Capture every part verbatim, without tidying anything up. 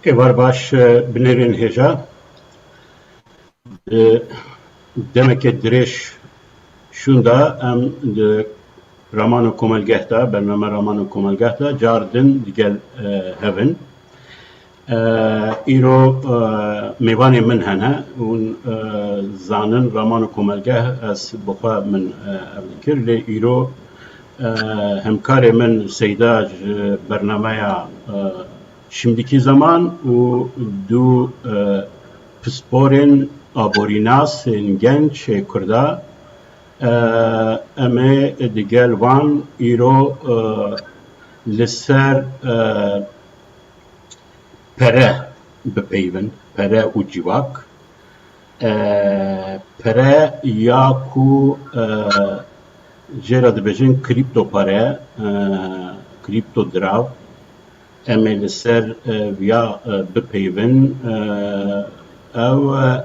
Êvar baş, e, binêrên hêja. Di demeke dirêj şûnda em di Raman û Komelgeh de, bername Raman û Komelgeh de car din digel, e, hev in. E, îro, e, mêvanê min hene, hûn, e, zanin Raman û Komelgeh ez bi xwe min, e, ev dikir, lê îro, e, hemkarê min Seyda ji bernameya, e, Şimdiki Zaman û du, e, pisporên aborînasên genç ê Kurda, e, em ê digel van îro, e, li ser, e, pere bipeyivin, pere û civak. E, pere ya ku, e, jê re dibêjin krîpto pere, e, krîpto dirav. Em ê li ser, e, viya, e, bipeyivin. E, ew, e,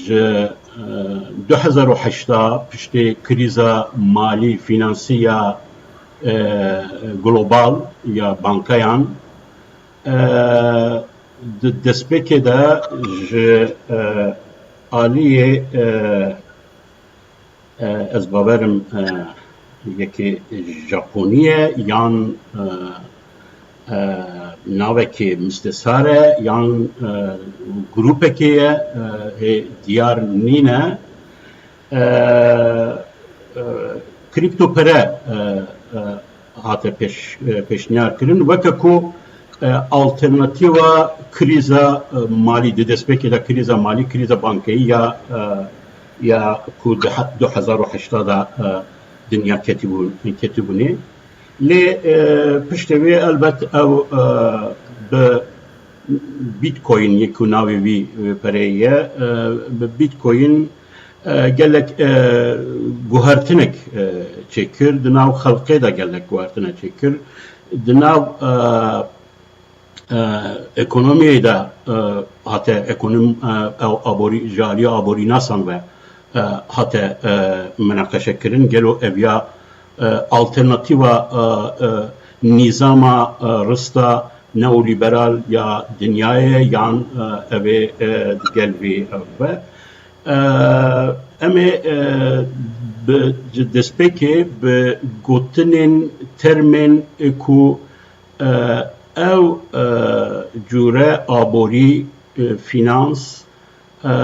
ji, e, du hezar û heşta piştî krîza malî, fînansî ya, e, global ya bankayan, e, di destpêkê de ji, e, aliyê, e, e, ez bawerim, e, yekê Japonî ye yan, e, e, navekê mistesar e yan, e, grûpekê ye, e, hê diyar nîne. E, e, krîpto pere, e, e, hate pêş-, e, pêşniyar kirin. Weke ku, e, alternatîva krîza, e, malî, di destpêkê de krîza malî, krîza bankeyî ya, e, ya ku di he-, du hezar û heşta de, e, dinya ketibû-, ketibûnê. Lê, e, piştê wê elbet ew, e, bi Bitcoin yê ku navê vî, e, pereyê ye, e, bi Bitcoin, e, gelek, e, guhertinek, e, çêkir, di nav xelkê de gelek guhertinek çêkir, di nav, e, e, ekonomiyê de, e, hate ekonom-, e, ew aborî-, ji aliyê aborînasan ve, e, hate, e, minaqeşe kirin. Gelo ev ya, e, alternatîva, e, e, nîzama, e, rista neolîberal ya dinyayê yan, e, ev ê, e, digel vî ev be? E, em ê, e, bi, ji destpêkê bi gotinên termên ku, e, ew, e, cûre aborî, e, fînans, e,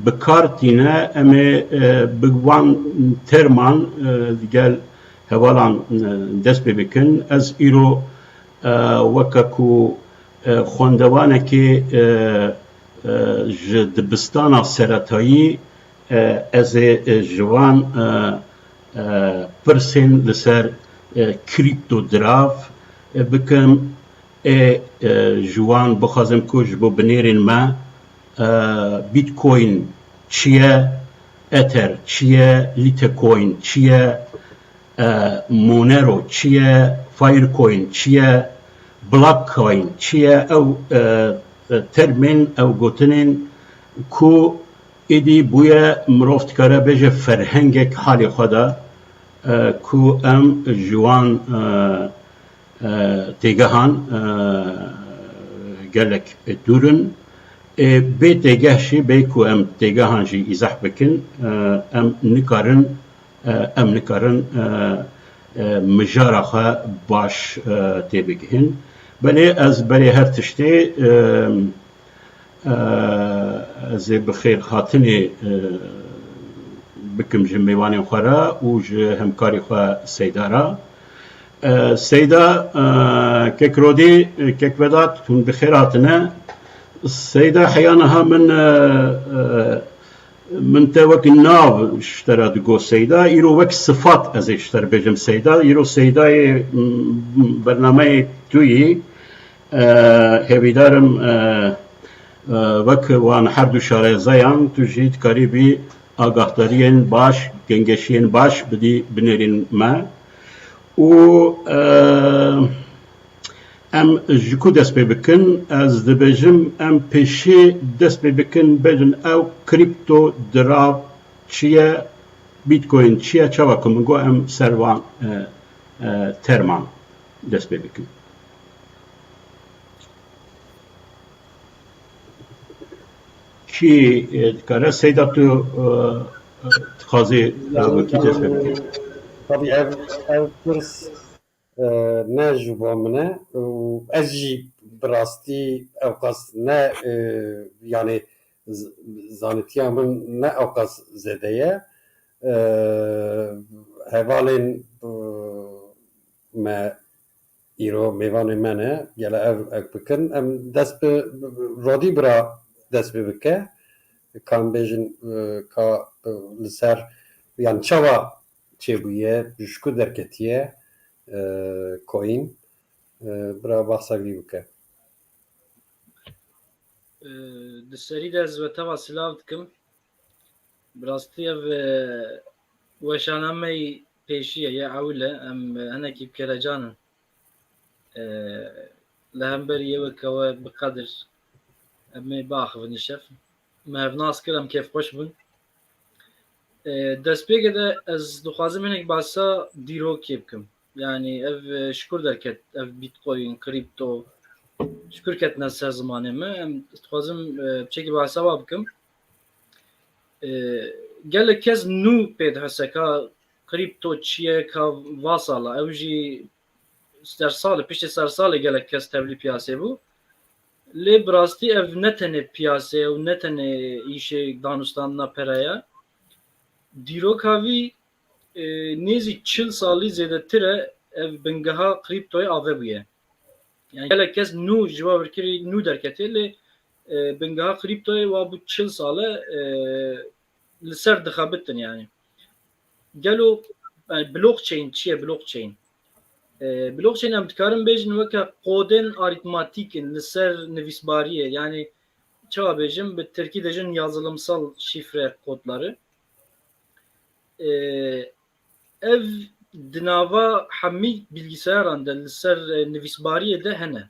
bi kar tîne, em ê, e, bi van terman, e, digel hevalan, e, dest pê bikin. Ez îro, e, weke ku, e, xwendevanekê, e, e, ji dibistana seretayî, e, ez ê, e, ji van, e, e, pirsên li ser, e, krîpto dirav, e, bikim. Ê, e, ji wan bixwazim ku ji bo binêrên me, e, Bitcoin çi ye, Ether çi ye, Litecoin çi ye, e, Monero çi ye, Filecoin çi ye, Blockcoin çi ye, ew, e, e, termên, ew gotinên ku êdî bûye mirov dikare bêje ferhengek halê xwe de, e, ku em ji wan, e, e, têgehan, e, gelek dûr in. Ê, bê têgeh jî bê ku em têgehan jî îzah bikin, e, em nikarin, e, em nikarin, e, e, mijara xwe baş, e, têbigihin. Belê ez berê her tiştê, e, e, ez ê bi xêr hatinê, e, bikim ji mêvanên xwe re û ji hemkarê xwe Seyda re. E, Seyda, e, kek Rodî, e, kek Vedat, hûn bi xêr hatine. Seyda heya niha min, e, e, Min te wek nav ji te re digot Seyda, îro wek sifat ez ê ji te re bêjim Seyda. Îro Seydayê, m, bernameyê tu yî, e, hêvîdar im, e, e, wek wan her du şarezeyan tu jî dikarî bî agahdariyên baş, gengeşiyên baş bidî binêrên me. Û, e, Em ji ku dest pê bikin? Ez dibêjim, em pêşî dest pê bikin, bêjin ew kripto dirav çi ye, Bitcoin çi ye, çawa ku min got em ser van, e, e, terman dest pê bikin. Kî, e, dikare? Seyda, tu, e, e, dixwazî, e, wekî dest pê bikî? Tabii ev, ev pirs e, ne ji bo min e û ez jî bi rastî ewqas ne, e, yani z-, zanîtiya min ne ewqas zêde ye. E, hevalên, e, me îro mêvanê me ne, gele ev, ev bikin. Em dest bi, bi, bi rodî bira dest bi bike. Ka em bêjin, e, ka, e, li ser, yani çawa çêbûye, ji ku derketiye, e, coin, e, bira behsa vî bike. E, di serî de ez we teva silav dikim. Bi rastî ev, e, weşanameyî pêşî ye, ya ewil e, em, e, hinekî bi kelecan in. E, li hemberî yê weke we bi qedir em ê biaxivin îşev. Me hev nas kir, em kêfxweş bûn. E, destpêkê de ez dixwazim hinek behsa dîrokê bikim. Yani ev, e, ji kur derket, ev Bitcoin, kripto, ji kur ketine ser zimanê me. Em dixwazim, e, piçekî behsa wa bikim. E, gelek kes nû pê dihese ka kripto çi ye, ka va sala, ew jî sersalê, piştî sersalê gelek kes tevlî piyasê bû. Lê bi rastî ev ne tenê piyasê ye û ne tenê îşê danûstandina pere ye. Dîroka vî, e, nêzî çil salî zêdetir e ev bingeha kriptoyê avebûye. Yani gelek kes nû ji we virkirî nû derketiye lê, e, bingeha kriptoyê wa bû çil sal e, e, li ser dixebitin yani. Gelo, yani blockchain çi ye blockchain? E, blockchain em dikarin bêjin weke kodên arîtmatîk in li ser nivîsbariyê. Yani çawa bêjim, bi tirkî dêjin yazılımsal şifre kodları. E, ev di nava hemî bilgisayaran de li ser, e, nivîsbariyê de hene.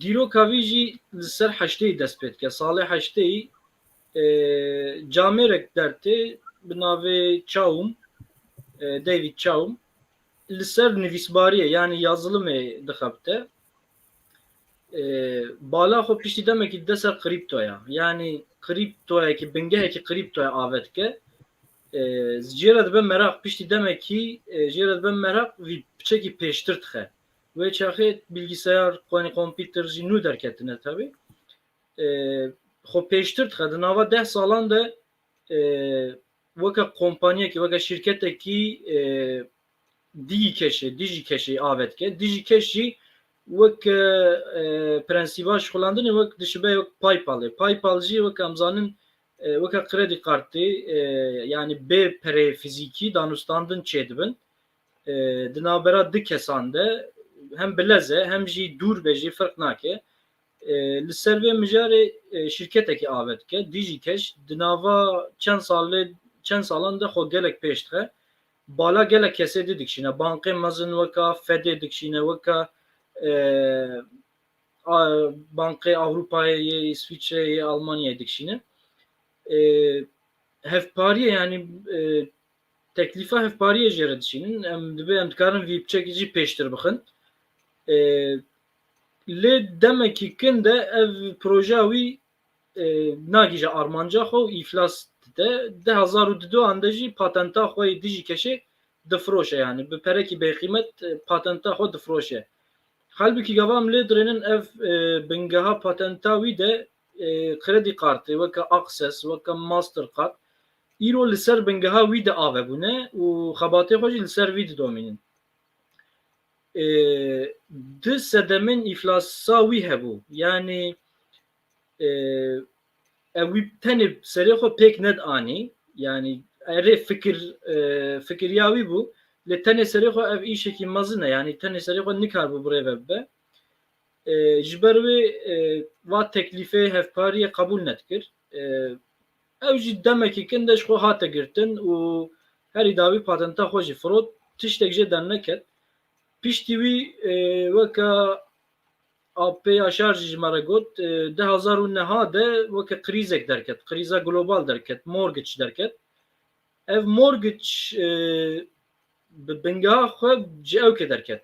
Dîroka vî jî li ser heşteyî dest pê dike. Salê heşteyî, e, camêrek dertê bi navê Chaum, e, David Chaum, li ser nivîsbariyê, yani yazılımê dixebite. E, bala xwe piştî demekî dide ser kriptoya. Yani kriptoyekî, bingehekî kriptoya ave dike. E, jê re dibe meraq, piştî demekî, e, jê re dibe meraq, vî piçekî pêştir dixe. Wê çaxê bilgisayar, yani kompîter jî nû derketine tabii. E, xwe pêştir dixe. Di nava deh salan de, e, weke kompaniyekî, weke şîrketekî, e, Digikeşê, Dijikeşê ave dike. Dijikeş jî wek, e, prensîba şixulandinê wek dişibe wek PayPalê. PayPal jî wek em zanin, e, weke kredi kartê, e, yani bê pereyê fizîkî danûstandin çêdibin. E, di navbera du kesan de hem bilez e hem jî dûr be jî ferq nake. E, li ser vê mijarê, e, şîrketekî ave dike. Dijikeş di nava çend salê, çend salan de xwe gelek pêş dixe. Bala gelek kesê dî dikişîne. Bankê mezin weka Fedê dikişîne, weka, e, a, Bankê Ewropayê yê, Îswîçreyê, yê Almanyayê dikişîne. E, hevpariyê, yani, e, teklîfa hevpariyê jê re dişînin. Em dibe, em dikarin vî piçekî jî pêştir bixin. E, lê demekî kin de ev projeya wî, e, nagihîje armanca xwe û îflas dide. Du hezar û duduan de jî patenta xwe yê Dijikeşê difiroşe, yani bi perekî bêqîmet, e, patenta xwe difiroşe. Halbûkî gava em lê dirênin ev, e, bingeha patenta wî de, e, kredi kartê weke Access, weke Mastercard, îro li ser bingeha wî de ave bûne û xebatê xwe jî li ser vî didomînin. E, du sedemên îflasa wî hebû. Yani, e, ew wî tenê serê xwe pêk ned anî. Yanî erê fikir, e, fikiriya wî bû. Lê tenê serê xwe ev îşekî mezin e. Yanî tenê serê xwe nikaribû birêve bibe. E, ji ber wê, e, va teklîfê hevpariyê qebûl nedikir. E, ew jî demekî kin de ji xwe hate girtin û herî dawî patenta xwe jî firot, tiştek jê derneket. Piştî wî, e, weke A P Yaşar jî ji me re got, e, du hezar û neh de weke krîzek derket, krîza global derket, mortgage derket. Ev mortgage, e, bi bingeha xwe ji ewkê derket.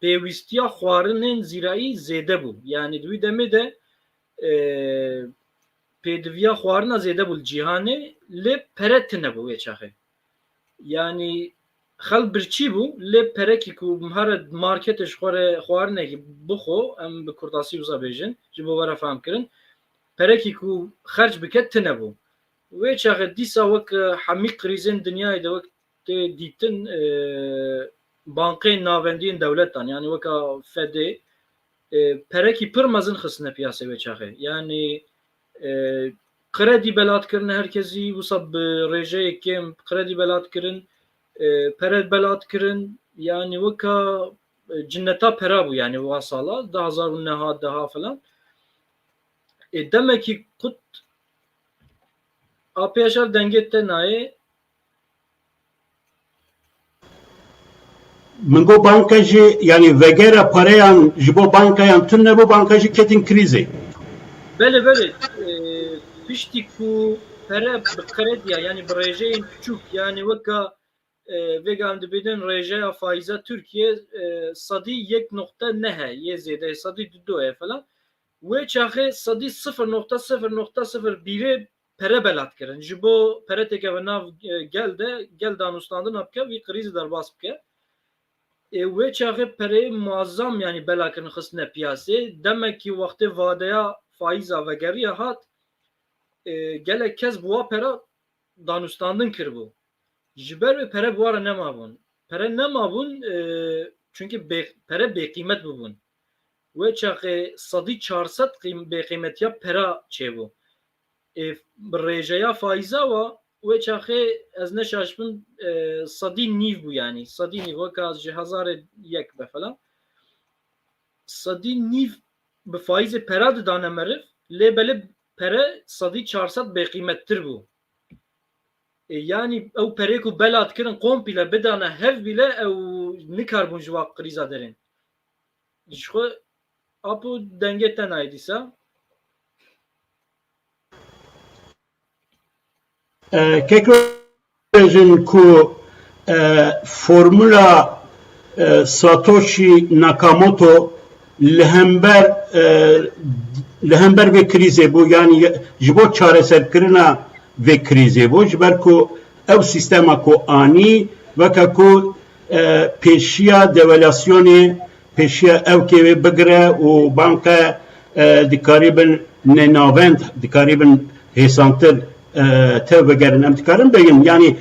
Pêwîstiya xwarinên zîrayî zêde bû. Yanî di wî demê de, e, pêdiviya xwarina zêde bû li cîhanê, lê pere tune bû wê çaxê. Yanî xelk birçî bû, lê perekî ku here marketê ji xwe re xwarinekî bixwe, em bi kurtasî wisa bêjin, ji bo were fehmkirin, perekî ku xerc bike tune bû. Wê çaxê dîsa wek hemî krîzên dinyayê de wek tê dîtin, e, bankeyên navendî yên dewletan, yanî weka Fedê, e, perekî pir mezin xistine piyasê wê çaxê. Yanî, e, kredî belat kirine herkesî, wisa bi rêjeyê kêm kredî belat kirin, e, pere belat kirin, yanî weka, e, cinneta pera bû, yanî wa sala, du hezar û neh, deha filan. E, demekî qut A P Yaşar dengê te nayê. Min got banka jî, yanî vegera pareyan ji bo bankayan tune bû, banka jî ketin krîzê. Belê, belê. E, piştî ku pere bi krediya, yanî bi rêjeyên piçûk, yanî weka, e, vêga em dibînin rêjeya faiza Tirkiye, e, sedî yek noqte neh e, yê zêde, sedî du ye falan. Wê çaxê sedî sifir noqte sifir noqte sifir bîrê pere belat kirin. Ji bo pere têkeve nav, e, gel de, gel danûstandina bike, vî krîzî derbas bike. Ê, wê çaxê pereyê muazzam, yanî bela kirin, xistine piyasê. Demekî wextê vadeya faiza vegeriya hat, e, gelek kes bi wa pera danûstandin kiribû. Ji ber wê pere bi wa re nemabûn. Pere nemabûn, e, çunkî bê-, pere bêqîmet bûbûn. Wê çaxê sedî çar sed qîm-, bêqîmetiya pera çêbû. E, bi rêjeya faiza wa, wê çaxê ez neşaş bim, e, sedî nîv bû, yanî sedî nîv, weka ji hezarê yek be falan. Sedî nîv bi faîzê pera didane meriv, lê belê pere sedî çar sed bêqîmettir bû. E, yanî ew perê ku belat kirin, kompîle bidane hev bîle, ew nikarbûn ji wa krîza derên. Ji xwe Apo, dengê te nayê dîsa. E, keko bêjin ku, e, formula, e, Satoshi Nakamoto li hember, e, li hember vê krîzê bû, yanî ji bo çareserkirina vê krîzê bû, ji ber ku ew sîstema ku anî, weke ku, e, pêşiya develasyonê, pêşiya ewkê wê bigire û banke, e, dikarîbin nênavend, dikarîbin hêsantir, e, tev bigerin. Em dikarin bêjin, yanî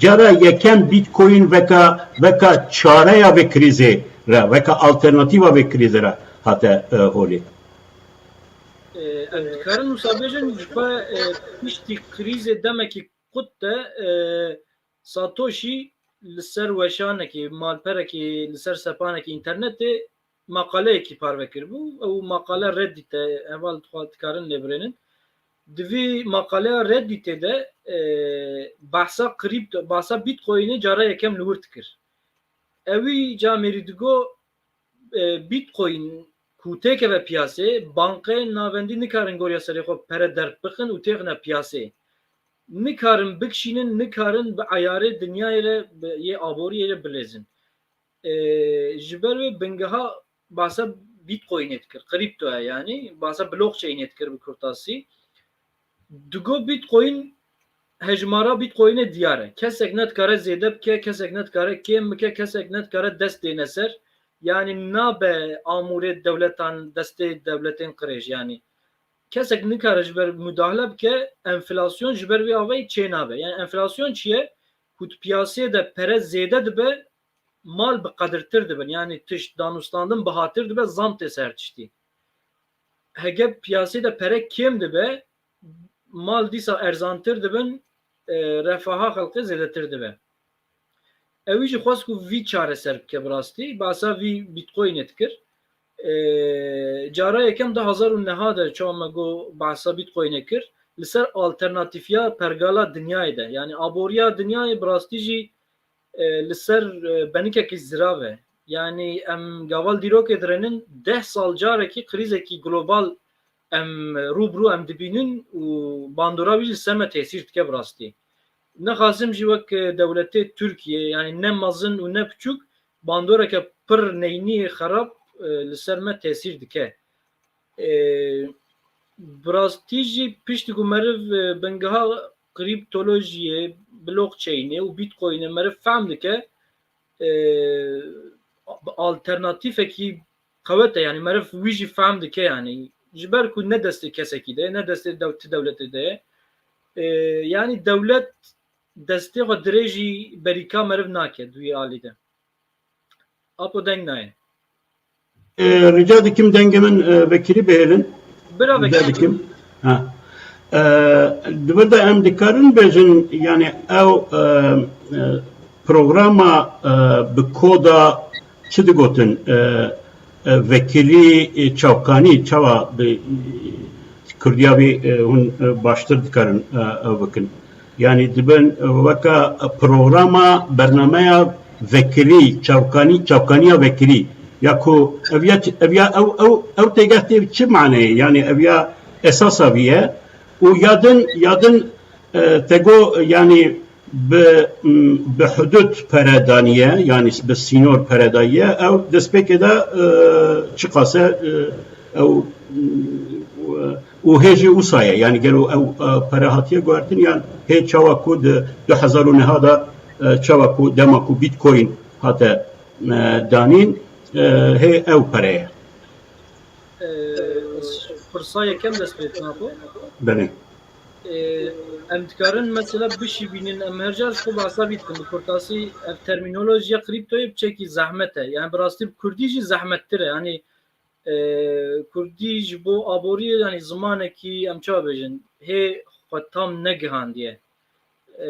cara yekem Bitcoin weka, weka çareya vê krîzê re, weka alternatîfa vê krîzê re hate, e, holê. E, em dikarin wisa bêjin, ji xwe, e, piştî krîzê demekî qut de, e, Satoshi li ser weşanekî, malperekî, li ser sepanekî înternetê maqaleyekî parve kiribû. Ew maqale Reddit'e, heval dixwa dikarin lê birênin. Di vî maqaleya Reddit'ê de, e, behsa kripto, behsa Bitcoin'ê cara yekem li wir dikir. Ewî camêrî digo, e, Bitcoin ku têkeve piyasê, bankeyên navendî nikarin goriya serê xwe pere derb bixin û têxine piyasê. Nikarin bikişînin, nikarin bi eyarê dinyayê re, bi, yê aboriyê re bilêzin. E, ji ber wê bingeha bahsa Bitcoin'ê dikir, kripto ye yanî, bahsa blockchain'ê dikir bi kurtasî. Digo Bitcoin, hejmara Bitcoin'ê diyar e. Kesek nedikare zêde bike, kesek nedikare kêm bike, kesek nedikare dest dêne ser. Yanî nabe amûrê dewletan, destê dewletên qirêj. Yanî kesek nikare ji ber mudahle bike, enflasyon ji ber vê avayî çê nabe. Yanî enflasyon çi ye? Ku di piyasê de pere zêde dibe, mal bi qedirtir dibin. Yanî tişt danûstandin bihatir dibe, zam tê ser tiştî. Hege piyasê de pere kêm dibe, mal dîsa erzantir dibin, e, refaha xelkê zêdetir dibe. Ew jî xwest ku vî çareser bike bi rastî, behsa vî Bitcoinê dikir. E, cara yekem du hezar û neh de çawa me got behsa Bitcoinê kir, li ser alternatîfiya pergala dinyayê de, yanî aboriya dinyayê bi rastî jî e, li ser, e, benikekî zirav e. Yanî em gava li dîrokê dirênin, deh sal carekî krîzekî global em rû bi rû em dibînin û bandora wî li ser me tesîr dike bi rastî. Nexasim jî wek, e, dewletê Tirkiyê, yanî ne mezin û ne piçûk, bandoreke pir neynî xerab, e, li ser me tesîr dike. E, bi rastî jî piştî ku meriv, e, bingeha krîptolojiyê, blockchainê û Bitcoinê meriv fehm dike, e, alternatîfekî qewet e, yanî meriv wî jî fehm dike, yanî ji ber ku ne destê kesekî de ye, ne destê dew-, ti dewletê de ye. E, yanî dewlet destê xwe dirêjî berîka meriv nake di wî alî de. Apo deng nayê. E, rica dikim dengê min, e, vekirî bihêlin. Bira rica vekirî. Dikim. Ha. E, di vir de em dikarin bêjin, yani ew, e, e, programa, e, bi koda çi digotin? E, e, vekirî, e, çavkanî, çawa bi, e, Kurdiya vî, e, hûn, e, baştir dikarin, e, ew bikin. Yanî dibin, e, weka programa, bernameya vekirî, çavkanî, çavkaniya vekirî. Ya ku ev ya, ev ya ew, ew, ew têgeh tê çi maneyê? Yanî ev ya esasa vî ye. Û ya din, ya din, e, te got, yanî bi, m, bi hudud pere daniye, yanî bi sînor pere dayiye, ew destpêkê de, e, çiqas e, e, ew, m, û hê jî wisa ye. Yanî gelo ew, e, pere hatiye guhertin yan hê çawa ku di du hezar û neh de, e, çawa ku dema ku Bitcoin hate, e, danîn, e, hê ew pere ye. E, pirsa yekem dest pê dikin, Apo. Belê. E, em dikarin mesela bişîbînin, em her car ji xwe behsa vî dikin. Bi kurtasî ev termînolojiya krîptoyê piçekî zehmet e. Yani bi rastî bi kurdî jî zehmettir e. Yani e, kurdî ji bo aboriyê, yanî zimanekî, em çawa bêjin, hê xwe tam negihandiye. E,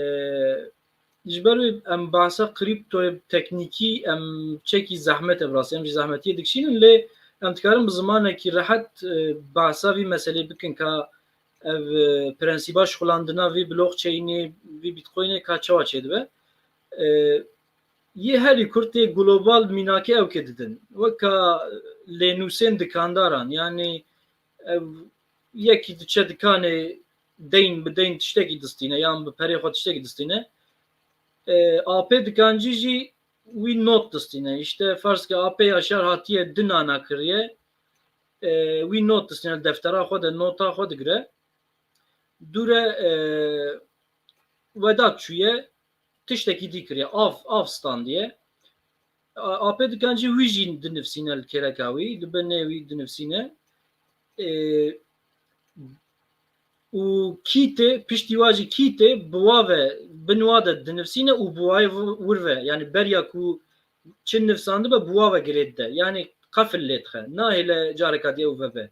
ji ber wê em behsa krîptoyê teknîkî em çekî zehmet e bi rastî. Em jî zehmetiyê dikişînin, lê em dikarin bi zimanekî rehet, e, behsa vî meselê bikin ka ev, e, prensîba şixulandina vî blockchainê, vî bitcoinê ka çawa çêdibe. E, yê herî kurt yê global mînakê ew kê didin. Weka lênûsên dikandaran, yanî ev yekî diçe dikanê deyn bi deyn tiştekî distîne, yan bi perê xwe tiştekî distîne. E, apê dikancî jî wî not distîne. Îşte ferz ke apê Yaşar hatiye du nana kiriye, e, wî not distîne, deftera xwe de nota xwe digire. Dûre, e, Vedat çûye, tiştekî dî kiriye, av, av standiye. A-, apê dikan jî wî jî dinivsîne li kêleka wî, li binê wî dinivsîne. E, û kî tê, piştî wa jî kî tê, bi wa ve, bin wa de dinivsîne û bi wayê v-, wir ve, yani beriya ku çi nivsandibe, bi wa ve girê dide. Yani qefil lê dixe. Nahêle careka dî ew vebe.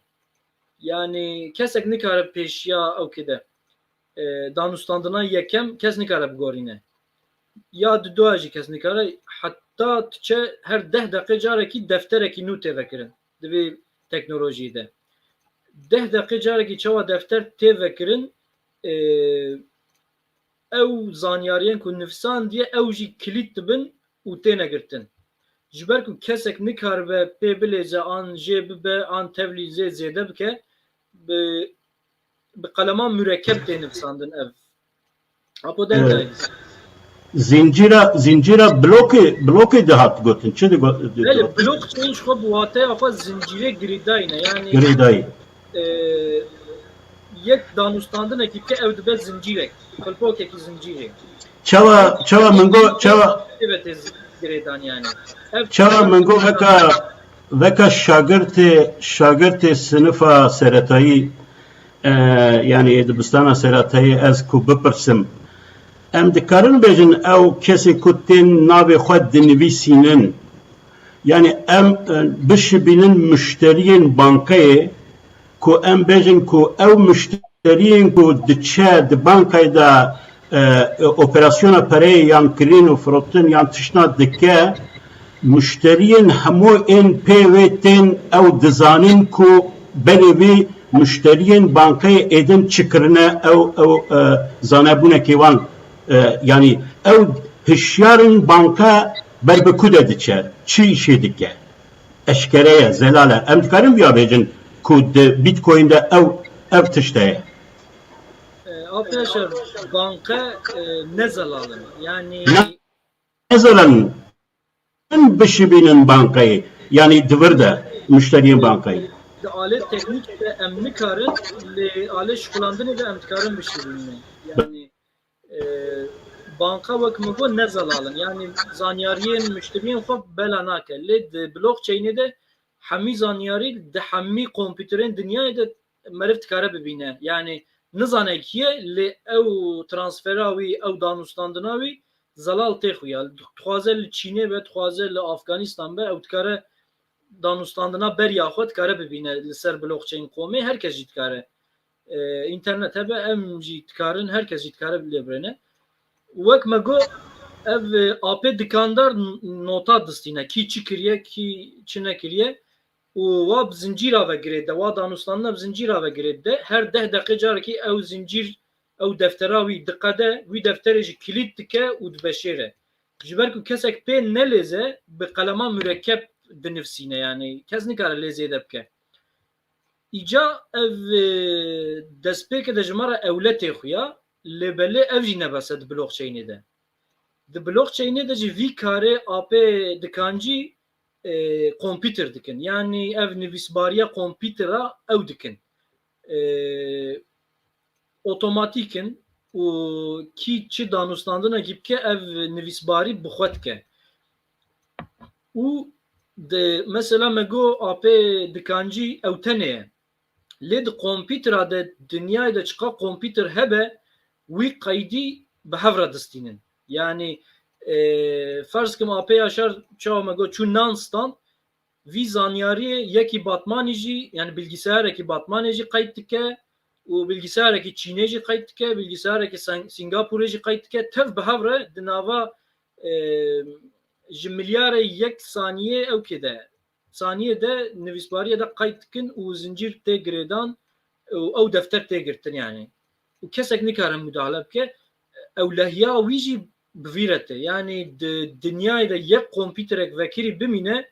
Yani kesek nikare pêşiya ew kê de, e, danûstandina yekem kes nikare bigorîne. Ya didoya jî kes nikare, heta diçe her deh deqê carekî defterekî nû tê vekirin di vê teknolojiyê de. Deh deqê carekî çawa defter tê vekirin, e, ew zanyariyên ku nivsandiye ew jî kilît dibin û têne girtin. Ji ber ku kesek nikaribe pê bilêze an jê bibe an tevlî zê zêde bike, bi, bi qelema murekkeb tê nivsandin ev. Apo deng dayî. Zincîra, zincîra blokê, blokê dihat gotin. Çi digo-, di-, Belê, digot? Blockchain ji xwe bi wateya xwe zincîrê girêdayî ne. Yani Girêdayî. e, yek danûstandinekî bike, ew dibe zincîrek. Filpokekî zincîrê. Çawa, çawa min got, çawa Evet, ez girêdan yani. Ev Çawa min got veka, veka şagirtê, şagirtê sinifa seretayî, e, yani dibistana seretayî ez ku bipirsim, em dikarin bêjin ew kesê ku tên navê xwe dinivîsînin, yani em, e, bişibînin muşteriyên bankeyê ku em bêjin ku ew muşterî muşteriyên ku diçe di bankayê de, e, operasyona pereyê yan kirîn û firotin yan tiştna dike, muşteriyên hemû ên pê wê tên, ew dizanin ku berê vî muşteriyên bankayê êdin çi kirine, ew, ew, e, zanebûnekê wan, e, yanî ew hişyar in banka ber bi ku de diçe, çi îşê dike. Eşkere ye, zelal e. Em dikarin viya bêjin ku di Bitcoin de ew, ev tişt heye. E, Ape Yaşar, banke, e, ne zelal in. Yani ne zelal in. Em bişibînin bankayê. Yani di vir de muşteriyên bankayê. Di alê teknîk de em nikarin, lê alê şixulandinê de em dikarin bişibînin. Yani, e, banka wek min got ne zelal in. Yani zanyariyên muşteriyên xwe bela nake. Lê di blockchainê de hemî zanyarî di hemî kompûterên dinyayê de meriv dikare bibîne. Yani nizane kî ye, lê ew transfera wî, ew danûstandina wî zelal tê xuya. Dixwaze li Çînê be, dixwaze li Afganistan be, ew dikare danûstandina beriya xwe dikare bibîne li ser blockchain komê, her kes jî dikare. E, înternet hebe, em jî dikarin, her kes jî dikare lê birêne. Wek me got, ev, e, apê dikandar n-, nota distîne, kî çi kiriye, kî çi nekiriye û wa bi zincîra ve girê de, wa danûstandina bi zincîra ve girê de, her deh deqê carekî ew zincîr, ew deftera wî diqede, wî defterê jî kilît dike û dibeşêre. Ji ber ku kesek pê nelêze, bi qelema murekkeb dinivsîne, yanî kes nikare lê zêde bike. Îca ev, e, destpêke de ji me re ewle tê xuya, lê belê ev jî ne bes e di blockchainê de. Di blockchainê de jî vî karê apê dikancî, e, kompîter dikin. Yanî ev nivîsbariya kompîtera ew dikin. E, otomatîk in û kî çi danûstandinekî bike, ev nivîsbarî bi xwe dike. Û di, mesela me got apê dikancî ew tenê ye. Lê di kompîtera de, dinyayê de çiqa kompîter hebe, wî qeydî bi hev re distînin. Yanî, e, ferz kim apê Yaşar çawa me got çû nan stand, vî zanyariyê yekî Batmanî jî, yani bilgisayarekî Batmanê jî qeyd dike û bilgisayarekî Çînê jî qeyd dike, bilgisayarekî Sen-, Singapûrê jî qeyd dike. Tev bi hev re di nava, e, ji milyarê yek saniyê ew kê de, saniyê de nivîsbariyê de qeyd dikin û zincîr tê girêdan û ew defter tê girtin yani. Û kesek nikare mudahale bike. Ewlehiya wî jî bi vî re tê. Yani di dinyayê de yek kompîterek vekirî bimîne,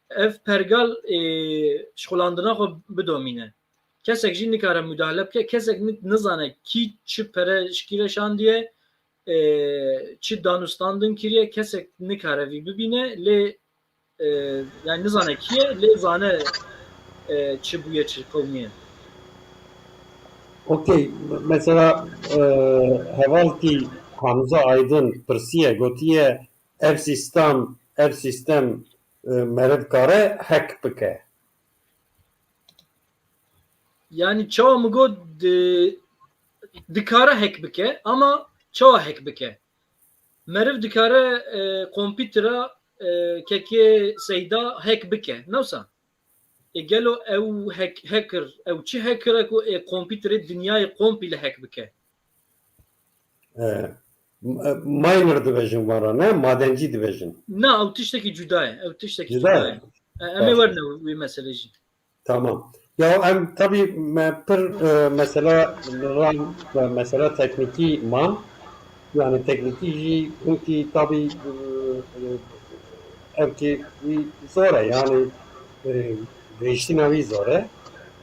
ev pergal, ê, şixulandina xwe bidomîne. Kesek jî nikare mudahale bike, kesek ni-, nizane kî çi pere ji kî re şandiye, ê, çi danûstandin kiriye, kesek nikare vî bibîne, lê, ê, yani nizane kî ye, lê zane, ê, çi bûye, çi qewimiye. Okey, mesela, e, hevalkî Hamza Aydın pirsiye, gotiye, ev sîstem, ev sîstem, e, meriv kare hack bike. Yani çawa min got, di-, dikare hack bike, ama çawa hack bike? Meriv dikare, e, kompîtera, e, kekê Seyda hack bike, ne wisa? E, gelo ew hack-, hacker, ew çi hackerek û ê kompîterê dinyayê kompîle hack bike? E, m-, e, miner dibêjin vana, ne? Madencî dibêjin. Na, ew tiştekî cuda ye. Ew tiştekî Cuda cuda ye. ye. E, em ê Baş. werine wî meselê jî. Tamam. Ya em tabii me pir, e, mesela ran, e, mesela teknîkî man. Yani teknîkî jî hinkî tabii, e, e, ev ki zor e. Yani, e, giriştina wî zor e.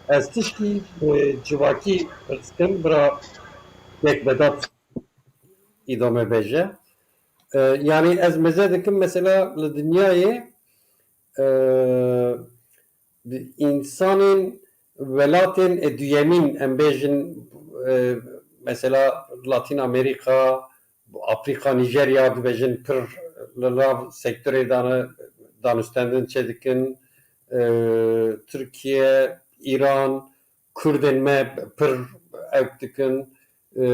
Ez tişkî, e, civakî pirs kim bira yek Vedat îdame bêje. E, yani ez meze dikim mesela li dinyayê, e, di însanên welatên, e, duyemîn, em bêjin, e, mesela Latîn Amerika, Afrika, Nîjerya dibêjin pir li nav sektorê dane-, danûstendin çêdikin, e, Tirkiye, Îran, Kurdên me pir ewk dikin. E,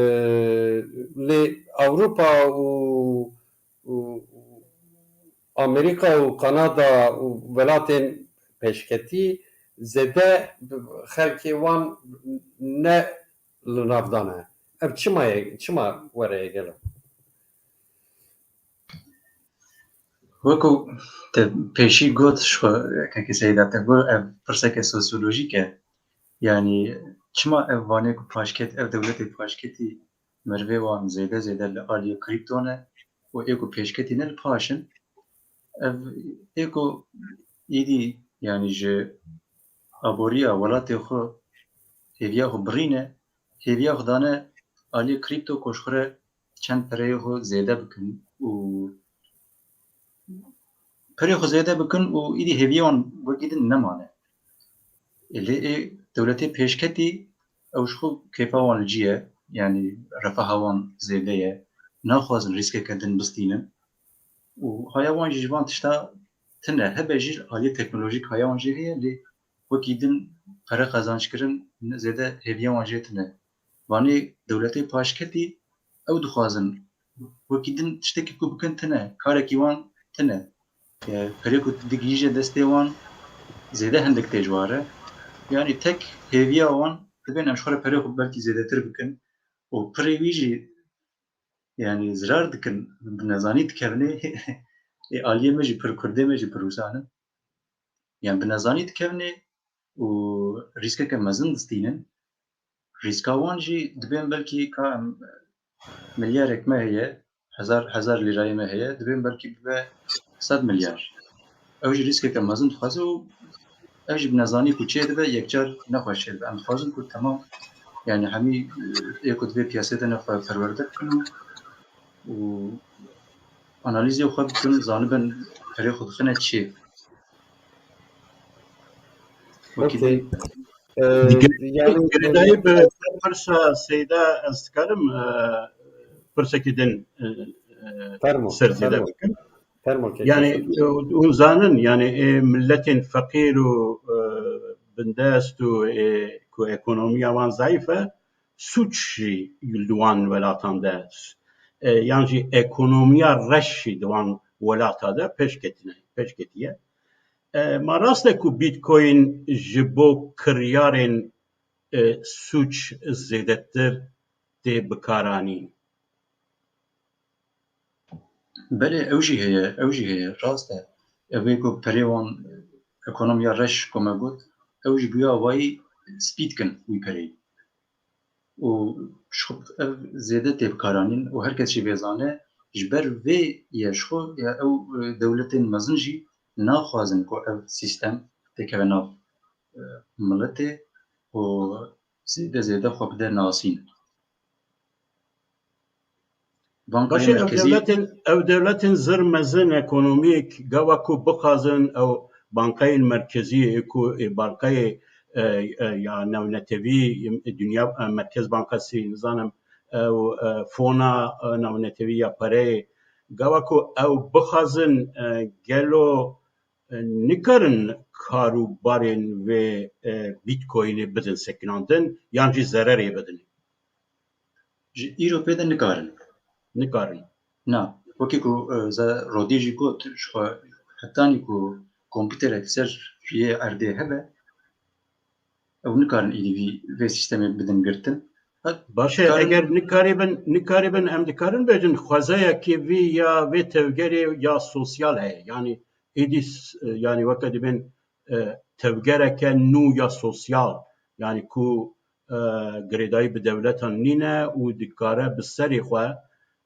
lê Ewropa û, û Amerîka û Kanada û welatên pêşketî zêde xelkê wan ne li nav dane. Ev çima ye, çima were ye gelo? Wekî te pêşî got, ji xwe kekê Seyda te got, ev pirseke sosyolojîk e. Yanî çima ev vanê ku paşket, ev dewletê paşketî merivê wan zêde zêde li aliyê krîpto ne û ê ku pêşketî ne li paş in. Ev ê ku êdî, yanî ji aboriya welatê xwe hêviya xwe birîne, hêviya xwe dane aliyê krîpto ku ji xwe re çend pereyê xwe zêde bikin û perê xwe zêde bikin û êdî hêviyê wan wekî din nemane. Ê lê ê dewletê pêşketî ew ji xwe kêfa wan li cî ye, yanî refaha wan zêde ye, naxwazin rîskeke din bistînin û haya wan jî ji van tişta tune hebe jî aliyê teknolojîk haya wan jê heye lê wekî din pere qezanckirin zêde hêviya wan jê tune. Vanê dewletê paşketî ew dixwazin wekî din tiştekî ku bikin tune, karekî wan tune. Perê ku digihîje destê wan zêde hindik tê ji wan re. Yanî tek hêviya wan dibên em ji xwe re perê xwe belkî zêdetir bikin û pirê wî jî yanî zirar dikin, bi nezanî dikevnê ê aliyê me jî pir kurdê me jî pir wisa ne. Yan bi nezanî dikevnê û rîskeke mezin distînin. Rîska wan jî dibên belkî ka em milyarek me heye, hezar hezar lîrayê me heye, dibên belkî bibe sed milyar. Ew jî rîskeke mezin dixwaze û ev jî bi nezanî ku çê dibe, yekcar nexweş çê dibe. Em dixwazin ku temam, yanî hemî ê ku di vê piyasê de ne xwe perwerde bikin û û analîzê xwe bikin, zanibin perê xwe dixine çi. Wekî din girêdayî bi pirsa Seyda ez dikarim pirsekî din ser zêde bikim. Yani hûn zanin, yani ê milletên feqîr û bindest û ê ku ekonomiya wan zayîf e, sûc jî li wan welatan de, e, yan jî ekonomiya reş jî di wan welata de pêş ketine, pêş ketiye. E, ma rast e ku Bitcoin ji bo kiryarên, e, sûc zêdetir tê bikaranîn? Belê, ew jî heye, ew jî heye, rast e. Ev ê ku perê wan, ekonomiya reş ku me got, ew jî bûye awayî spî dikin wî pereyî. Û ji xwe ev zêde tê bikaranîn û her kes jî vê zane, ji ber vê ye ji xwe ya ew, e, dewletên mezin jî naxwazin ku ev sîstem têkeve nav, e, miletê û zêde zêde xwe bide nasîn. Bankayê Başê ev merkezî dewletên, ev dewletên zir mezin ekonomîk gava ku bixwazin ew bankayên merkezî ê ku ê bankayê, e, e, ya navnetewî, e, Dünya, e, Merkez Bankası, nizanim, ew, e, fona, e, navnetewî ya pereyê, gava ku ew bixwazin, e, gelo, e, nikarin karûbarên vê, e, Bitcoinê bidin sekinandin yan jî zererê bidin? Ji îro pê de nikarin. Nikarin. Na, wekî ku, e, ze Rodî jî got, ji xwe hetanî ku kompîterek ser riyê erdê hebe, ew nikarin êdî vî, vê sîstemê bidin girtin. Baş e, eger nikaribin, nikaribin, em dikarin bêjin xwezayekî vî ya vê tevgerê ya sosyal heye. Yanî êdî, e, yanî weke dibên, e, tevgereke nû ya sosyal, yanî ku, e, girêdayî bi dewletan nîne û dikare bi serê xwe,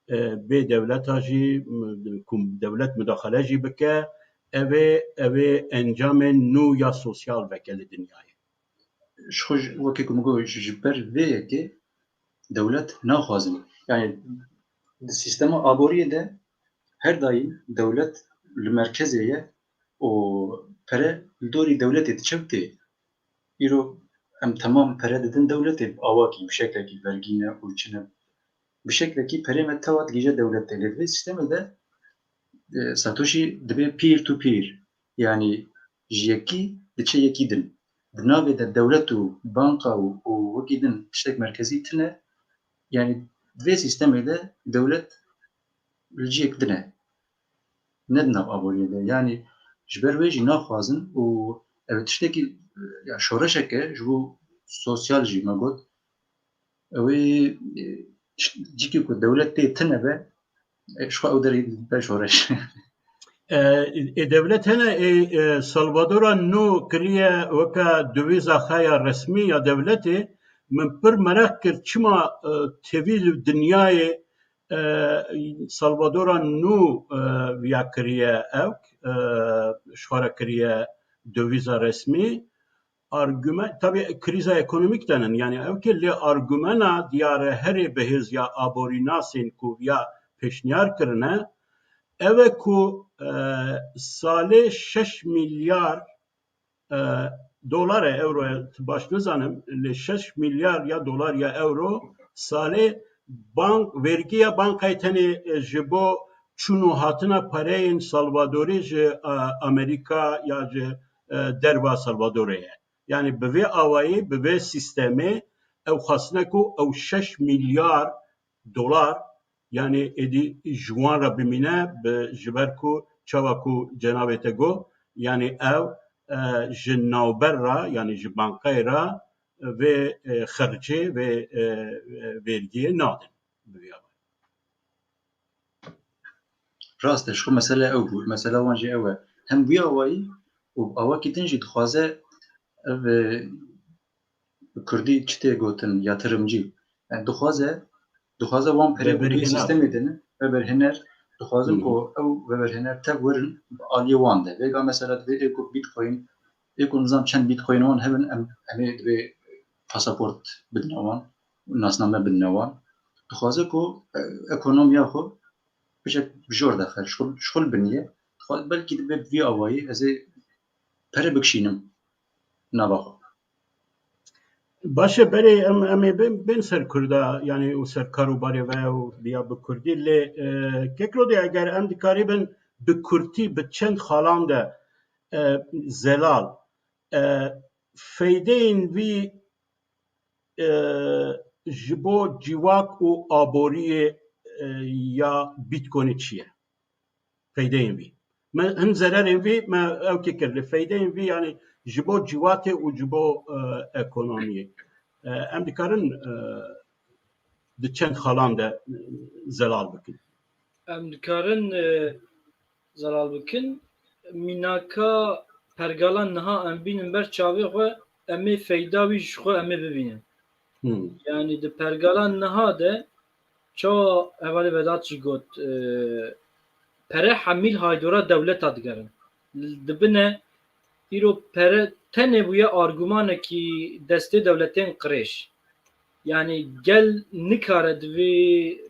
e, bê dewleta jî, m-, ku dewlet mudaxele jî bike, ev ê, ev ê encamên nû ya sosyal veke li dinyayê. Ji xwe ji, wekî ku min got, ji, ji ber vê yekê dewlet naxwazin. Yani di sîstema aboriyê de her daîm dewlet li merkezê ye û pere li dorî dewletê diçe û tê. Îro em temam pere didin dewletê bi awakî, bi şeklekî vergî ne û çi ne. Bi şeklekî perê me tewa digihîje dewletê. Lê di vê sîstemê de, e, Satoshi dibe peer to peer. Yanî ji yekî diçe yekî din. Di navê de dewlet û banka û, û wekî din tiştek merkezî tune. Yanî di vê sîstemê de dewlet li cihek din e. Ne di nav aboriyê de. Yanî ji ber wê jî naxwazin û ev tiştekî, ya şoreşek e ji bo sosyal jî me got. Ew ê, e, cîkî ku dewlet tê tune be, e, ji xwe ew derê be şoreş. E, e, dewlet hene, e, e, Salvadora nû kiriye weke döviza xwe ya resmî ya dewletê. Min pir meraq kir çima, e, tevî li dinyayê, e, Salvadora nû, e, viya kiriye ew, e, ji xwe re kiriye döviza resmî. Argumen, tabii krîza ekonomîk denin, yani ew ki lê argumena diyare herê bihêz ya aborînasên ku ya pêşniyar kirine, ev e ku, e, salê şeş milyar, e, dolar e, euro e, baş nizanim, lê şeş milyar ya dolar ya euro salê bank, vergiya bankayê tenê, e, ji bo çûn û hatina pareyên Salvadorê ji, e, Amerîka ya ji, e, derva Salvadorê ye. Yani bi vê awayî, bi vê sîstemê ew xwestine ku ew şeş milyar dolar, yani êdî ji wan re bimîne, bi, ji ber ku çawa ku cenabê te got, yani ew, e, ji navber re, yani ji bankayê re vê, e, xercê, vê, e, e, vergiyê nadin. Bi vê awayî. Rast e, ji xwe mesele ew bû. Mesele wan jî ew e. Hem wî awayî û awakî din jî dixwaze ev, e, bi kurdî çi tê gotin, yatırımcı. Yani dixwaze, dixwaze wan pere ku vê sîstemê de ne, veberhêner, dixwaze ku ew veberhêner tev werin bi aliyê wan de. Vêga mesela divê ê ku Bitcoin, ê ku nizam çend Bitcoin wan hebin, em, em ê divê pasaport bidine wan, nasname bidine wan. Dixwaze ku, e, ekonomiya xwe bişek bi jor de xerc, ji xwe, ji xwe biniye. Dixwaze belkî dibe bi vî awayî ez ê pere bikişînim nava xwe. Baş e, berê em, em ê bên, bên ser Kurda, yani û ser kar û barê ve û diya bi Kurdî. Lê, e, Kekrodê, eger em dikarîbin bi kurtî, bi çend xalan de, e, Zelal, e, feydeyên vî, e, ji bo civak û aboriyê, e, ya Bitcoinê çi ye? Feydeyên vî. Me hin zererên vî me ew kê kir. Lê feydeyên vî, yani ji bo civakê û ji bo, e, ekonomiyê. E, em dikarin, e, di çend xalan de, e, zelal bikin. Em dikarin, e, zelal bikin. Mînaka pergala niha em bînin ber çavê xwe, em ê feyda wî ji xwe em ê bibînin. Hmm. Yani di pergala niha de çawa hevalê Vedat jî got, e, pere hemî li haydora dewleta digerin. Dibine îro pere tenê bûye argumanekî destê dewletên qirêj. Yani gel nikare di vê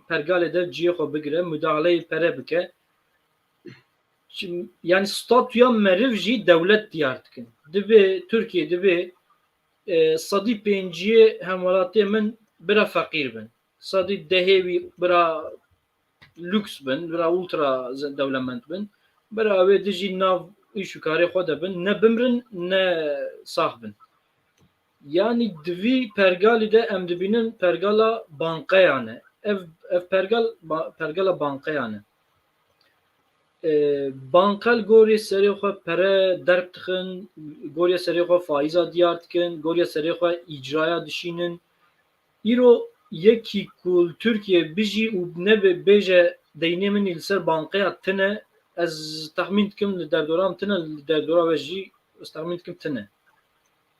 pergalê de cihê xwe bigire, mudahaleyê pere bike. Çim-, yani statûya meriv jî dewlet diyar dikin. Divê Tirkiye, divê, e, sedî pênciyê hemwelatê min bira feqîr bin. Sedî dehê wî bira lûks bin, bira ultra ze-, dewlemend bin. Bira wê dijî nav îş û karê xwe de bin, ne bimrin, ne sax bin. Yani di vî pergalî de em dibînin pergala banqeyan e. Ev, ev pergal, ba-, pergala banqeyan e. E, banqel gorî serê xwe pere derb dixin, gorî serê xwe faiza diyar dikin, gorî serê xwe îcraya dişînin. Îro yekî ku li Tirkiye bijî û nebe bêje deynê min î li ser banqeya tune, ez texmîn dikim li derdora min tune, li derdora we jî ez texmîn dikim tune.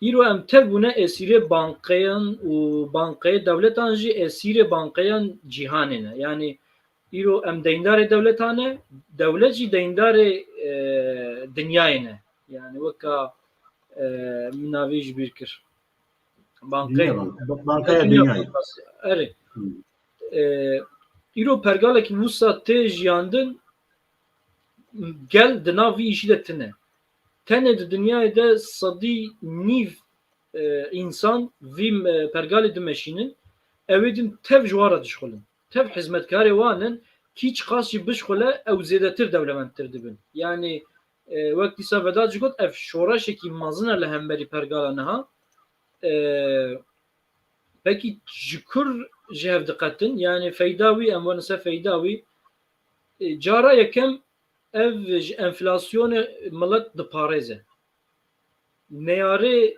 Îro em tev bûne esîrê banqeyan û banqeyê dewletan jî esîrê banqeyan cîhanê ne. Yani îro em deyndarê dewletan e, dewlet jî deyndarê, e, dinyayê ne. Yani weka, e, min navê ji bîr kir. Bankaya Dünya Bank-, Bankaya Dünya Dünya Bankası. Erê. Hmm. E, îro pergalekî wisa tê jiyandin, gel di nav vî îşî de tune. Tenê di dinyayê de sedî nîv, e, însan vî, e, pergalê dimeşînin, ew ê din tev ji wan re dişxulin. Tev hizmetkarê wan in, kî çiqas jî bişxule, ew zêdetir dewlemendtir dibin. Yani, e, wek dîsa Vedat jî got, ev şoreşekî mezin e li hemberî pergala niha. E, pekî ji kur ji hev diqetin, yani feyda wî, em werin ser feyda wî, e, cara yekem ev ji enflasyonê milet diparêze. Neyarê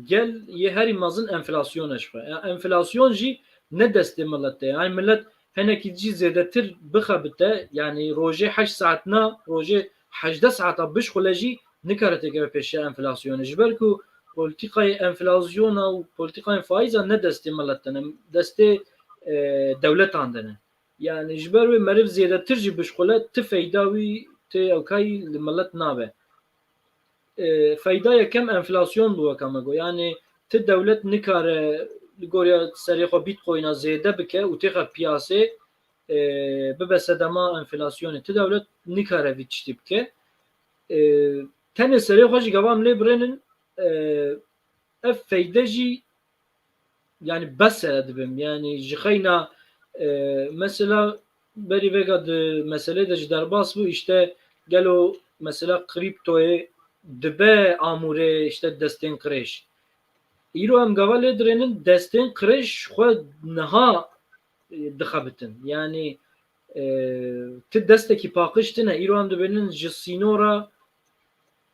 gel yê herî mezin enflasyon e ji xwe. Yani enflasyon jî ne destê millet e. Yani millet henekî jî zêdetir bixebite, yani rojê heşt saet na, rojê hejdeh saeta bişxule jî nikare têkeve pêşiya enflasyonê. Ji ber ku polîtîkayê enflasyona û polîtîkayên faîza ne destê millet e, ne destê, e, dewletan de ne. Yani ji ber wê meriv zêdetir jî bişxule, ti feyda wî, ti ewkayî li millet nabe. E, feyda yekem enflasyon bû, weke me got. Yani ti dewlet nikare li goriya serê xwe Bitcoin'a zêde bike û têxe piyasê, e, bibe sedema enflasyonê. Ti dewlet nikare vî tiştî bike. E, tenê serê xwe jî gava em lê birênin, e, ev feyde jî yani bes e dibim. Yani ji xeyna, e, mesela berî vêga di meselê de ji derbas bû, işte gelo mesela kriptoyê dibe amûrê işte destên qirêj. Îro em gava lê dirênin destên qirêj xwe niha, e, dixebitin. Yani, e, ti destekî paqij tine. Îro em dibênin ji sînora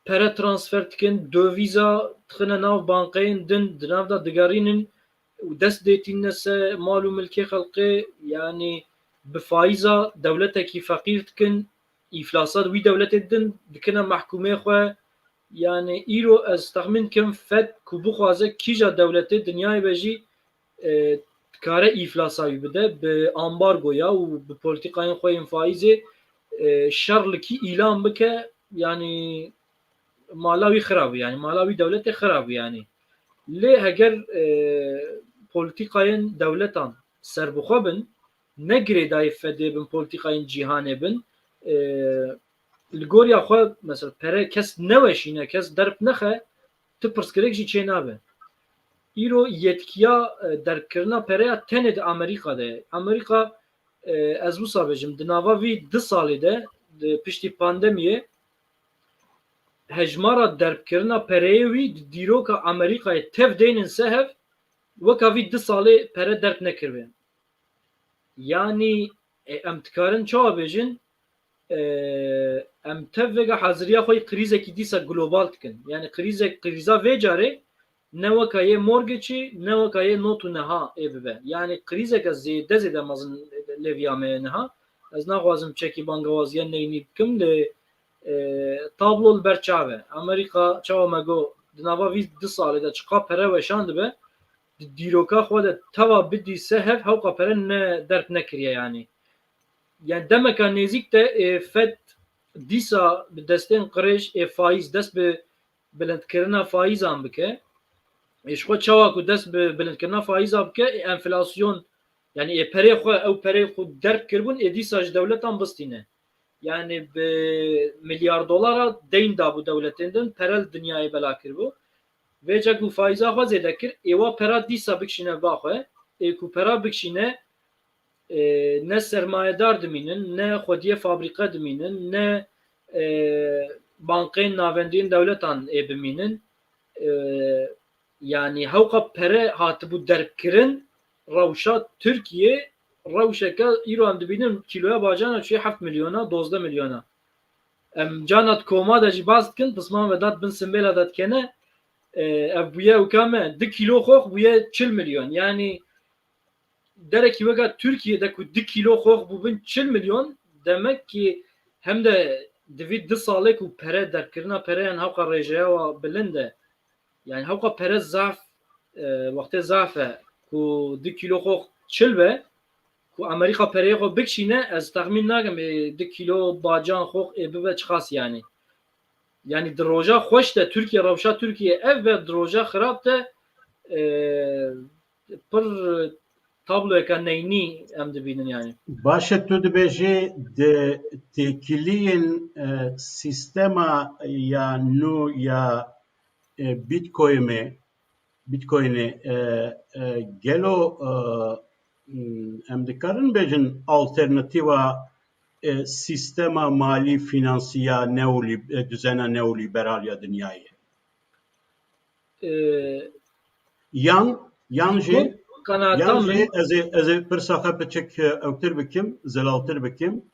pere transfer dikin, dovîza dixine nav bankeyên din, di nav de digerînin û dest dê tînine ser mal û milkê xelkê, yani bi faîza dewletekî feqîr dikin, îflasa wî dewletê din dikine mehkûmê xwe. Yani îro ez texmîn dikim Fed ku bixwaze kîja dewletê dinyayê be jî, e, dikare îflasa wî bide bi ambargoya û bi polîtîkayên xwe yên faîzê, e, şer li kî îlan bike, yani mala wî xira bû, yani mala wî dewletê xira bû yani. Lê heger, e, polîtîkayên dewletan serbixwe bin, ne girêdayî Fedê bin, polîtîkayên cîhanê bin, e, li goriya xwe mesela pere kes neweşîne, kes derb nexe, ti pirsgirêk jî çê nabe. Îro yetkiya, e, derbkirina pereya tenê di Amerîka de ye. Amerîka, e, ez wisa bêjim, di nava vî du salê de, di piştî pandemiyê, hejmara derbkirina pereyê wî di dîroka Amerîkayê tev deynin ser hev, weka vî du salê pere derb nekiribe. Yanî, e, em dikarin çawa bêjin? E, em tev vêga haziriya xwe yê krîzekî dîsa global dikin. Yani krîzek, krîza vê carê ne weka yê mortgage'ê, ne weka yê not û neha ê bibe. Yani krîzeke zêde zêde mezin lê viya me ye niha. Ez naxwazim çekî bangewaziya neynî bikim, lê, e, tablo li ber çav e. Amerîka, çawa me got, di nava vî du salê de çiqa pere weşandibe, di dîroka xwe de teva bidî ser hev, hewqa pere ne derb nekiriye yani. Yani demeka nêzîk de, e, Fed dîsa bi destên qirêj ê faîz dest bi bilindkirina faîzan bike. Ê ji xwe çawa ku dest bi bilindkirina faîza bike, ê enflasyon, yani ê perê xwe, ew perê xwe derb kiribûn, ê dîsa ji dewletan bistîne. Yani bi milyar dolara deyn dabû dewletên din, pere li dinyayê bela kiribû. Vêca ku faîza xwe zêde kir, ê wa pera dîsa bikişîne ba xwe, ê ku pera bikişîne, e, ne sermayedar dimînin, ne xwediyê fabrîqe dimînin, ne, e, bankeyên navendî yên dewletan ê bimînin. E, yani hewqa pere hatibû derbkirin, rewşa Tirkiye, rewşeke îro em dibînin kîloya bacana çûye heft milyona, dozdeh milyona. Em cana di koma de jî bas dikin, pisman ve dat bin simbêla de dikene, e, ev bûye ewka me, du kîlo xox bûye çil milyon. Yani derekî weka Tirkiye de ku du kîlo xox bûbin çil milyon, demek ki hem de di vî du salê ku pere, derkirina pereyan hewqa rêjeya wa bilind e. Yani hewqa pere zaf, e, wextê zaf e ku du kîlo xox çil be, ku Amerîka pereyê xwe bikişîne, ez texmîn nakim ê du kîlo bacan xox ê bibe çiqas yani. Yani di roja xweş de Tirkiye, rewşa Tirkiye ev be, di roja xirab de, e, pir tabloyeka neynî em dibînin yani. Baş e, tu dibêjî di têkiliyên, e, sîstema ya nû ya, e, Bitcoinê, Bitcoinê, e, e, gelo, e, m, em dikarin bêjin alternatîva, e, sîstema malî finansî ya neolî-, e, duzena neolîberal ya dinyayê? E, Yan, yan jî, Got, qenaeta yan jî min ez ê, ez ê pirsa xwe piçik, e, ewtir bikim, zelaltir bikim.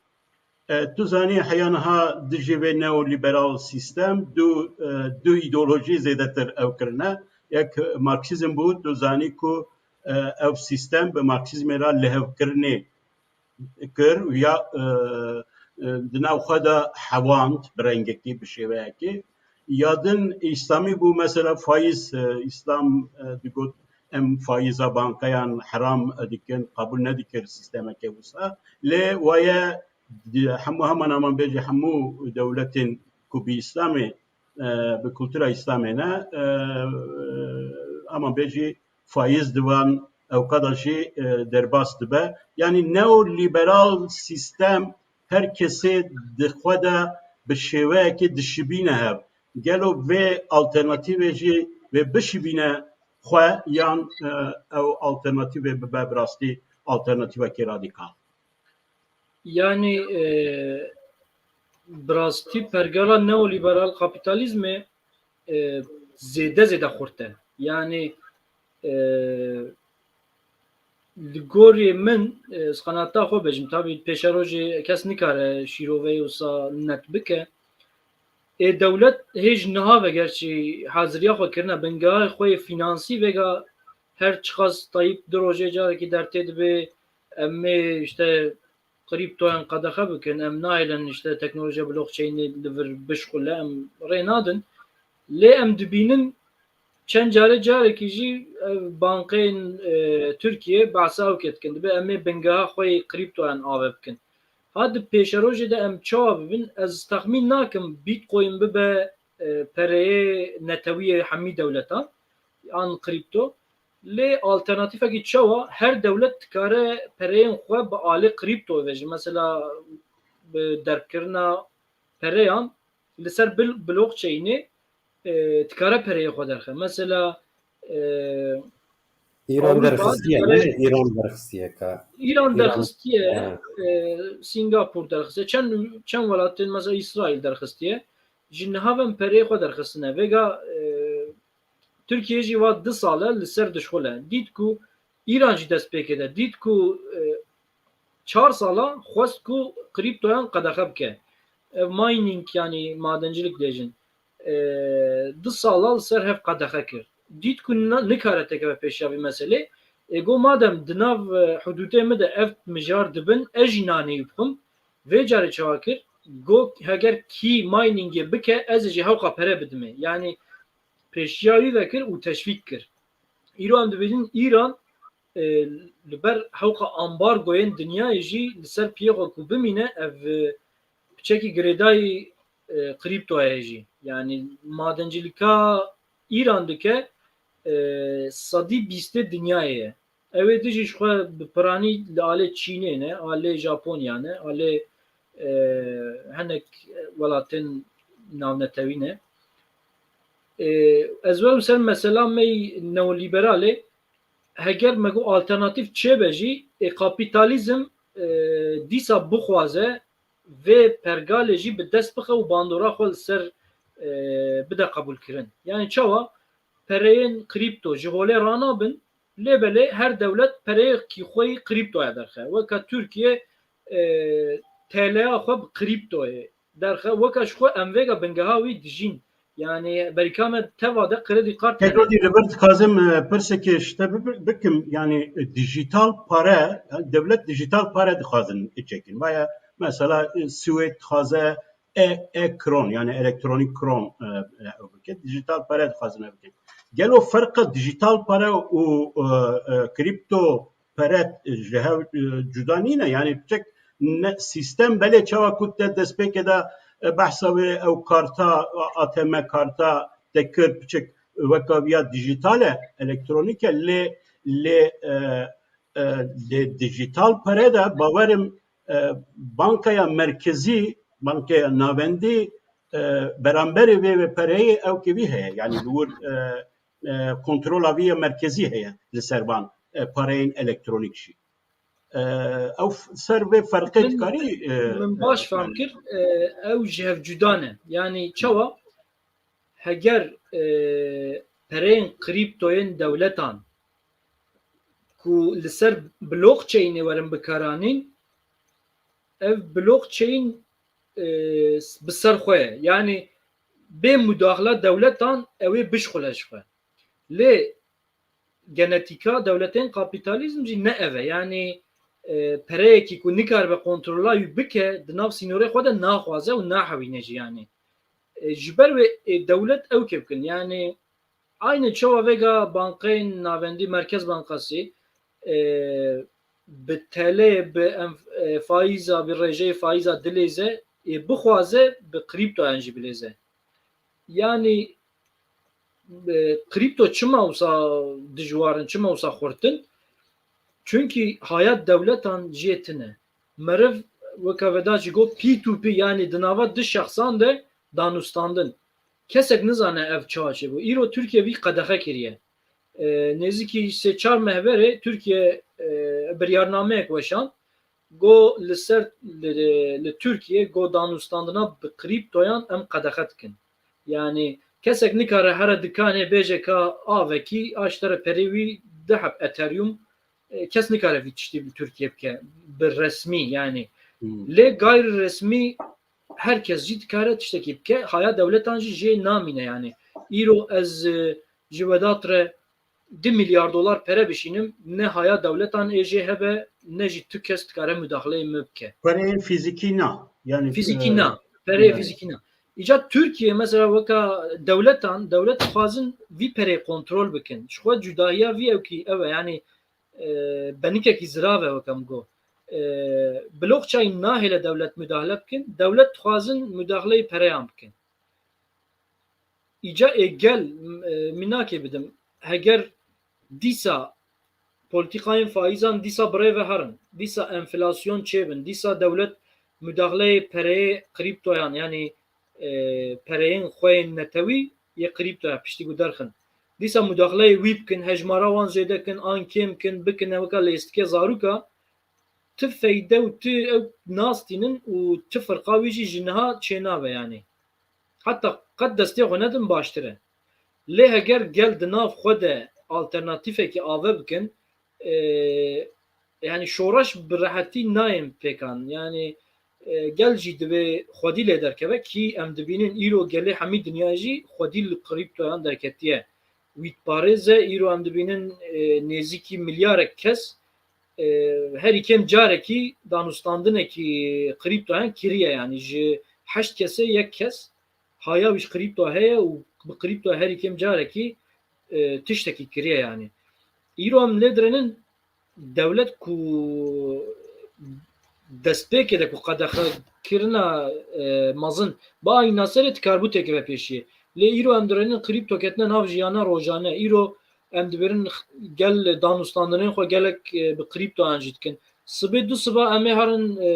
E, tu zanî heya niha dijî vê neolîberal sîstem du, e, du îdeolojî zêdetir ew kirine. Yek Marksîzm bû, tu zanî ku, e, ev sîstem bi Marksîzmê re lihevkirinê kir û ya, e, e, di nav xwe de hewand bi rengekî, bi şêweyekê. Ya din Îslamî bû, mesela faiz, e, Îslam, e, digot, em faiza bankayan heram dikin, qebûl nedikir sîstemeke wisa. Lê waye di hemû, heman, heman bêjî hemû dewletên ku bi Îslamê, e, bi kultura Îslamê ne, e, heman bêjî faiz divan ewqada jî, e, derbas dibe. Yanî neoliberal sîstem her kesê di xwe de bi şêweyekê dişibîne hev. Gelo vê alternatîvê jî vê bişibîne xwe yan, e, ew alternatîvê bibe bi rastî alternatîvekê radîkal? Yanî, e, bi rastî pergala neoliberal kapîtalîzmê, e, zêde zêde xurt e. Yanî, e, li gorî min, e, ez qenata xwe bêjim, tabî pêşerojê kes nikare şîroveyê wisa net bike. Ê dewlet hê ji niha ve gerçî haziriya xwe kirine, bingeha xwe yê fînansî vêga her çiqas Tayyîp du rojê carekî dertê dibe, em ê işte kriptoyan qedexe bikin, em nahêlin işte teknolojiya blockchainê li vir bişxule, em rê nadin. Lê em dibînin çend carê carekî jî, e, bankeyên, e, Tirkiye behsa ew kê dikin. Dibe em ê bingeha xwe yê kriptoyan ave bikin. Ha di pêşerojê de em çawa bibin? Ez texmîn nakim Bitcoin bibe, e, pereyê netewî yê hemî dewletan an kripto. Lê alternatîfekî çawa? Her dewlet dikare pereyên xwe bi alê kripto ve jî, mesela bi derbkirina pereyan li ser bil-, blockchainê, e, dikare pereyê xwe derxe. Mesela, e, Îran Ewropa derxistiye, dikare ne? Îran derxistiye ka. Îran derxistiye, e, Singapur derxistiye. Çend, çend welatên, mesela Îsraîl derxistiye. Ji niha ve em pereyê xwe derxistine. Vêga, e, Tirkiye jî va du sal e li ser dişxule. Dît ku Îran jî dest pê kir de. Dît ku, e, çar sala xwest ku kriptoyan qedexe bike. Ev mining, yanî madencilik dêjin. E, du sala li ser hev qedexe kir. Dît ku na-, nikare têkeve pêşiya vî meselê. Ê got, madem di nav, e, hudûdê min de ev mijar dibin, ez jî naneyî bixwim. Vê carê çawa kir? Got, heger kî miningê bike, ez ê jî hewqa pere bidimê. Yanî pêşiya wî vekir û teşvîk kir. Îro em dibêjin Îran, e, li ber hewqa ambargoyên dinyayê jî li ser piyê xwe ku bimîne, ev, e, piçekî girêdayî, e, kriptoyê jî. Yanî madencilika Îran dike, e, sedî bîstê dinyayê ye. Ew ê dijî ji xwe bi piranî li alê Çînê ne, alê Japonya ne, alê, e, hinek welatên navnetewî ne. E, ez werim ser mesela me yî neolîberalê, heger me got alternatîf çêbe jî, ê kapîtalîzm, e, dîsa bixwaze vê pergalê jî bi dest bixe û bandora xwe li ser, e, bide qebûlkirin. Yanî çawa? Pereyên kripto ji holê ranabin, lê belê her dewlet pereyekî xwe yî kriptoya derxe. Weka Tirkiye, e, T L'ya xwe bi kriptoyê derxe. Weka ji xwe em vêga bingeha wî dijîn. Yanî berîka me teva de kredî kart hene. Tekrar li vir dixwazim, e, pirsekê ji te bi-, bikim. Yanî, e, dijital pare, yanî dewlet dijital pare dixwazin çekin. Vaya mesela, e, Swêd dixwaze e, e-kron, yanî elektronik kron, e, e, ew bike. Dijital pare dixwazin ev bikin. Gelo ferqa dijital pare û, e, e, kripto pere ji hev, e, cuda nîne? Yanî piçek ne, sîstem belê çawa ku te destpêkê de, e, behsa wê ew karta, A T M karta te kir, piçek weka viya dijital e, elektronîk e, lê, lê, e, e, lê dijital pere de bawerim, e, bankaya merkezî, bankaya navendî, e, beramberê vê, vê pereyê ew kevî heye. Yanî li wir, e, e, kontrola vî ya merkezî heye li ser van, e, pareyên elektronîk jî. E, ew f-, ser vê ferqê Min, dikarî, e, min baş e, fam kir, e, ew ji hev cuda ne. Yanî çawa? Heger, e, pereyên kriptoyên dewletan ku li ser blockchainê werin bikaranîn, ev blockchain, e, bi ser xwe ye. Yanî bê mudaxila dewletan ew ê bişxule ji xwe. Lê genetîka dewletên kapîtalîzm jî ne ev e. Yanî, e, pereyekî ku nikaribe kontrola wî bike, di nav sînorê xwe de naxwaze û nahewîne jî yanî. E, ji ber wê, e, dewlet ew kê bikin. Yanî, aynı çawa vêga bankeyên navendî, Merkez Bankası, e, bi T L, bi enf-, e, faiza, bi rêjeyê faiza dilêze, e, bixwaze bi kriptoyan jî bilêze. Yanî, e, kripto çima wisa dijwar in, çima wisa xurt in? Çunkî haya dewletan jê tune. Meriv weke veda jî got P two P, yanî di nava du şexsan de danûstandin. Kesek nizane ev çawa çêbû. Îro Tirkiye vî qedexe kiriye. E, nêzîkî sê çar meh berê Tirkiye, e, biryarnameyek weşand. Got li ser, li, li Tirkiye got danûstandina bi kriptoyan em qedexe dikin. Yanî kesek nikare here dikanê bêje ka avekî a ji te re perê wî du heb Ethereum, e, kes nikare vî tiştî li Tirkiye bike bi resmî yanî. Hmm. Lê gayri resmî her kes jî dikare tiştekî bike. Haya dewletan jî jê namîne yanî. Îro ez, e, ji Vedat re du milyar dolar pere bişînim, ne haya dewletan ê jê hebe, ne jî tu kes dikare mudaxileyê min bike. Pereyên fîzîkî na. Yanî, Fîzîkî e, na. Pereyê yanî. Fîzîkî na. Îca Tirkiye mesela weka dewletan, dewlet dixwazin vî pereyê kontrol bikin. Ji xwe cudahiya vî ewkî ew e, yanî, e, benikekî zirav e weke min got. E, blockchain nahêle dewlet mudaxile bikin, dewlet dixwazin mudaxileyê pereyan bikin. Îca ê gel, e, mînakê bidim, heger dîsa polîtîkayên faîzan dîsa bi rê ve herin, dîsa enflasyon çêbin, dîsa dewlet mudaxileyê pereyê kriptoyan, yanî, e, pereyên xwe yên netewî yê kriptoya piştî ku derxin. Dîsa mudaxileyê wî bikin, hejmara wan zêde kin, an kêm kin, bikine weka lêstikê zaroka, ti feyde û ti ew nastînin û ti firqa wî jî ji niha çênabe yanî. Heta qet destê xwe nedin baştir e. Lê heger gel di nav xwe de alternatîfekî ave bikin, e, yanî şoreş bi rehetî nayên pêkan. Yanî, e, gel jî divê xwedî lê derkeve kî em dibînin îro gelê hemî dinyayê jî xwedî li krîptoyan derketiye. Wî diparêze îro em dibînin, e, nêzîkî milyarek kes, e, herî kêm carekî danûstandinekî krîptoyan kiriye, yanî ji heşt kesê yek kes haya wî ji krîpto heye û bi krîpto herî kêm carekî, e, tiştekî kiriye yanî. Îro em lê dirênin dewlet ku destpêkê de ku qedexe kirina, e, mezin ba ayîna serê dikaribû têkeve pêşiyê. Lê îro em dirênin krîpto ketine nav jiyana rojane. Îro em dibêrin gel danûstandinên xwe gelek, e, bi krîptoyan jî dikin. Sibê du siba em ê herin, e,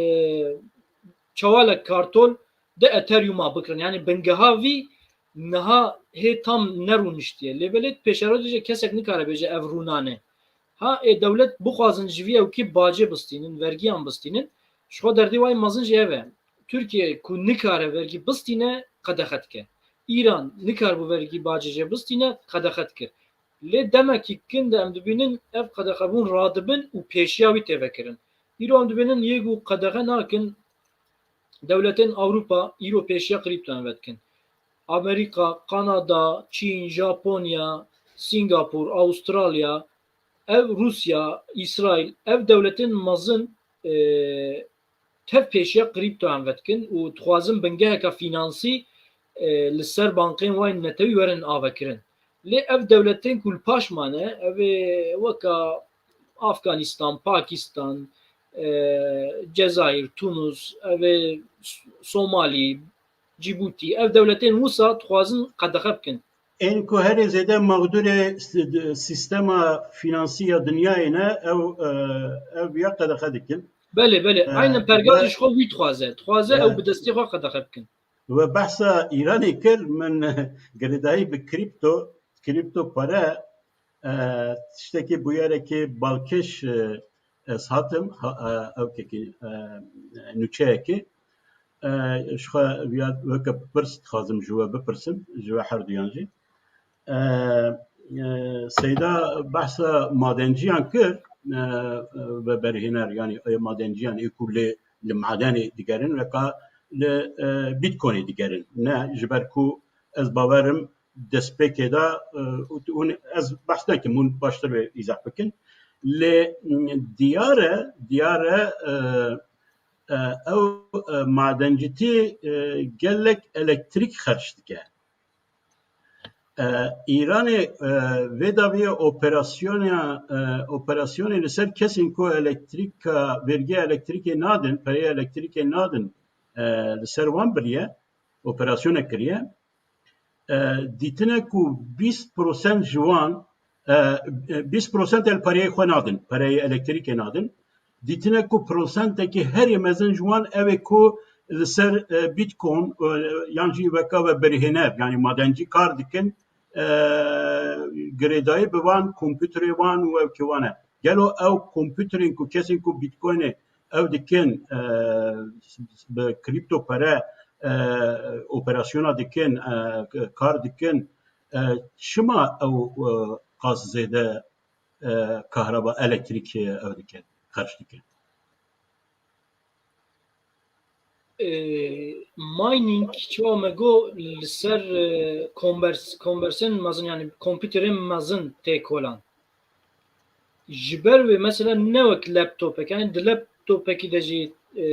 çewalek kartol di Ethereum'a bikirin. Yanî bingeha vî niha hê tam nerûniştiye. Lê belê pêşerojê kesek nikare bêje ev rûnane. Ha, ê dewlet bixwazin ji vî ewkî bacê bistînin, vergiyan bistînin. Ji xwe derdê wayê mezin jî ev e. Tirkiye ku nikare vergî bistîne, qedexe dike. Îran nikaribû vergî bacê jê bistîne, qedexe dikir. Lê demekî kin de em dibînin ev qedexebûn radibin û pêşiya wî tê vekirin. Îro em dibînin yê ku qedexe nakin, dewletên Ewropa îro pêşiya krîptoyan vedikin. Amerîka, Kanada, Çîn, Japonya, Singapur, Awustralya, ev Rûsya, Îsraîl, ev dewletên mezin, e, tev pêşiya krîptoyan vedikin û dixwazin bingeheka fînansî, e, li ser bankên wan netewî werin avekirin. Lê ev dewletên ku li paş mane, ev ê weka Afganistan, Pakistan, e, Cezayir, Tunus, ev ê S-, Somalî, Cîbûtî, ev dewletên wisa dixwazin qedexe bikin. Ên ku herê zêde mexdûrê s-, sîstema fînansî ya dinyayê ne, ew, e, ev ya qedexe dikin. Belê, belê. E, Aynen pergal ve jî ji xwe wî dixwaze. Dixwaze e, ew bi destê xwe qedexe bikin. We behsa Îranê kir, min girêdayî bi krîpto, krîpto pare, e, tiştekî bûyerekê balkêş, e, ez hatim, ha, e, ewkekî, e, nûçeyekê. E, ji xwe viya weke pirs dixwazim ji we bipirsim, ji we herduyan jî. E, e, Seyda behsa madenciyan kir, e, e, ve berhêner, yanî, e, madenciyan ê ku lê li madenê digerin, weka li, e, Bitcoinê digerin. Ne, ji ber ku ez bawerim destpêkê de, e, hûn, ez behs nekim, hûn baştir wê îzah bikin. Lê, m, diyar e, diyar e, e, e, ew, e, madencîtî, e, gelek elektrîk xerc dike. E, Îranê, e, vê daviye operasyona, e, operasyonê li ser kesên ku elektrîka, vergiya elektrîkê nadin, pereyê elektrîkê nadin, e, li ser wan biriye, operasyone kiriye. E, dîtine ku bîst prosent ji wan, e, e, bîst prosent el pereyê xwe nadin, pereyê elektrîkê nadin. Dîtine ku prosentekî herî mezin ji wan ew ê ku li ser, e, Bitcoin, e, yan jî weka ve berhêne, yanî madencî kar dikin, e, girêdayî bi van kompûterê wan û ew ki wan e. Gelo ew kompûterên ku kesên ku Bitcoinê ew dikin, e, bi kripto pere, e, operasyona dikin, e, kar dikin, e, çima ew, e, qas zêde, e, kahraba, elektrîk, e, ew dikin, xerc dikin? E, mining, çawa me got, li ser, e, kombers-, kombersên mezin, yani kompûterên mezin tê kolan. Ji ber wê mesela ne wek laptopek, yani di laptopekî de jî, e,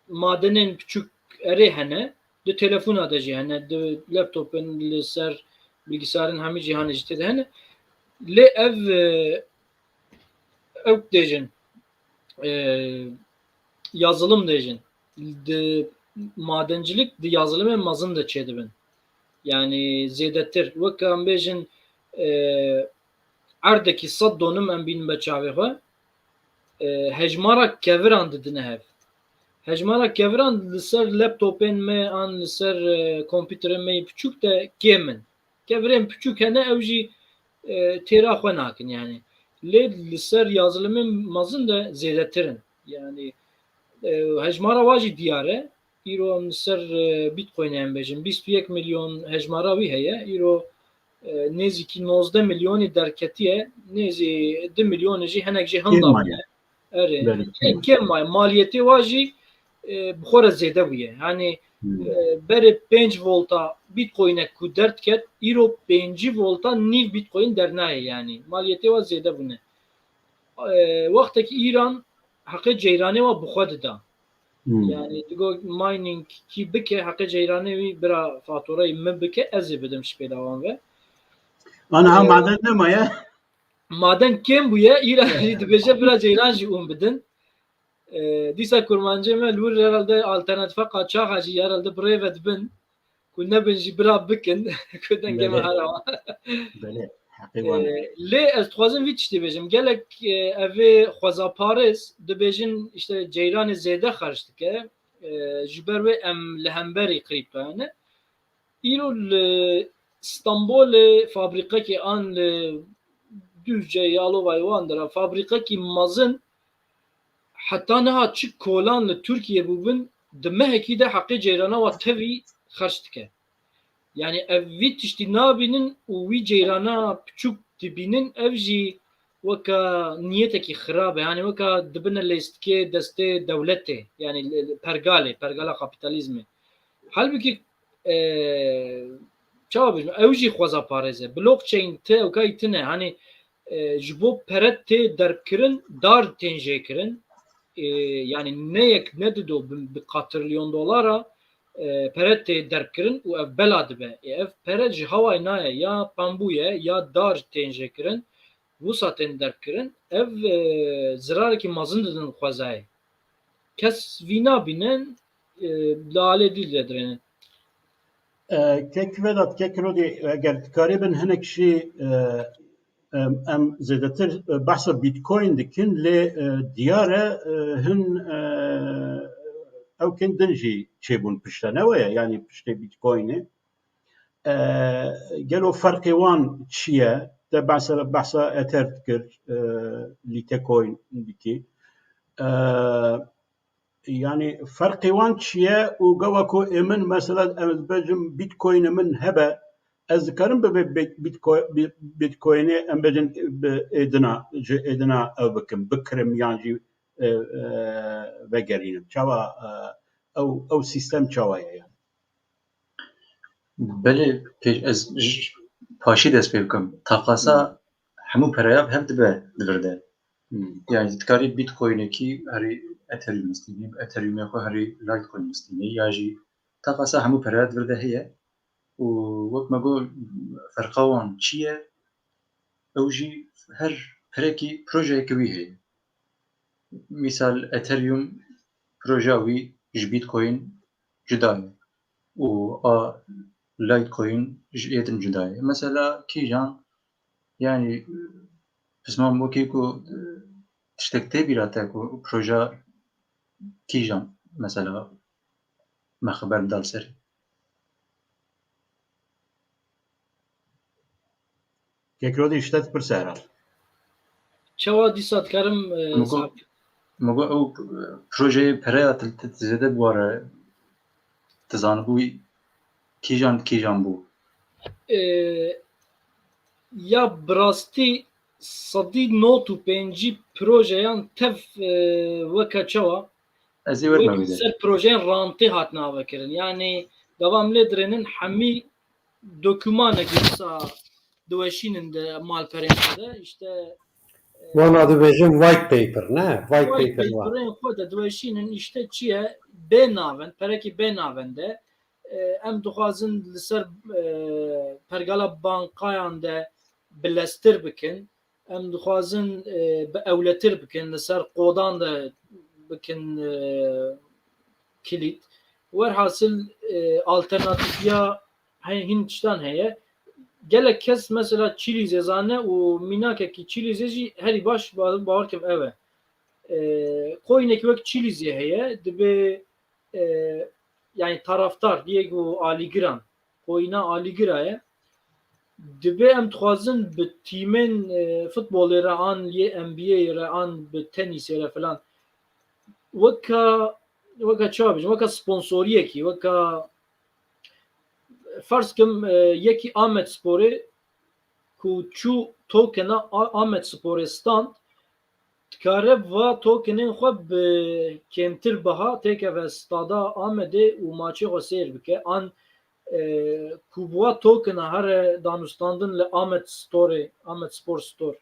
madenên piçûk erê hene, di telefona de jî hene, di laptopin, li ser bilgisayarên hemî cîhanê jî tê de hene. Lê ev, e, ew dêjin, e, yazılım dêjin. Di madencilik di yazılımê mezin de çêdibin. Yani zêdetir. Wek em bêjin, e, erdekî sed donim em bînin be çavê xwe, e, hejmara keviran didine hev. Hejmara keviran li ser laptopên me an li ser, e, kompûterên me yê piçûk de kêm in. Kevirên piçûk hene, ew jî, e, têra xwe nakin yani. Lê li ser yazılımên mezin de zêdetir in. Yani, e, hejmara wa jî diyar e. Îro em li ser, e, Bitcoinê em bêjin, bîst û yek milyon hejmara wî heye. Îro, e, nêzîkî nozdeh milyonî derketiye, nêzî du milyonê jî, hinek jî hinda bûye. Erê. Belê, kêm. Kêm maye. Maliyetê wa jî, e, bi xwe re zêde bûye. Yani, Hmm. e, berê pênc volta Bitcoinek ku derdiket, îro pêncî volta nîv Bitcoin dernayê yani. Maliyetê wa zêde bûne. E, wextekî Îran heqê ceyranê wa bi xwe dida. Hmm. Yani digo mining kî bike, heqê ceyranê wî bira faturayê min bike, ez ê bidim ji pêlawan ve. Aniha E, maden nemaye? Maden kêm bûye, Îran jî dibêje bira ceyran jî hûn bidin. E, dîsa kurmancê me li wir herhalde alternatifa qaçaxa jî herhalde bi rê ve dibin. Ku nebin jî bira bikin, ku dengê me Belê. hera wa. Belê, heqê wan e. E, lê ez dixwazim vî tiştî bêjim. Gelek, e, evê xwezaparêz dibêjin, işte, ceyranê zêde xerc dike. E, ji ber wê em li hemberî krîptoyan e. Îro li Stenbolê fabrîqekê an li Dûzce ya Alovayê wan de re fabrîqekî mezin heta niha çi kolan li Tirkiyê bûbin, di mehekî de heqê ceyrana wa tevî xerc dike. Yani ev vî tiştî nabînin û wî ceyrana piçûk dibînin, ev jî weka niyetekî xirab e. Yani weka dibine lêstikê destê dewletê, yani li, li pergalê, pergala kapîtalîzmê. Halbûkî, e, çawa bêjim, ew jî xweza parêz e. Blockchain ti ewkayî tine. Hani, e, ji bo pere tê derbkirin, dar tên jêkirin. E, yani ne yek, ne dido, bi, bi qatrilyon dolara, e, pere tê derbkirin û ev bela dibe. E, ev pere ji hawayê nayê, ya pembû ye, ya dar tên jêkirin, wisa tên derbkirin. Ev, e, zirarekî mezin didin xwezayê. Kes vî nabînin, e, li alê dî de dirênin. E, kek Vedat, kek Rodî, eger dikarîbin hinek jî, e, em, em zêdetir, e, behsa Bitcoin dikin, lê, e, diyar e, e, hin, e, ewkên din jî çêbûn pişte, ne weye? Yanî piştê Bitcoinê. E, gelo ferqê wan çi ye? Te behsa, behsa Ether dikir, e, Litecoin dikî. E, Yanî ferqê wan çi ye û gava ku ê min mesela ez bêjim Bitcoinê min hebe, ez dikarim bi, bi, bi Bitco-, bi Bitcoinê em bêjin bi êdina, ji êdina ew bikim, bikirim yan jî, e, e, vegerînim. Çawa, e, ew, ew sîstem çawa ye yani? Belê, pê-, ez ji paşî dest pê bikim. Taxasa hemû pereya bi hev dibe di vir de. Hmm. Yani dikarî Bitcoinekî herî Ethereum bistînî, Ethereumê xwe herî Litecoin bistînî, ya jî taxasa hemû pereya di vir de heye. Û wek me got, ferqa wan çi ye? Ew jî her perekî projeyeke wî heye. Misal Ethereum projeya wî ji Bitcoin cuda ye û a Litecoin ji ê din cuda ye. Mesela kîjan, yani pismam wekî ku, e, tiştek tê bîra te ku projeya kîjan mesela me xeber da li ser. Kekrodî ji te dipirse herhal. Çawa dîsa dikarim, e, Min got, sabit? Min got ew, e, projeyê pereya tu, tu, tu zêde bi ware, tu zanibû kîjan, kîjan bû? E, ya bi rastî sedî nod û pêncî projeyan tev, e, weke çawa? Ez ê werime wî de. Ser projeyên rantê hatine avekirin. Yani devam lê dirênin hemî dokümanekî wisa diweşînin di malperên xwe de. İşte, e, Wana dibêjin white paper, ne? White white paper wan. Paperên xwe de diweşînin, işte çi ye? Bê navend, perekî bê navend e. E, em dixwazin li ser, e, pergala bankayan de bileztir bikin. Em dixwazin, e, bi ewletir bikin, li ser qodan de bikin, e, kilît. Werhasil, e, alternatifiya he-, hin tiştan heye. Gelek kes mesela Çîlîzê zane û mînakekî Çîlîzê jî herî baş ba-, bawer kim ev e. E, coinekî wek Çîlîzê heye, dibê, e, yani taraftar, yek û alîgiran, coina alîgira ye. Dibê em dixwazin bi tîmên, e, futbolê re an yê N B A re an bi tenîsê re filan weka, weka çawa bêjim, weka sponsoriyekî, weka ferz kim, e, yekî Amedsporê ku çû tokena A-, Amedsporê stand, dikare va tokenên xwe bi kêmtir biha têkeve stada Amedê û maçê xwe seyr bike. An, e, ku bi wa tokena here danûstandin li Amed Store, Amed Sport Store,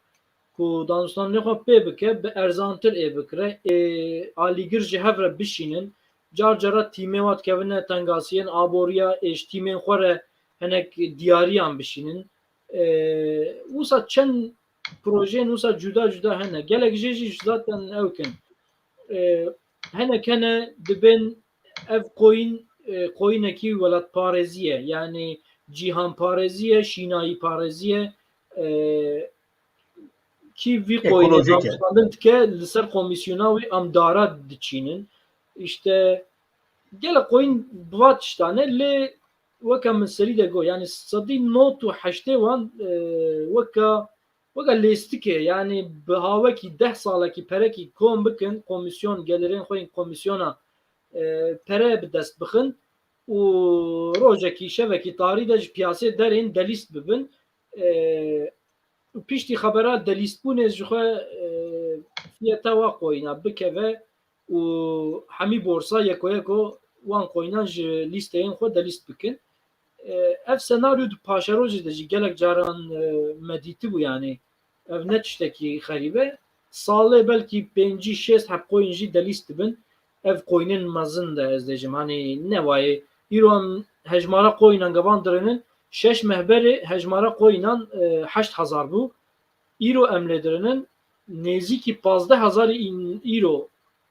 ku danûstandinê xwe pê bike, bi erzantir ê bikire. Ê alîgir ji hev re bişînin. Car cara tîmê wa dikevine tengasiyên aboriya, ê ji tîmên xwe re hinek diyariyan bişînin. E, wisa çend projeyên wisa cuda cuda hene. Gelek jê jî zaten ew kin. E, hinek hene dibên ev coin, e, coinekî welatparêzî ye. Yani cîhanparêzî ye, şînayîparêzî ye. E, kî vî coinê Ekolojik e. Danûstandin dike, li ser komîsyona wî em dara diçînin. İşte gelek coin bi va tiştan e, lê weke min serî de got, yani sedî nod û heştê wan, e, weke, weke lêstikê, yani bi hawekî deh salekî perekî kom bikin, komîsyon, gelirên xwe yên komîsyona, e, pere bi dest bixin û rojekî, şevekî tarî de ji piyasê derên delîst bibin. E, û piştî xebera delîstbûnê ji xwe, e, fiyeta wa coina bikeve û hemî borsa yeko yeko wan coinan ji lîsteyên xwe delîst bikin. E, ev senaryo di paşerojê de jî gelek caran, e, me dîtibû, yani ev ne tiştekî xerîb e. Salê belkî pêncî şêst heb coin jî delîst dibin. Ev coinên mezin de ez dêjim, hani ne wayê. Îro em hejmara coinan ge van dirênin, şeş meh berê hejmara coinan, e, heşt hezar bû. Îro em lê dirinin, nêzîkî pazdeh hezarî în-, îro,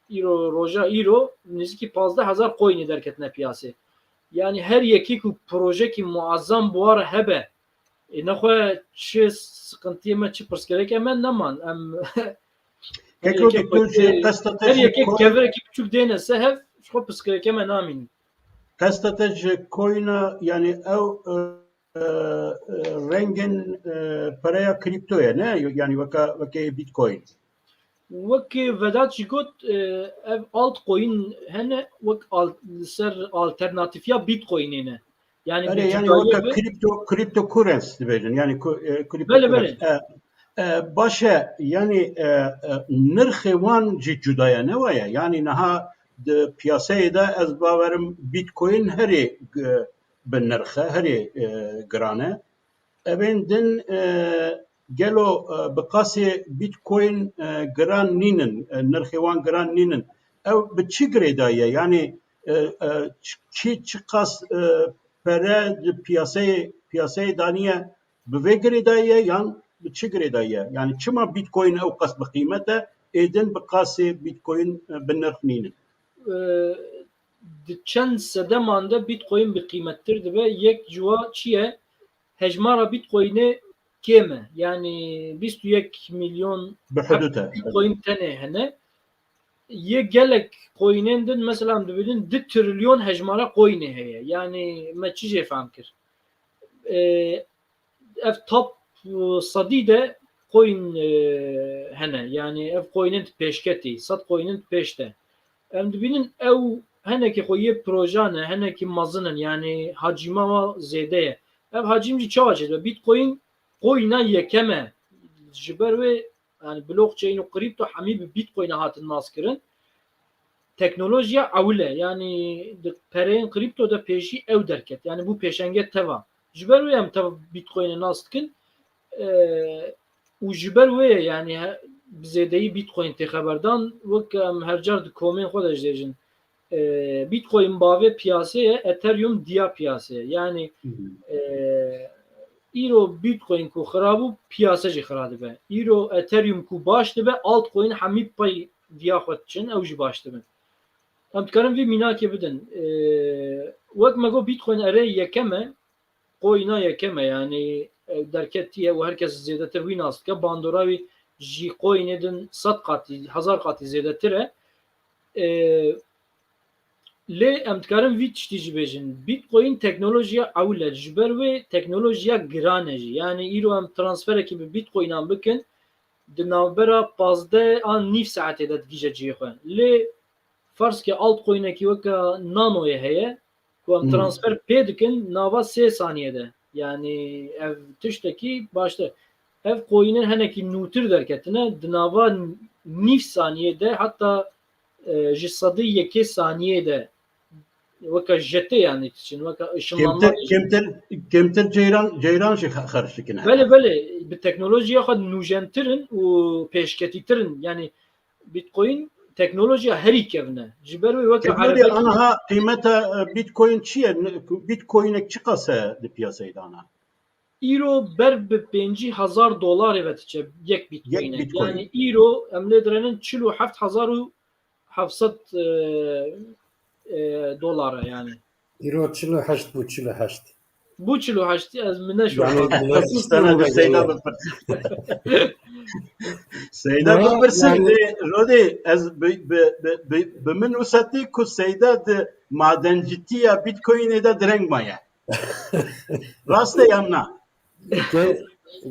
îro, roja îro, nêzîkî pazdeh hezar coinê derketine piyasê. Yani her yekî ku projekî muazzam bi wa re hebe, ê nexwe çi sıkıntiyê me, çi pirsgirêkê me neman. Em Keko, her yekê tu ji xwe qesta te her ji yekê coin kevirekî biçûk dêne se hev, ji xwe pirsgirêkê me namînin. Qesta te ji coina, yani ew, e, e, rengên, e, pereya kripto ye, ne? Yani weke, weke Bitcoin. Weke Vedat jî got, e, ev altcoin hene wek al-, li ser alternatifiya Bitcoinê ne. Yani Erê, bi yani cudayî weke bi kripto, cryptocurrency dibêjin. Yani ku-, e, Belê, cryptocurrency. Belê. E, e, baş e, yani, e, e, nirxê wan jî cuda ye, ne waye? Yani niha di piyaseyê de ez bawerim Bitcoin herê, e, bi nirx e, herê, e, giran e. Evên din, e, gelo, e, bi qasê Bitcoin, e, giran nînin, e, nirxê wan giran nînin. Ew bi çi girêdayî ye? Yanî, e, e, ç-, kî çiqas, e, pere di piyaseyê, piyaseyê daniye bi vê girêdayî ye yan bi çi girêdayî ye? Yanî çima Bitcoin ew qas bi qîmet e, êdin bi qasê Bitcoin, e, bi nirx nînin? E, di çend sedeman de Bitcoin bi qîmettir dibe. Yek ji wa çi ye? Hejmara Bitcoinê kêm e. Yanî bîst û yek milyon Bi hudûd e. Bitcoin tenê hene. Yê gelek coinên din, mesela, em dibînin du trilyon hejmara coinê heye. Yanî me çi jê fehm kir? E, ev top, e, sedî de coin, e, hene. Yanî ev coinên di pêşketî, sed coinên di pêş de. Em dibînin ew henekî xwe yê projan e, henekî mezin in, yanî hacîma wa zêde ye. Ev hacîm jî çawa çêdibe? Bitcoin coina yekem e. Ji ber wê, yanî blockchain û kripto hemî bi Bitcoin'e hatin naskirin. Teknolojiya ewil e. Yanî di pereyên kripto de pêşî ew derket. Yanî bû pêşenge teva. Ji ber wê em tev Bitcoin'ê nas dikin. E, û ji ber wê ye, yanî he-, bi zêdeyî Bitcoin tê xeberdan. Wek em her car di komên xwe de jî dêjin. E, Bitcoin bavê piyasê ye, Ethereum diya piyasê ye. Yanî, Hı hı. e, îro Bitcoin ku xira bû, piyase jî xira dibe. Îro Ethereum ku baş dibe, altcoin hemî pey diya xwe diçin, ew jî baş dibin. Em dikarin vî mînakê bidin. E, wek me got, Bitcoin erê yekem e, coin'a yekem e, yanî, e, derketiye û her kes zêdetir wî nas dike. Bandora wî ji coinê din sed qatî, hezar qatî zêdetir e. E, lê em dikarin vî tiştî jî bêjin. Bitcoin teknolojiya ewil e. Ji ber wê teknolojiya giran e jî. Yanî îro em transferekî bi Bitcoin'an bikin, di navbera pazdeh an nîv saetê de digihîje cihê xwe. Lê ferz ke altcoin'ekî weke Nano'yê heye, ku em Hı hı. transfer pê dikin, nava sê saniyê de. Yanî ev tiştekî baştir. Ev coin'in henekî nûtir derketine, di nava nîv saniyê de, heta, e, ji sedî yekê saniyê de weke jetê, yanî diçin, weke ışınlanma Kêmtir, jî. kêmtir, kêmtir ceyran, ceyran jî xe-, xerc dikine. Belê, belê, bi teknolojiya xwe nûjentir in û pêşketîtir in. Yanî Bitcoin teknolojiya herî kevn e. Ji ber wê weke Teknolojiya erebekî anaha qîmeta, e, Bitcoin çi ye? N-, Bitcoinek çiqas e di piyaseyê de ana? Îro ber bi pêncî hezar dolarê ve diçe yek Bitcoinek. Bitcoin. Yanî îro em lê direnin çil û heft hezar û heft sed, e, e, dolar e yanî. Îro çil û heşt bû, çil û heşt. Bû çil û heşt, ez min neşo. Yanî, Seyda bipirsin. Seyda bipirsin. Rodî, ez bi, bi, bi, bi, bi min wisa tê ku Seyda di madencitiya Bitcoin'ê de direng maye. Rast e yan na? Ke-,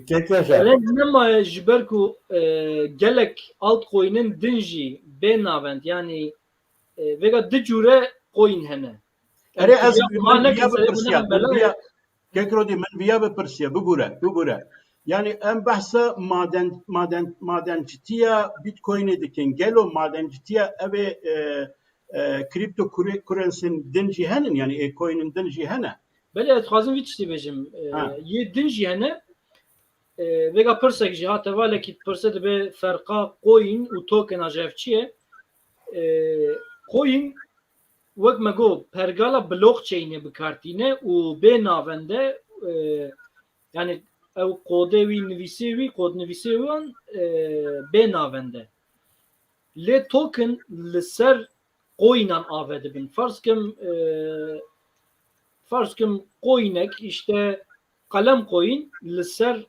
kek Yaşar. Direng nemaye ji ber ku, e, gelek altcoin'in din jî bê navend, yanî, e, vêga du cûre coin hene. Erê, ez Em, ma min nekin viya serê min bipirsiya, em min bela viya, ye. Kek Rodî, min viya bipirsiya, bibûre, bibûre. Yanî em behsa maden, maden, madencitiya Bitcoin'ê dikin. Gelo madencitiya ev ê, e, e, kripto kure-, currency'in din jî henin, yanî e coin'in din jî hene? Belê, ez dixwazim vî tiştî bêjim. E, Ha. Yê din jî hene. E, vêga pirsek jî hate, valekî pirse dibe ferqa coin û token'a ji hev çi ye? E, coin, wek me got, pergala blockchain'ê bi kar tîne û bê navend e, e, yanî ew kodê wî, nivîsê wî, kodnivîsê wan, e, bê navend e. Lê token li ser coin'an ave dibin. Ferz kim, e, ferz kim coin'ek, işte, qelem coin li ser,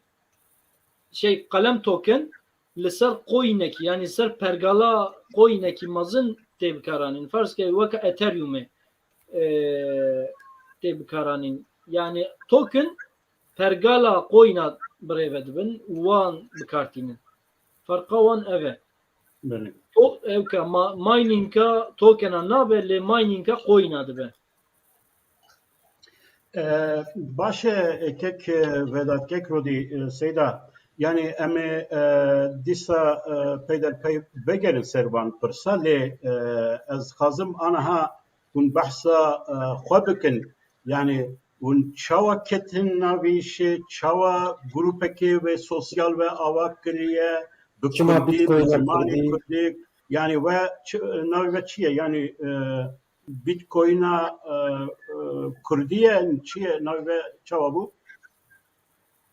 şey, qelem token li ser coin'ekî, yanî ser pergala coin'ekî mezin tê bikaranîn. Ferz ke weke Ethereum'ê, e, tê bikaranîn. Yanî token pergala coin'a birêve dibin û wan bikar tînin. Ferqa wan ev e. Belê. O, ew ke ma-, mining'a token'a nabe, lê mining'a coin'a dibe. E, baş e, kek, e, Vedat, kek Rodî, e, Seyda. Yanî em ê, e, dîsa, e, peyderpey vegerin ser van pirsa, lê, e, ez xazim anaha hûn behsa, e, xwe bikin. Yanî Hûn çawa ketin navî şê, çawa grûpekê wê sosyal ve ava kiriye, bi Çima kurdî, bi Bitcoin'a zimanê kurdî? Kurdî, yani we çi, navê ve çi ye? Yani, e, Bitcoin'a, e, e, kurdî ye, çi ye? Navê ve çawa bû?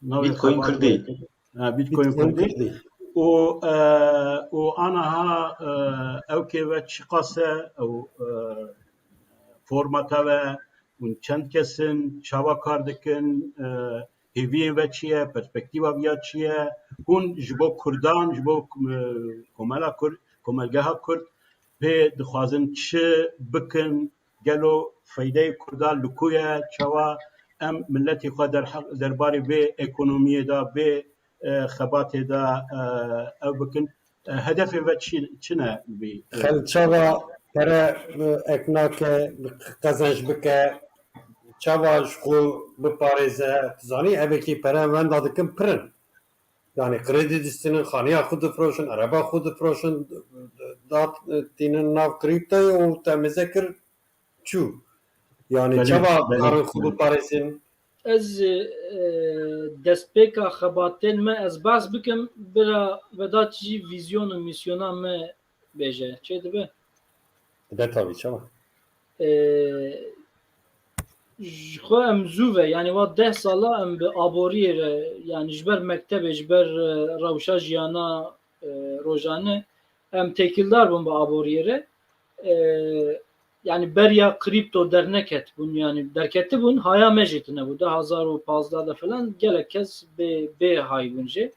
Navê Bitcoin xebatê kurdî. Ha, Bitcoin Bitcoin kurdî. Kurdî. Û, e, û anaha, e, ew kê ve çiqas e, ew, e, formata ve, hûn çend kes in, çawa kar dikin, e, hêviyên ve çi ye, perspektîva viya çi ye, hûn ji bo kurdan, ji bo, e, komela kurd, komelgeha kurd pê dixwazin çi bikin, gelo feydeyê kurda li ku ye, çawa em miletê xwe derheq-, derbarê vê ekonomiyê de, vê, e, xebatê de, e, ew bikin? E, hedefê ve çi, çi ne bî? Xel çawa pere, e, ek nake, qezenc bike, çawa ji xwe biparêze, tu zanî, evekî pere wenda dikin pir in. Yani kredi distînin, xaniya xwe difroşin, ereba xwe difroşin, dat, e, tînin nav kriptoyê û te mêze kir çû. Yani Belê, çawa belê, karin xwe belê. biparêzin? Ez, e, destpêka xebatên me ez behs bikim, bira Vedat jî vîzyon û mîsyona me bêje. Çê dibe? Dibe tabii, çawa? E, ji xwe em zû ve, yani wa deh sala em bi aboriyê re, yani ji ber mektebê, ji ber, e, rewşa jiyana, e, rojane, em têkildar bûn bi aboriyê re. E, yani beriya kripto derneketibûn, yani derketibûn, haya me jî tune bû. Du hazar û pazdeh de falan gelek kes bê, bê hay bûn jê.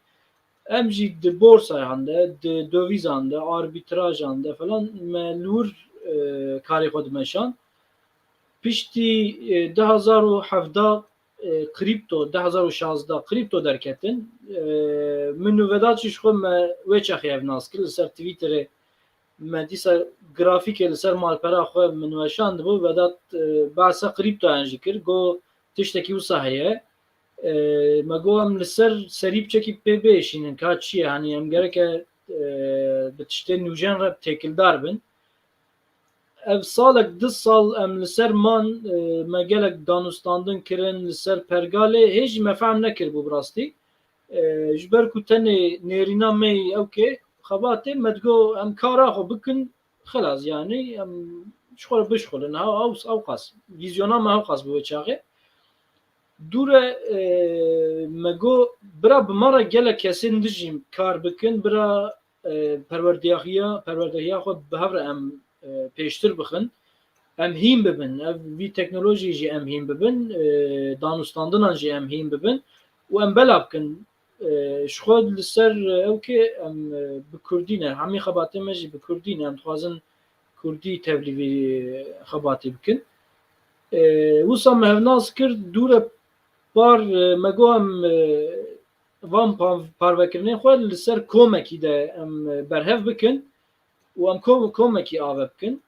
Em jî di borsayan de, di dovîzan de, arbitrajan de falan me li wir, e, karê xwe dimeşan. Piştî, e, du hazar û hevdeh, e, kripto, du hazar û şazdeh kripto derketin. E, min û Vedat jî ji xwe me wê çaxê ev nas kir, li ser Twitterê me dîsa grafîkê li ser malpera xwe min weşandibû, Vedat, e, behsa kriptoyan jî kir, got tiştekî wisa heye. E, me got em li ser serî piçekî pê biêşînin, ka çi ye, hani em gereke, e, bi tiştê nûjen re têkildar bin. Ev salek, du sal em li ser man, e, me gelek danûstandin kirin li ser pergalê, hê jî me fehm nekiribû bi rastî. E, ji ber ku tenê nêrîna me yî ew kê xebatê, me digot em kara xwe bikin, xilas, yani em ji xwe re bişxulin. Ha, ew, ew qas. Vîzyona me ew qas bû wê çaxê. Dûre, e, me got, bira bi me re gelek kesên din jî kar bikin, bira, e, perwerdehiya, perwerdehiya xwe bi hev re em, e, pêştir bixin. Em hîn bibin. Ev, vî teknolojiyê jî em hîn bibin, e, danûstandinan jî em hîn bibin û em bela bikin. E, ji xwe li ser ew kê em, e, bi kurdî ne. Hemî xebatê me jî bi kurdî ne. Em dixwazin kurdî tevlî vî xebatê bikin. E, wisa me hevnas kir, dûre par, e, me got em, e, van pa-, parvekirinên xwe li ser komekî de em, e, berhev bikin û em kom-, komekî ave bikin.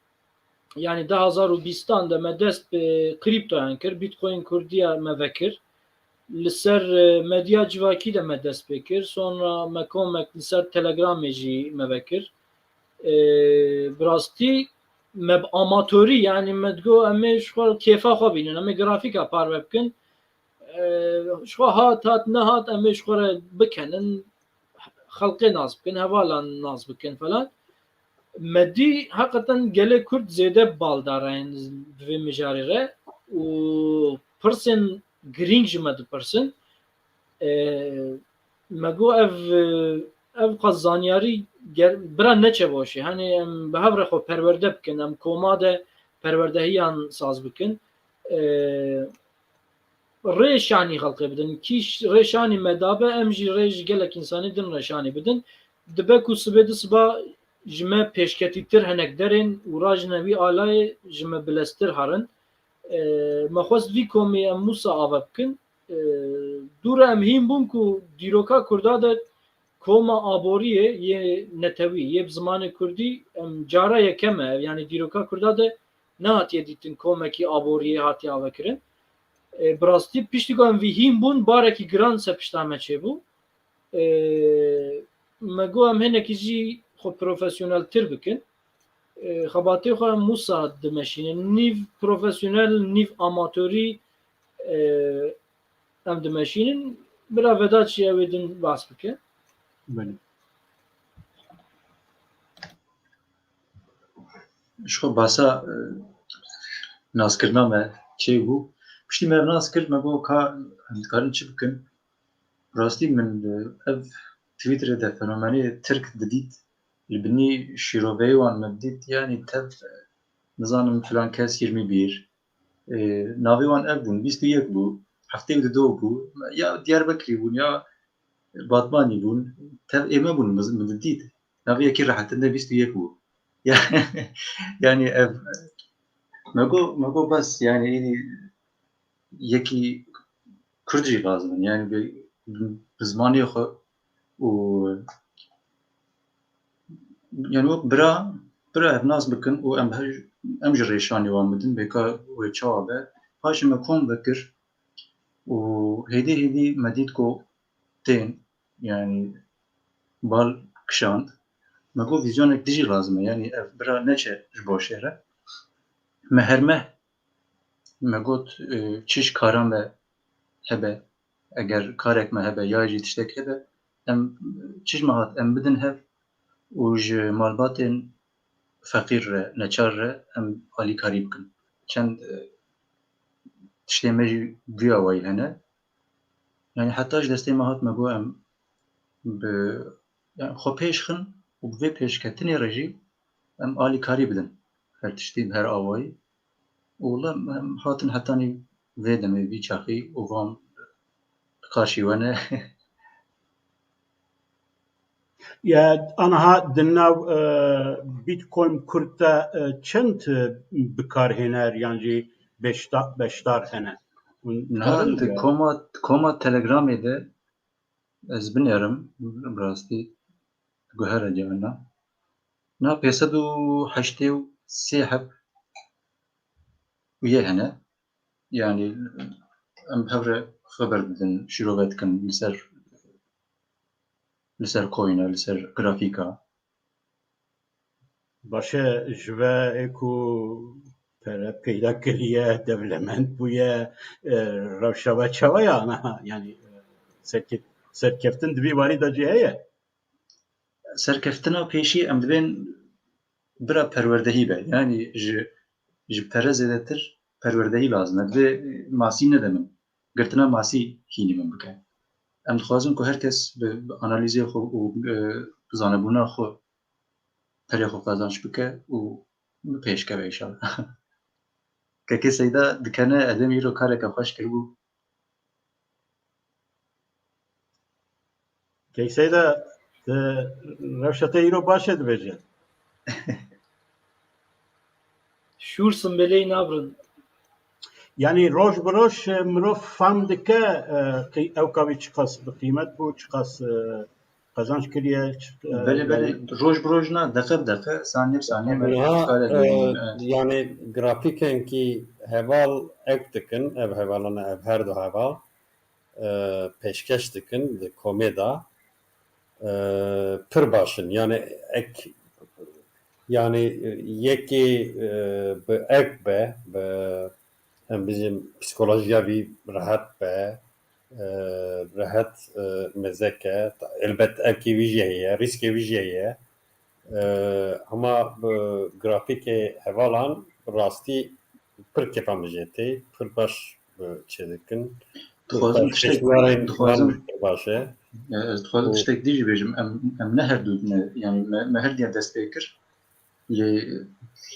Yani du hazar û bîstan de me dest bi kriptoyan kir, Bitcoin kurdiya me vekir. Li ser, e, medya civakî de me dest pê kir. Sonra me komek li ser Telegramê jî me vekir. E, bi rastî me bi amatorî, yani me digot em ê ji xwe kêfa xwe bînin, em ê grafîka parve bikin. E, ji xwe hat, hat, nehat, em ê ji xwe re bikenin, xelkê nas bikin, hevalan nas bikin falan. Me dî heqeten gelê Kurd zêde baldar in di vê mijarê re û pirsên girîng ji me dipirsin. E, me got ev, ev qas zanyarî ger-, bira neçe boşê. Hani em bi hev re xwe perwerde bikin, em koma de perwerdehiyan saz bikin. E, rê şanî xelkê bidin. Kî ş-, rê şanî me dabe, em jî rê ji gelek însanê din re şanî bidin. Dibe ku sibê di siba ji me pêşketîtir hinek derên û rajine wî alayê ji me bileztir herin. E, me xwest vî komê em wisa ava bikin. E, dû re em hîn bûn ku dîroka Kurda de koma aboriyê yê netewî, yê bi zimanê Kurdî, em cara yekem e. Ev, yani dîroka Kurda de nehatiye dîtin komekî aboriyê hatiye avekirin. E, bi rastî piştî ku em vî hîn bûn, barekî giran ser pişta me çêbû. E, me got em hinekî jî xwe profesyoneltir bikin. E, xebatê xwe em wisa dimeşînin. Nîv profesyonel, nîv amatorî, e, em dimeşînin. Bira Vedat jî ew ê din behs bike. Belê. Ji xwe basa, e, naskirina me çêbû. Piştî me nas kir, me got ka em dikarin çi bikin. Rastî min, e, ev Twitterê de fenomenê Tirk didît. Li binî şîroveyê wan me didît, yanî tev, e, nizanim filan kes yirmi bir. E, navê wan ev bûn, bîst û yek bû, heftê û dido bû, ya Diyarbekirî bûn, ya Batmanî bûn, tev ê me bûn, min, min didît. Navê yekî rehetin de bîst û yek bû. Ya, yanî ev, me got, me got bes, yanî êdî yekî Kurd jî lazim in, yanî bi, bi, bi zimanê xwe û, yanî wek bira, bira ev nas bikin û em her, em ji rêşanê wan bidin, bêka wê çawa be. Paşê me kom vekir û hêdî hêdî me dît ku tên, yanî bal kişand. Me got vîzyonek dijî lazim e, yanî ev bira neçe ji boşê re. Me her meh me got, e, çi ji kara me hebe, eger karek me hebe ya jî tiştek hebe, em çi ji me hat em bidin hev û ji malbatên feqîr re, neçar re em alîkarî bikin. Çend, e, tiştê me jî vî awayî hene. Yanî heta ji destê me hat me got em bi, yanî xwe pêş xin û bi vê pêşketinê re jî em alîkarî bidin her tiştî bi her awayî. Û wele em hatin hetanî vê demê, vî çaxî û van bi karşî we ne. Ya, aniha di nav, e, Bitcoin Kurd de, e, çend, e, bikarhêner yan jî beşta-, beşdar hene? Hûn Niha dikarin di ya? koma, koma Telegramê de ez binêrim, bi rastî guhere cihana. Na pêsed û heştê û sê heb û yê hene. Yanî em bi hev re xeber didin, şîrove dikin li ser, li ser coin e, li ser grafîk e. Baş e, ji we ê ku pere peyda kiriye, dewlemend bûye, e, rewşa we çawa ye aniha? Yanî, e, serke-, serkeftin di vî warî de jî heye? Serkeftina pêşî em dibên bira perwerdehî be. Yanî ji, ji pere zêdetir perwerdehî lazim e. Divê masî nede min. Girtina masî hînî min bike. Em dixwazin ku her kes bi, bi analîzê xwe û, e, bi zanebûna xwe perê xwe qazanç bike û bi pêş keve înşallah. Kekê Seyda dikene, Edem îro kareke xweş kiribû. Kekê Seyda, tu rewşa te îro baş e dibêje. Şûr simbêleyî nabrin. Yanî roj bi roj, e, mirov fam dike, e, qî-, ew kavî çiqas bi qîmet bû, çiqas, e, qazanç kiriye, çi-, e, Belê, belê, yanî roj bi roj na, deqe bi deqe, saniye bi saniye me Niha, kare e, dibînin, evet. Yanî grafîkên kî heval ek dikin, ev hevalana, ev her du heval, e, pêşkeş dikin di komê de, e, pir baş in. Yanî ek, yanî, e, yekê, e, bi ek be, bi, em bijîm, psîkolojiya vî rehet be, e, rehet, e, mêze ke. Elbet ekê wî jî heye, rîskê wî jî heye. E, hema bi grafîkê hevalan rastî pir kêfa min jê tê, pir baş, e, çêdikin. Dixwazim tiştek, Pêşwarên wan dixwazim, pir baş e. E, ez dixwazim Û tiştek dî jî bêjim. Em, em ne her du ne, yanî me, me her diya dest pê kir. Lê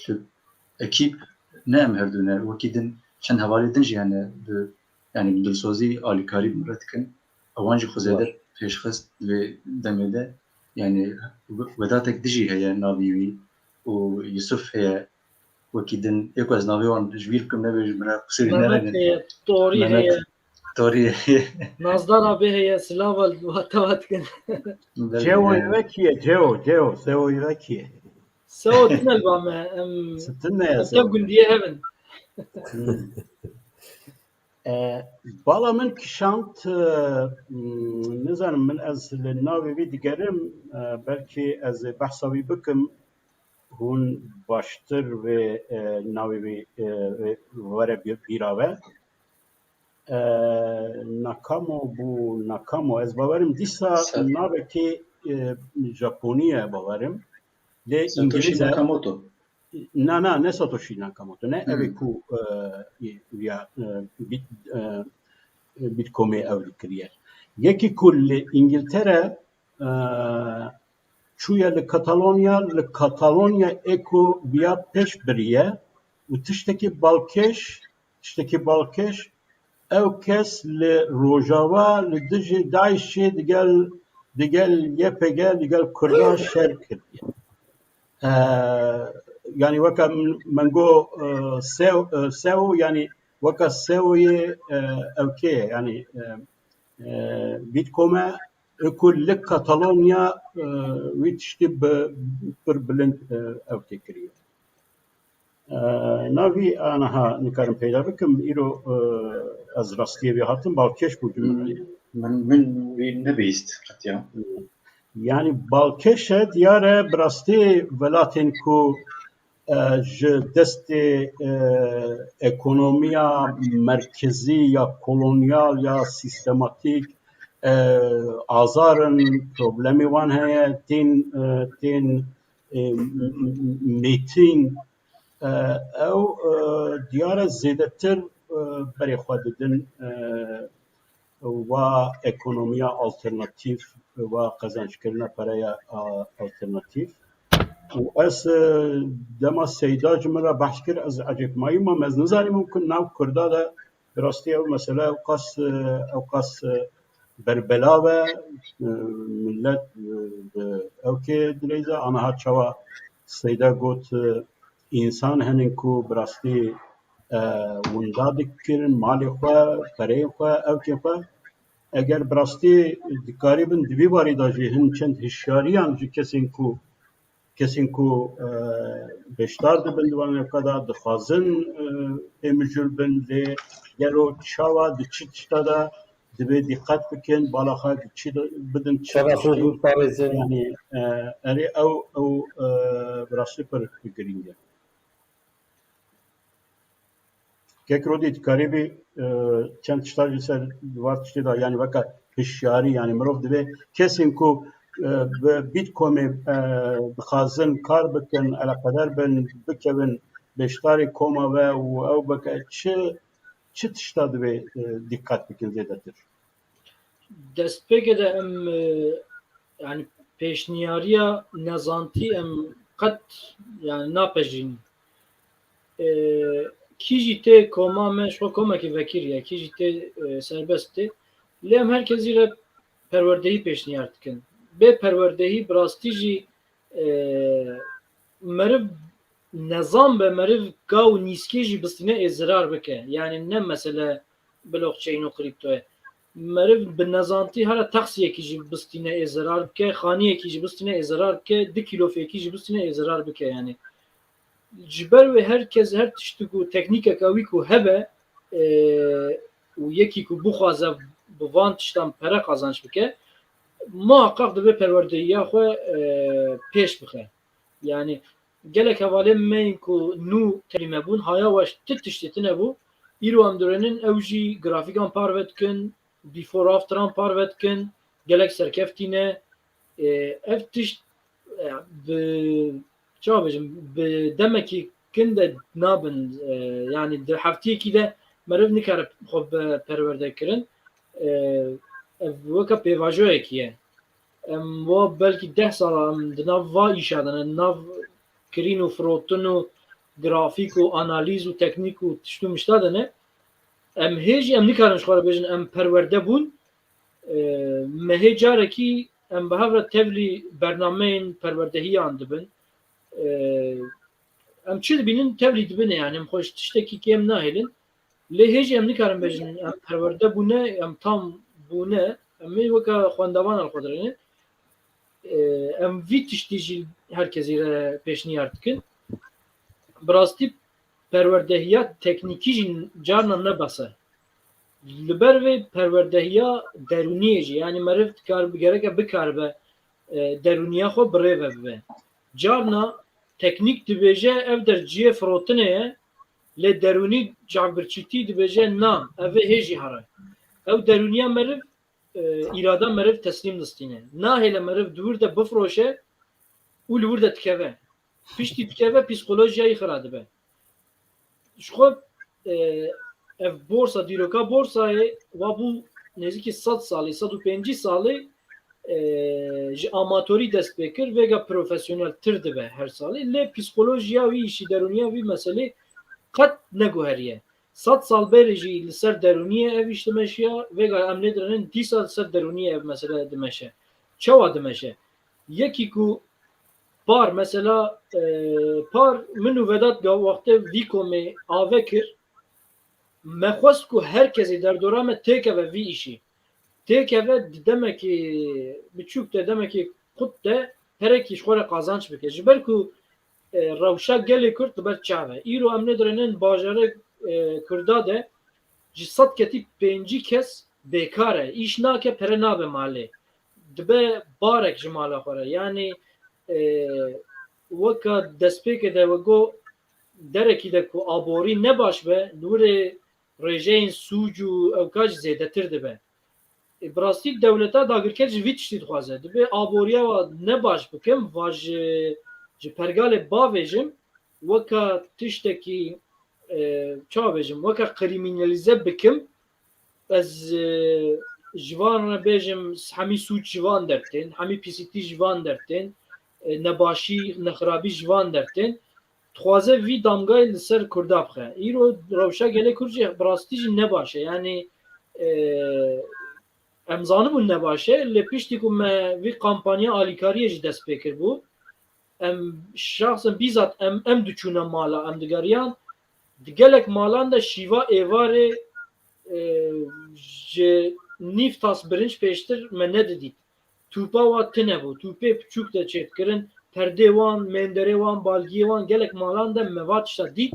li ekîp ne em her du ne. Wekî din çend hevalê din jî hene bi, yanî bi dilsozî alîkarî bi min re dikin. Ewan jî xwe zêde Baş. pêşxist di vê demê de. Yanî we-, Wedatek dijî heye navî wî û Yusuf heye wekî din. Ê ku ez navê wan ji bîr bikim nebêjim, min re qisirî Mehmet nerînin. heye, Torî Mehmet heye. Torî heye. Nazdar abi heye, silava li wa te wa dikin. Belê, Ceo yani. Îvekî ye, Ceo, Ceo, Seo Îvekî ye. Seo din elba me, em, Sitin ne ya em Seo? Tev gundiye hev in. Hmm. E, bala min kişand, e, m, nizanim min ez li navê wî digerim, e, belkî ez ê behsa wî bikim, hûn baştir vê, e, navê wî, e, wê were bî-, bîra we. E, Nakamo bû, Nakamo. Ez bawerim dîsa Ser- navekî, e, Japonî ye bawerim. Lê Satoshi Îngilîz e. Nakamoto. Na, na, ne Satoshi Nakamoto, ne Hmm. Evê ku, e, ya, e, bit, e, Bitcoinê ew dikiriye. Yekî ku li Îngiltere, e, çûye li Katalonya, li Katalonya ê ku biya pêş biriye û tiştekî balkêş, tiştekî balkêş, ew kes li Rojava li dijî DAIŞê digel, digel Y P G, digel Kurda şer kiriye. E, yanî weke min got, e, SEO, e, SEO, yanî weke SEOyê, e, ewkê ye, yanî, e, e, Bitcoin e, ku li Katalonya, e, wî tiştî bi pir bilind, e, ewkê kiriye. E, navî aniha nikarim peyda bikim, îro, e, ez rastiyê vê hatim, balkêş bû cumhuriyê. Min, min wî nebihîst qetiya. Yanî balkêş e, diyar e, bi rastî welatên ku, e, ji destê, e, ekonomiya merkezî ya kolonyal ya sîstematîk, e, azar in, problemê wan heye, tên, e, tên, e, m-, m-, mîtîn, e, ew, e, diyar e zêdetir, e, berê xwe didin, e, wa ekonomiya alternatîf, wa qezençkirina pereya, a, alternatîf. Û ez, e, dema Seyda ji min re behs kir, ez ecêbmayî mam, ez nizanîm ku nav Kurda de bi rastî ew mesele ew qas, e, ew qas, e, berbelav e, e, millet, e, bi ewkê dileyze, aniha çawa Seyda got, e, însan henin ku bi rastî, e, winda dikirin malê xwe, pereyên xwe, ewkên xwe. Eger bi rastî dikarîbin di vî barî de jî hin çend hişyariyan ji kesên ku, kesên ku, e, beşdar dibin di van ewka de dixwazin, e, pê mijûl bin, lê gelo çawa di çi tişta de divê dîqet bikin, bala xwe di çi de bidin, çi Çawa xwe tiştî, biparêzin. Yanî, e, erê ew, ew, e, bi rastî pir girîng e. Kek Rodî, dikarîbî, e, çend tişta jî ser di van tiştê de, yanî weke hişyarî, yanî mirov divê kesên ku, e, bi Bitcoinê, e, dixwazin kar bikin, eleqedar bin, bikevin beşdarê koma ve û ew bike, çi, çi tişta divê, e, dîqet bikin zêdetir? Destpêkê de em, e, yanî pêşniyariya nezantî em qet, yanî napejirînin. E, kî jî tê koma me, ji xwe komekî vekirî ye, kî jî tê, e, serbest tê. Lê em her kesî re perwerdehî pêşniyar dikin. Bê perwerdehî bi rastî jî, e, meriv nezan be, meriv ka û nîskê jî bistîne ê zirar bike. Yanî ne mesele blockchain û kripto ye. Meriv bi nezantî here taksiyekî jî bistîne ê zirar bike, xaniyekî jî bistîne ê zirar bike, du kîlofekî jî bistîne ê zirar bike yanî. Ji ber wê her kes, her tiştik û teknîkeka wî ku hebe, e, û yekî ku bixwaze bi van tiştan pere qazanç bike, muhaqqaq divê perwerdehiya xwe, e, pêş bixe. Yanî gelek hevalên me yên ku nû tevlî me bûn, haya weş ti tiştê tune bû. Îro em dirênin, ew jî grafîkan parve dikin, before afteran parve dikin, gelek serkeftî ne. E, ev tişt, e, bi, çawa bêjim, bi demekî kin de nabin, e, yanî di heftiyekî de meriv nikare xwe bi perwerde kirin. E, ev weke pêvajoyekî ye. Em wa belkî deh sala em di nav va îşa de ne, di nav kirîn û firotin û grafîk û analîz û teknîk û tişt û mişta de ne. Em hê jî em nikarin ji xwe re bêjin em perwerde bûn. E, me hê carekî em bi hev re tevlî bernameyên perwerdehiyan dibin. E, em çi dibînin tevlî dibine, yanî em xwe ji tiştekî kêm nahêlin. Lê hê jî em nikarin bêjin em perwerde bûne, em tam bûne. Em ê weke xwendevan li xwe dirênin. E, em vî tiştî jî her kesî re pêşniyar dikin. Bi rastî perwerdehiya teknîkî jî carna ne bes e. Li ber vê perwerdehiya derûniyê jî, yanî meriv dikar-, gereke bikaribe, e, derûniya xwe bi rê ve bibe. Carna teknîk dibêje ev der cihê firotinê ye, Lê derûnî çavbirçîtî dibêje na, ev ê hê jî here. Ew derûniya meriv, e, îrada meriv teslîm distîne. Nahêle meriv di wir de bifroşe û li wir de dikeve. Piştî dikeve, psîkolojiya wî xira dibe. Ji xwe, e, ev borsa, dîroka borsayê wa bû nêzîkî sed salî, sed û pêncî salî, e, ji amatorî dest pê kir, vêga profesyonel tir dibe her salî. Lê psîkolojiya wî, îşî derûniya wî meselê qet neguheriye. Sed sal berê jî li ser derûniyê ev îş dimeşiya, vêga em lê dirênin dîsa li ser derûniyê ev mesele dimeşe. Çawa dimeşe? Yekî ku par, mesela, e, par min û Vedat ga wextê vî komê ave kir, me xwest ku her kesê derdora me têkeve vî îşî. Têkeve di demekî biçûk de, demekî qut de perekî ji xwe re qazanç bike. Ji ber ku, e, rewşa gelê Kurd li ber çav e. Îro em lê dirênin bajarê, e, Kurda de ji sed ketî pêncî kes bêkar e. Îş nake, pere nabe malê. Dibe barek ji mala xwe re. Yanî, e, weka destpêkê de we got, derekî de ku aborî ne baş be, li wirê rêjeyên sûc û ewka jî zêdetir dibe. E, bi rastî dewleta dagirker ji vî tiştî dixwaze. Dibê aboriya wa ne baş bikim, va ji, ji pergalê bavêjim, weka tiştekî, e, çawa bêjim, weka krîmînalîze bikim, ez, e, ji van re bêjim, hemî sûc ji van dertên, hemî pîsîtî ji van dertên, e, nebaşî, nexirabî ji van dertên. Dixwaze vî damgayê li ser Kurda bixe. Îro rewşa gelê Kurd jî bi rastî jî ne baş e. Yanî, e, em zanibûn ne baş e, lê piştî ku me vî kampanya alîkariyê jî dest pê kiribû, em şexsen bîzat em, em diçûne mala, em digeriyan, di gelek malan de şîva êvarê, e, ji nîv tas birinc pêştir me nedidît. Tûpa wa tune bû. Tûpê piçûk de çêdikirin. Perdê wan, mênderê wan, balgiyê wan gelek malan de me va tişta dît.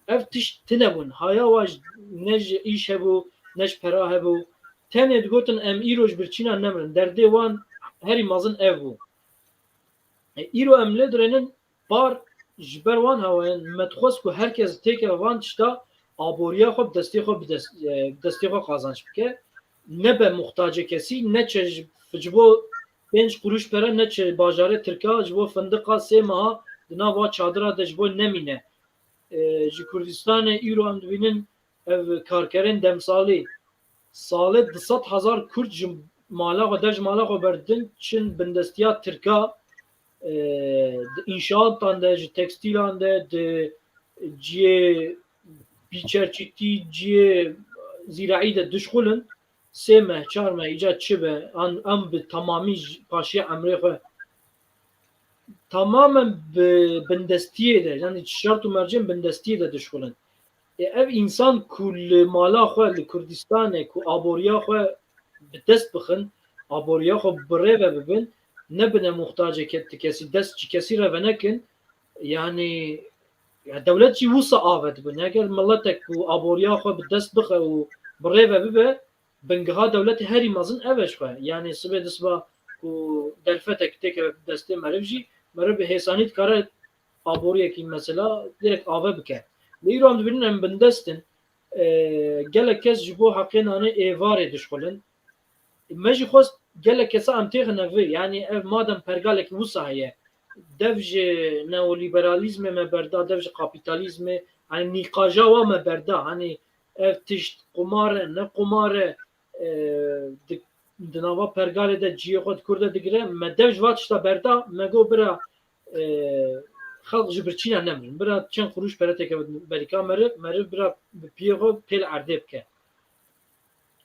Ev tişt tune bûn. Haya wa ji, ne ji îş hebû, ne ji pera hebû. Tenê digotin em îro ji birçîna nemirin. Derdê wan herî mezin ev bû. E, îro em lê dirênin par ji ber wan hewayan me dixwest ku her kes têkeve van tişta aboriya xwe bi destê xwe bi dest, e, bi destê xwe qazanç bike. Nebe muxtacê kesî, neçe ji, ji bo pênc qurûş pere neçe bajarê Tirka, ji bo findiqa sê meha di nav va çadira de ji bo nemîne. E, ji Kurdistanê îro em dibînin ev karkerên demsalî salê du sed hezar Kurd ji mala xwe, dev ji mala xwe berdin, çin bindestiya Tirka, e, di înşaatan de, ji tekstîlan de, di cihê bîçerçîtî, cihê zîraî de dişxulin, sê meh, çar meh, îca çi be, an, em bi temamî ji paşiya emrê xwe tamamen bi bindestiyê de, yanî şert û mercên bindestiyê de dişxulin. E, ev însan ku li mala xwe, li Kurdistanê ku aboriya xwe bi dest bixin, aboriya xwe bi rê ve bibin, nebine muxtacê ke-, ti kesî, dest ji kesî re venekin, yanî, ya dewlet jî wisa ave dibin. Eger miletek ku aboriya xwe bi dest bixe û bi rê ve bibe, bingeha dewletê herî mezin ev e ji xwe. Yanî sibê di siba ku derfetek têkeve destê meriv jî, meriv bi hêsanî dikare aboriyekî mesela direkt ave bike. Lê îro em dibînin em bindest in. E, gelek kes ji bo heqê nanê êvarê dişxulin. Me jî xwest gelek kesa em têxine vir. Yanî ev madem pergalekî wisa heye, dev ji neolîberalîzmê me berda, dev ji kapîtalîzmê, yanî nîqaja wa me berda. Hanî ev tişt qumar e, ne qumar e, e, di, di nava pergalê de cihê xwe di kur de digire. Me dev ji va tişta berda, me got bira, e, xelq ji birçîna nemirin. Bira çend qurûş pere têkeve berîka meriv, meriv bira bi piyê xwe pê li erdê bike.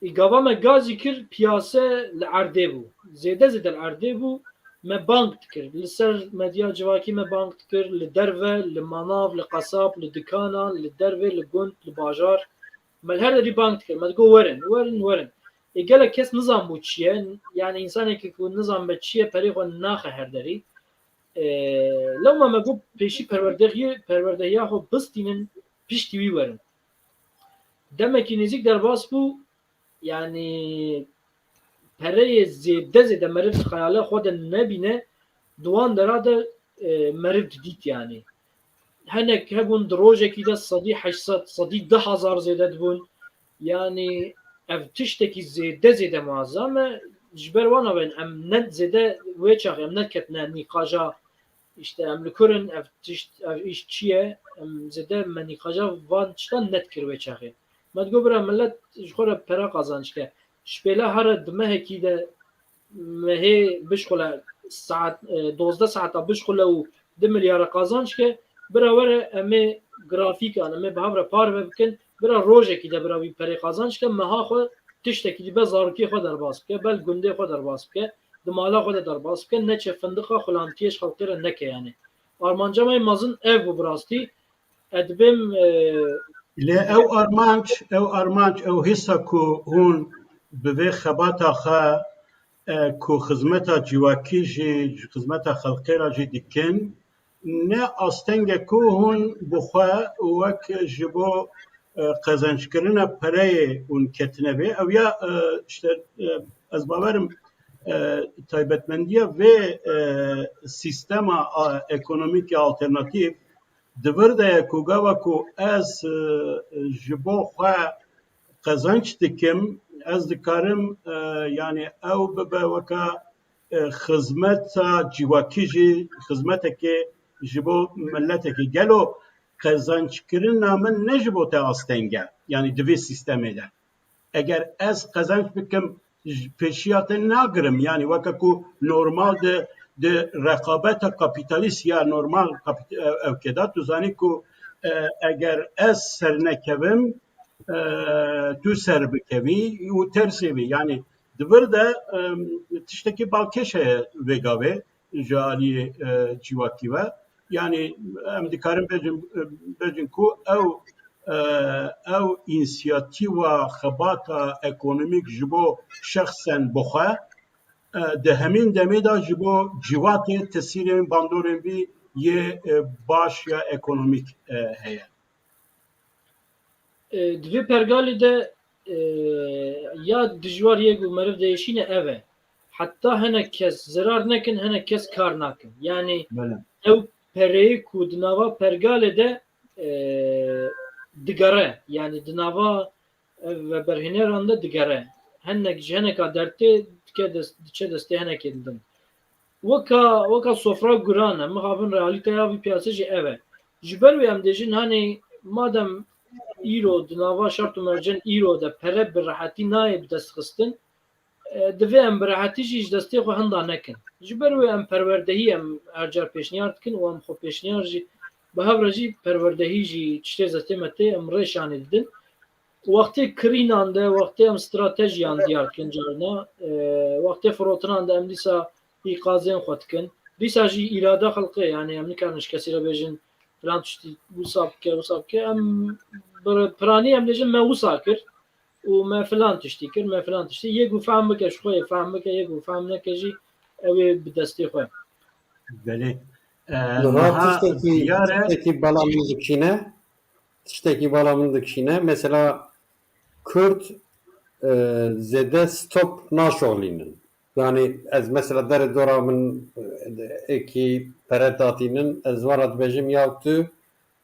Î gava me gazî kir, piyase li erdê bû. Zêde zêde li erdê bû. Me bang dikir. Li ser medya civakî me bang dikir. Li derve, li manav, li qesab, li dikanan, li dervê, li gund, li bajar. Me li her derî bang dikir. Me digot werin, werin, werin. Ê gelek kes nizanbû çi ye. Yanî însanekî ku nizanbe çi ye, perê xwe naxe her derî. Ê, lewma me got pêşî perwerdehiyê, perwerdehiya xwe bistînin, piştî wî werin. Demekî nêzîk derbas bû, yanî pereyê zêde zêde meriv di xeyala xwe de nebîne, di wan dera de, e, meriv didît yanî. Hinek hebûn di rojekî de sedî heşt sed, sedî deh hezar zêde dibûn. Yanî ev tiştekî zêde zêde muazzam e. Ji ber wan nabên em ne zêde wê çaxê em nediketine nîqaja, işte em li kur in, ev tişt, ev îş çi ye? Em zêde me nîqaja van tiştan nedikir wê çaxê. Me digot bira millet ji xwe re pere qazanc ke. Ji pêla here di mehekî de mehê bişxule saet, e, dozdeh saeta bişxule û du milyara qazanc ke, bira were em ê grafîkan, em ê bi hev re parve bikin, bira rojekî de bira wî perê qazanc ke, meha xwe tiştekî dibe zarokê xwe derbas bike, bel gundê xwe derbas bike, di mala xwe de derbas bike, neçe findiqa xulantiyê ji xelkê re neke yani. Armanca me mezin ev bû bi rastî. Ez dibêm, e, Lê ew armanc, ew armanc, ew hîsa ku hûn bi vê xebata xwe, e, ku xizmeta civakî jî, ji xizmeta xelkê re jî dikin, ne asteng e ku hûn bi xwe wek ji bo, e, qezenckirina pereyê hûn ketine vê. Ew ya, e, işte, e, ez bawerim, e, taybetmendiya vê, e, sîstema, a, ekonomîk ya alternatîf di vir de ye ku gava ku ez, e, ji bo xwe qezenc dikim, ez dikarim, e, yani ew bibe weka, e, xizmeta civakî jî, xizmetekê ji bo miletekê. Gelo qezenckirina min ne ji bo te asteng e, yani di vê sîstemê de. Eger ez qezenc bikim, ji pêşiya te nagirim. Yani weke ku normal di, di reqabeta kapîtalîst ya normal kapît-, ew, ewkê de, tu zanî ku, e, eger ez sernekevim, e, tu serbikevî û tersê bî. Yani di vir de, e, tiştekî balkêş heye vê gavê ji aliyê, e, civakî ve. Yani em dikarin bêjin, bêjin ku ew, e, ew însiyatîfa xebata ekonomîk ji bo şexsen bi xwe, e, di hemîn demê de ji bo civakê tesîrên bandorên vî yê, e, baş ya ekonomîk, e, heye. E, di vê pergalê de, e, ya dijwar yê ku meriv diêşîne ev e. Heta hinek kes zerar nekin, hinek kes kar nakin. Yani Belê. ew pereyê ku di nava pergalê de, e, digere. Yani di nava ev veberhêneran de digere. Hinek ji hineka dertê dike dest, diçe destê hinekê didin. Weka, weka sofra guran e. Mixabin realîteya vî piyasê jî ev e. Ji ber wê em dêjin, hanê madem îro di nava şert û mercên îro de pere bi rehetî nayê bi dest xistin, e, divê em bi rehetî jî ji destê xwe hinda nekin. Ji ber wê em perwerdehî em her car pêşniyar dikin û em xwe pêşniyar jî bi hev re jî perwerdehî jî tiştê zetê me tê em rê şanê didin. Wextê kirînan de, wextê em stratejiyan diyar dikin carna, e, wextê firotinan de em dîsa îqazên xwe dikin. Dîsa jî îrada xelkê, yani em nikarin ji kesî re bêjin filan tiştî wisa bike, wisa bike. Em bi piranî em dêjin me wisa kir û me filan tiştî kir, me filan tiştî. Yê ku fehm bike ji xwe yê fehm bike, yê ku fehm neke jî ew ê bi destê xwe. Belê. E, Niha niha tiştekî, diyar e. Tiştekî bala min dikişîne, tiştekî bala min dikişîne. Mesela Kurd, e, zêde stop naşoxlînin. Yani ez mesela derê dora min, e, êkî pere datînin, ez wan re dibêjim ya tu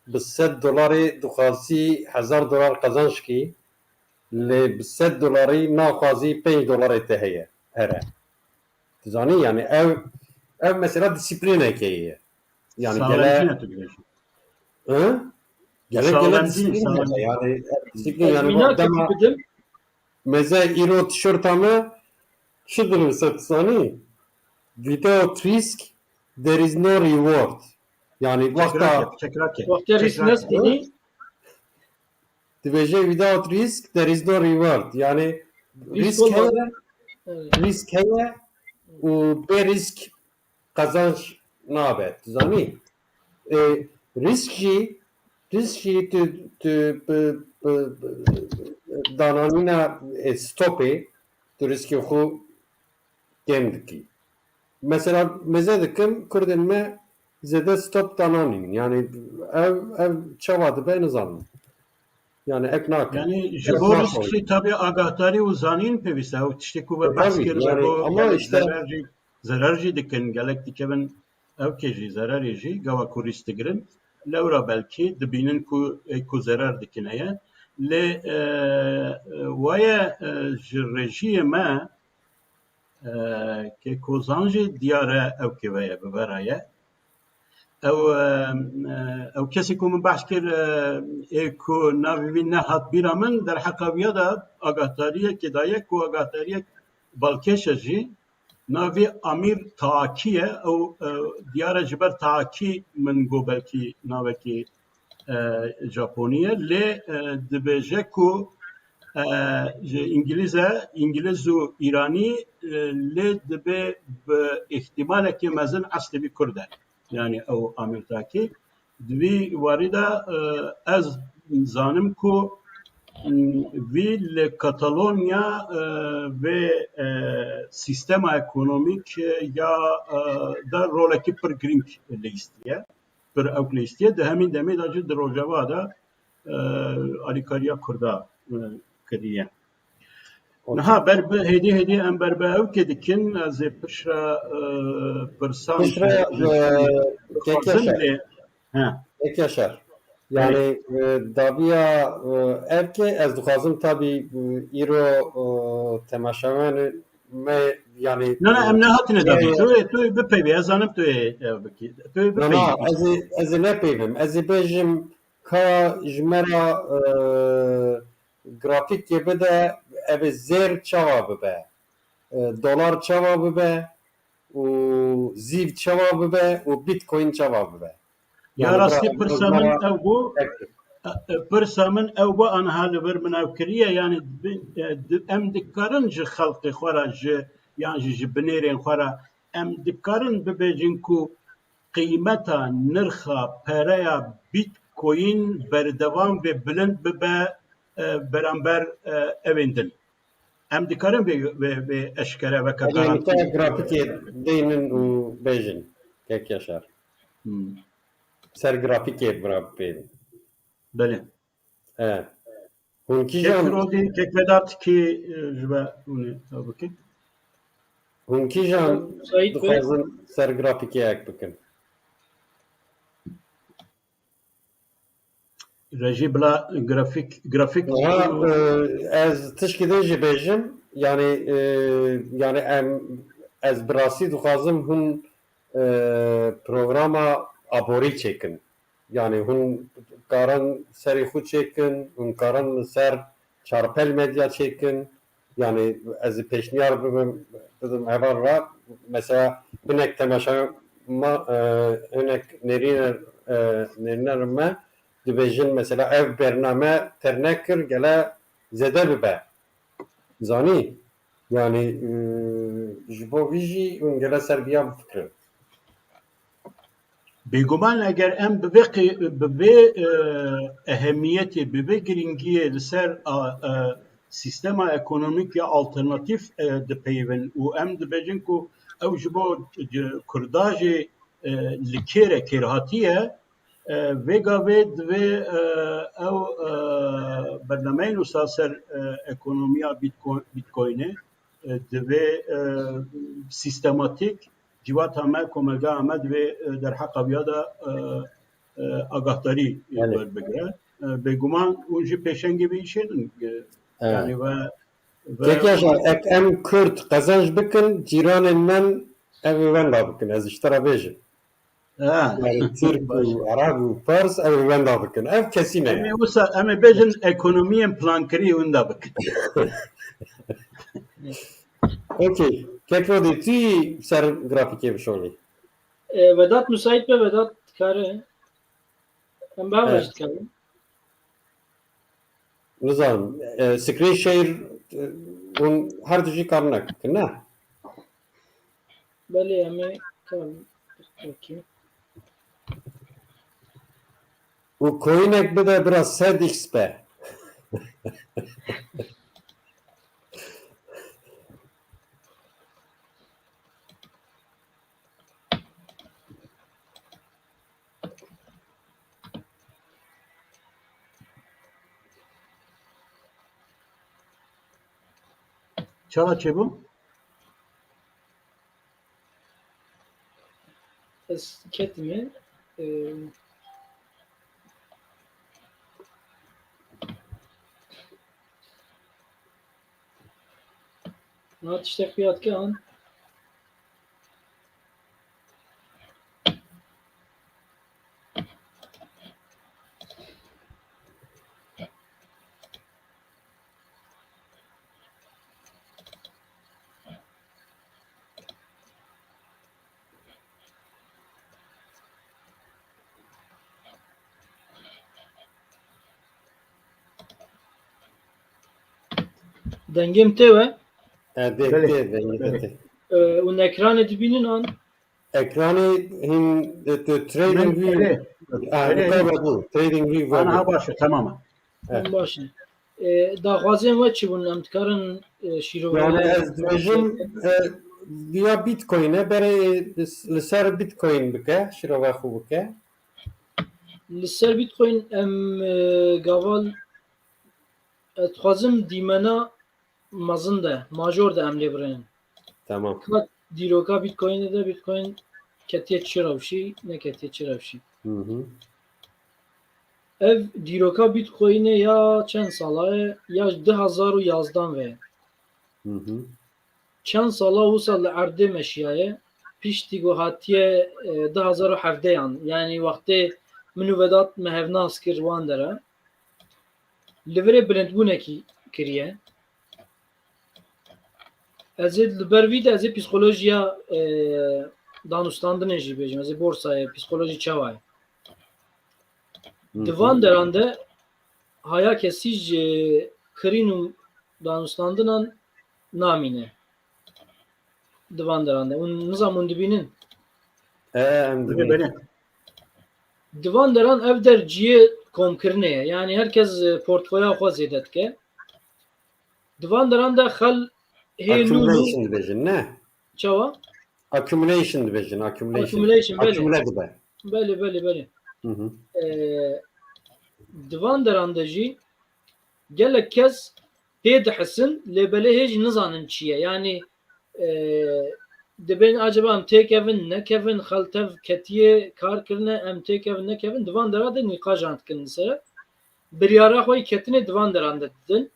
bi sed dolarê dixwazî hezar dolar qazanc kî, lê bi sed dolarî naxwazî pênc dolarê te heye, here. Tu zanî, yani ev, ev mesela disiplînekê ye. Yani Sağlamcı gele ne tu diyorsun? Hı? Gele, gele Sağlamcı, disiplîn sağlamcı. Heye. Yani disiplîn, yani bu Tezmînatê dema bidim. Meze îro tişorta me çi dinivise tu zanî? Without risk, there is no reward. Yani Çekrak wexta yap, çekrak yap. Wexta risk Çekrak yap. Nestînî. Dibêje without risk, there is no reward. Yani Risk risk olmadı. Heye, Evet. Risk heye û bê risk qazanç nabe. Tu zanî? E, risk jî, risk jî tu, tu bi, bi, bi, dananîna, e, stopê, tu riskê xwe kêm dikî. Mesela meze dikim, Kurdên me zêde stop dananîn. Yani ev, ev çawa dibe nizanim. Yani ek nake. Yani ji Ek bo nake. Risk jî tabi agahdarî û zanîn pêwîst e. Ew tiştê ku we Tabii, behs kir, yani, bo ama gelek işte zerer jî, zerer jî dikin, gelek dikevin ew kê jî, zererê jî, gava ku risk digirin. lewra belkî dibînin ku ê ku zerar dikine ye. Lê, e, e, waye, e, ji rejiyê me, e, Kêkozan jî diyar e ew kêve ye, bi vera ye. Ew, e, e, ew kesê ku min behs kir, e, ê ku navê wî nehat bîra min, derheqa viya de agahdariyekê daye ku agahdariyek balkêş e jî. Navê Amîr Taakî ye. Ew, e, diyar e ji ber Taakî min got belkî navekî, e, Japonî ye. Lê, e, dibêje ku, e, ji Îngilîz e, Îngilîz û Îranî, e, lê dibe bi îhtimalekî mezin eslê wî Kurd e. Yanî ew Amîr Taakî. Di vî warî de, e, ez zanim ku, m, vî li Katalonya, e, vê, e, sîstema ekonomîk, e, ya, e, de rolekî pir girîng lîstiye, pir ewk lîstiye. Di hemîn demê de jî di Rojava de, e, alîkariya Kurda, e, kiriye. Okey. Niha ber bi hêdî hêdî em ber bi ewkê dikin, ez ê piştre, e, pirsan Piştre, ji, ji, e, dixwazim Kek Yaşar. lê, he. Kek Yaşar. Yanî, e, daviya, e, ewkê ez dixwazim tabî, e, îro, e, temaşevanê me, yanî, Na, na, e, em nehatine davî. e, Tu yê, tu yê bipeyvî, ez zanim tu yê, e, bikî. Tu yê Na, na, bipeyvî. ez ê, ez ê nepeyvim. Ez ê bêjim ka ji me re, e, grafîkê bide, ev ê zêr çawa bibe, e, dolar çawa bibe û zîv çawa bibe û Bitcoin çawa bibe. Ya Yani rastî bira-, pirsa min bira-, ew bû, e, e, pirsa min ew bû, aniha li vir min ew kiriye, yani bi-, e, di-, em dikarin ji xelkê xwe re, ji, yan jî ji binêrên xwe re, em dikarin bibêjin ku qîmeta, nirxa, pereya Bitcoin berdewam vê bilind bibe, e, beramber, e, evên din. Em dikarin vê, vê, vê eşkere veke Hadi garantî. Mesela grafîkê deynin û bêjin. Kek Yaşar. Hmm. Ser grafîkê bira bêjin. Belê. E. Hûn Kek kîjan Rodî, Kek Vedat kî, e, ji we hûn ê ew bikin? Hûn kîjan Saîd Bey. Dixwazin ser grafîkê ek bikin? Rejî bila grafîk, grafîk. Aha, e, ez tişkî din jî bêjim, yani, e, yani em, ez bi rastî dixwazim hûn, e, programa aborî çêkin. Yani hûn karin serê xwe çêkin, hûn karin li ser Çarpel Medya çêkin. Yani ez ê pêşniyar bibim, bidim heval re. Mesela hinek temaşe ma, e, hinek nêrîner, e, nêrîner me dibêjin mesela ev bername terne kir gele zêde bibe. Zanî? Yani, e, ji bo vî jî hûn gele ser viya bifikirin. Bêguman eger em bi vê qê-, bi vê, e, ehemiyetê, bi vê girîngiyê li ser a, e, sîstema ekonomîk ya alternatîf, e, dipeyivin û em dibêjin ku ew ji bo, e, Kurda jî, e, li kêr e, kêrhatî ye, e, vê gavê divê, e, ew, e, bernameyên wisa ser, e, ekonomiya Bitcoin, Bitcoinê, e, divê, e, sîstematîk civata me, komelgeha me divê, e, derheqa viya de, e, e, agahdarî, e, Belê. werbigire. E, bêguman hûn jî pêşengê vê îşê in, e, Evet. yani ve, ve Kek Yaşar, ek em Kurd qezenc bikin, cîranên men ev ê wenda bikin. Ez ji te re bêjim. Ha. Yani Tirk û Baş. Ereb û Pers ev ê wenda bikin. Ev kesî ne Em ye. ê wisa, em ê bêjin ekonomiyên plankirî wenda bikin. Okey. Kek Rodî, tu yî ser grafîkê bişonî. E, Vedat müsait be, Vedat kare. Em bavêj Evet. dikarin. Nizanim, e, screen share, e, hûn her du jî karin ek bikin, ne? Belê, em ê karin. Okey. Û coinek bide bira sed X P. Çawa çêbû? Ez ketime, e, Na tiştek xuya dike an. Dengê min tê we? E, dê, Belê. Tê, dengê te Belê. Tê. E, û ekranê dibînin an? Ekranê hîn de tu Trading View. Belê. Ah, Belê. Te ve bû. Trading View ve. Ana, ha, baş e, tamam. Evet. Baş e. E, daxwazên we çi bûn? Em dikarin, e, şîrove Yani ez dibêjim, e, ya Bitcoin e, berê li ser Bitcoin bike, şîrove xwe bike. Li ser Bitcoin em, e, gaval, ez dixwazim dîmena mezin de, major de em lê birênin. Tamam. Ka dîroka Bitcoinê de, Bitcoin ketiye çi rewşî, neketiye çi rewşî. Hı hı. Ev dîroka Bitcoinê ya çend sala ye? Ya du hazar û yazdan ve. Hı hı. Çend sala wisa li erdê meşiyaye, piştî ku hatiye, e, du hazar û hevdeyan, yani wextê min û Vedat me hevnas kir wan dera, li virê bilindbûnekî kiriye. Ez ê li ber vî de ez ê psîkolojiya, e, danûstandinê jî bêjim. Ez ê borsayê, psîkolojî çawa ye? Hı hı. Di van deran de haya kesî ji kirîn û danûstandinan namîne. Di van deran de. Hûn nizam hûn dibînin? E, em Belê, dibînin. Belê. Di van deran ev der cihê komkirinê ye. Yani herkes, e, portföya xwe zêde dike. Di van deran de xel hê nû nû Accumulation dibêjin, ne? Çawa? Accumulation dibêjin, accumulation. Accumulation, belê. Accumule dibe. Belê, belê, belê. Hı hı. Ee, di van deran de jî gelek kes pê dihisin, lê belê hê jî nizanin çi ye. Yani, e, dibên acaba em têkevin, nekevin, xel tev ketiye, kar kirine, em têkevin, nekevin, di van dera de nîqaşan dikin li ser. Biryara xwe yê ketinê di van deran de didin.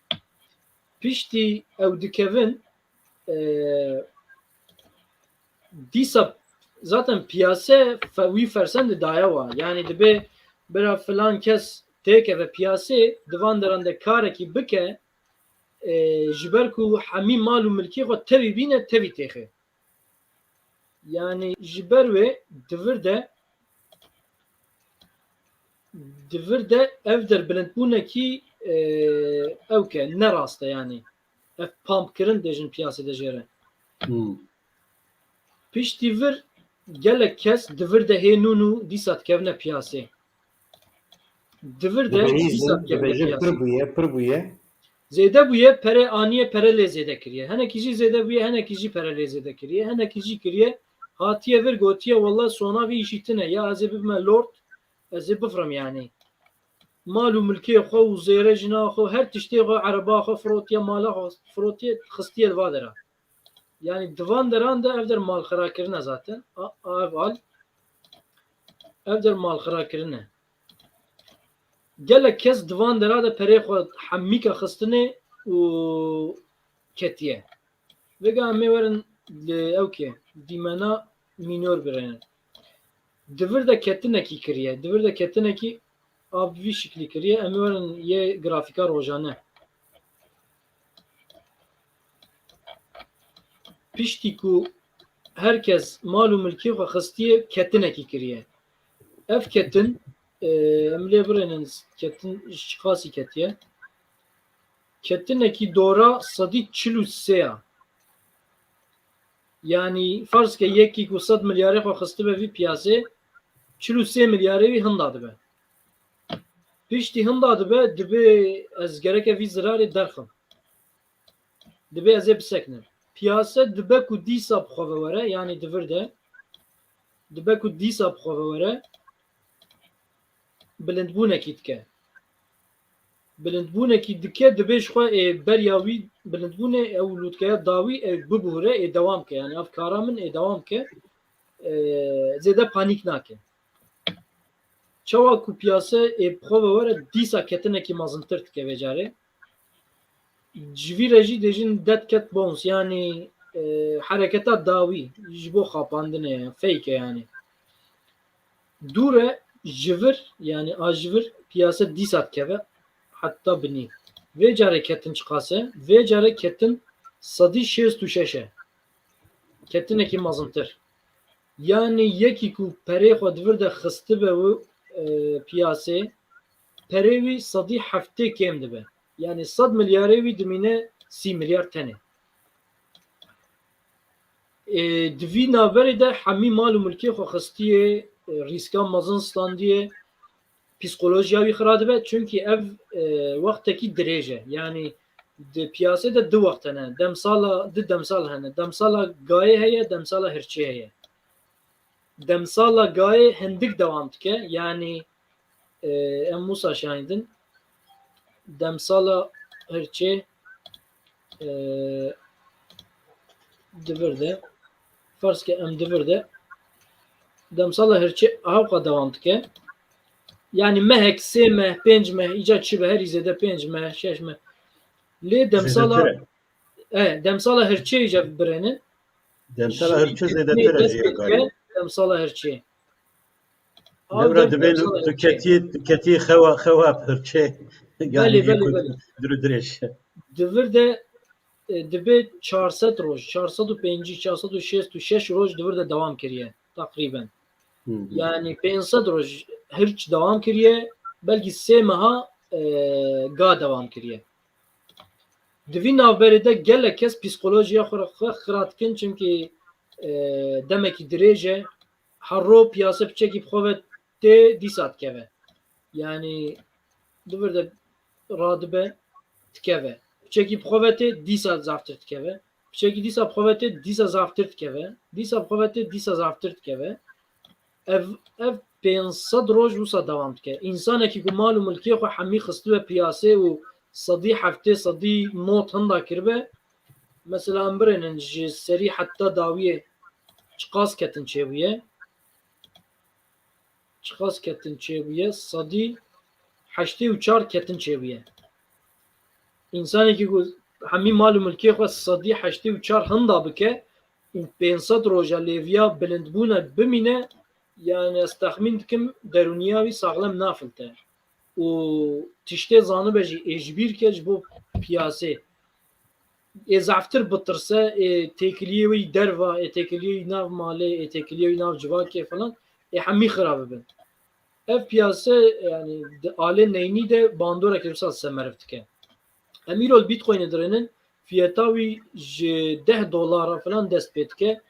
Piştî ew dikevin, e, dîsa zaten piyase fe-, wî fersendê daye wa. Yani dibê bira filan kes têkeve piyasê, di van deran de karekî bike, e, ji ber ku hemî mal û milkê xwe tevî bîne, tevî têxe. Yani ji ber wê di vir de, di vir de ev der bilindbûnekî, e, ew ke ne rast e yani. Ev pump kirin dêjin piyasê de jê re. Hmm. Piştî vir gelek kes di vir de hê nû nû dîsa dikevine piyasê. Di vir de Dibêjin, dîsa dikevine dibêjin piyasê. Pir bûye, pir bûye. Zêde bûye, pere aniye, pere lê zêde kiriye. Hinekî jî zêde bûye, hinekî jî pere lê zêde kiriye. Hinekî jî kiriye, hatiye vir gotiye, "Wele sona vî îşî tune, ya ez ê bibime lord, ez ê bifirim yani." Mal û milkê xwe û zêre jina xwe, her tiştê xwe, ereba xwe firotiye, mala xwe firotiye, xistiye li va dera. Yani di van deran de ev der malxirakirin e zaten. A, a, ev al, ev der malxirakirin e. Gelek kes di van dera de perê xwe hemîka xistine û ketiye. Vêga em ê werin li ew ke dîmena mînor birênin. Di vir de ketinekî kiriye. Di vir de ketinekî a bi vî şiklî kiriye. Em ê werin yê grafîka rojane. Piştî ku her kes mal û milkê xwe xistiye, ketinekî kiriye. Ev ketin, e, em lê birênin, ketin ji çiqasî ketiye. Ketinekî dora sedî çil û sê ya. Yanî ferz ke yekî ku sed milyarê xwe xistibe vî piyasê, çil û sê milyarê wî hinda dibe. Piştî hinda dibe, dibê ez gereke vî zirarê derxim. Dibê ez ê biseknim. Piyase dibe ku dîsa bi xwe ve were, yanî di vir de, dibe ku dîsa bi xwe ve were, bilindbûnekî dike. Bilindbûnekî dike, dibê ji xwe ê beriya wî bilindbûnê ew lûtkeya dawî ê bibuhire, ê dewam ke. Yanî ev kara min ê dewam ke, ê, zêde panîk nake. Çawa ku piyase ê bi xwe ve were, dîsa ketinekî mezintir dike vê carê. Ji vî re jî dêjin dead cat bounce, yanî e, hereketa dawî ji bo xapandinê ye, fake e yanî. Dû re ji vir, yanî a ji vir piyase dîsa dikeve heta binî. Vê carê ketin çiqas e? Vê carê ketin sedî şêst û şeş e. Ketinekî mezintir. Yanî yekî ku perê xwe di vir de xistibe û e, piyasê, perê wî sedî heftê kêm dibe. Yanî sed milyarê wî dimîne sî milyar tenê. E, di vî navberê de hemî mal û milkê xwe xistiye, e, rîska mezin standiye, psîkolojiya wî xira dibe, çunkî ev e, wextekî dirêj e. Yanî di piyasê de du wext hene. Demsala, du demsal hene. Demsala gayê heye, demsala hirçê heye. Demsala gayê hindik dewam dike. Yanî e, em wisa şanî din. Demsala hirçê e, di vir de. Ferz ke em di vir de. Demsala hirçê hewqa dewam dike. Yanî mehek, sê meh, pênc meh, îca çi be, herî zêde pênc meh, şeş meh. Lê demsala, Zêdetir e. e, demsala hirçê îca birêne. Demsala Ji hirçê zêdetir e ji yekê. Demsala hirçê. Ew Devra der dibên demsala tu hirçê. ketî, tu ketî xewa, xewa hirçê. Yanî Belê, belê, belê. Duru dirêj. Di vir de e, dibe çar sed roj, çar sed û pêncî, çar sed û şêst û şeş roj di vir de dewam kiriye teqrîben. Hı hı. Yanî pênc sed roj hirç dewam kiriye, belkî sê meha e, ga dewam kiriye. Di vî navberê de gelek kes psîkolojiya xwe re xwe xira dikin, çimkî e, demekî dirêj e, her ro piyase piçekî bi xwe ve tê dîsa dikeve. Yanî di vir de radibe dikeve. Piçekî bi xwe ve tê dîsa zaftir dikeve. Piçekî dîsa bi xwe ve tê dîsa zaftir dikeve. Dîsa bi xwe ve tê dîsa zaftir dikeve. Ev, ev pênc sed roj wisa dewam dike. Însanekî ku mal û milkê xwe hemî xistibe piyasê û sedî heftê, sedî nod hinda kiribe, mesela em birênin ji serî heta dawiyê çiqas ketin çêbûye? Çiqas ketin çêbûye? Sedî heştê û çar ketin çêbûye. Însanekî ku hemî mal û milkê xwe sedî heştê û çar hinda bike û pênc sed roja lêviya bilindbûna bimîne, yani ez texmîn dikim derûniya wî saxlem nafilte. Û tiştê zanibe jî ê ji bîr ke ji bo piyasê. Ê zaftir bitirse, ê têkiliyê wî derva, ê têkiliyê wî nav malê, ê têkiliyê wî nav civakê falan, ê hemî xira bibin. Ev piyase, yani di alê neynî de bandorek wisa ser meriv dike. Em îro li Bitcoinê dirênin, fiyeta wî ji deh dolara falan dest pê dike.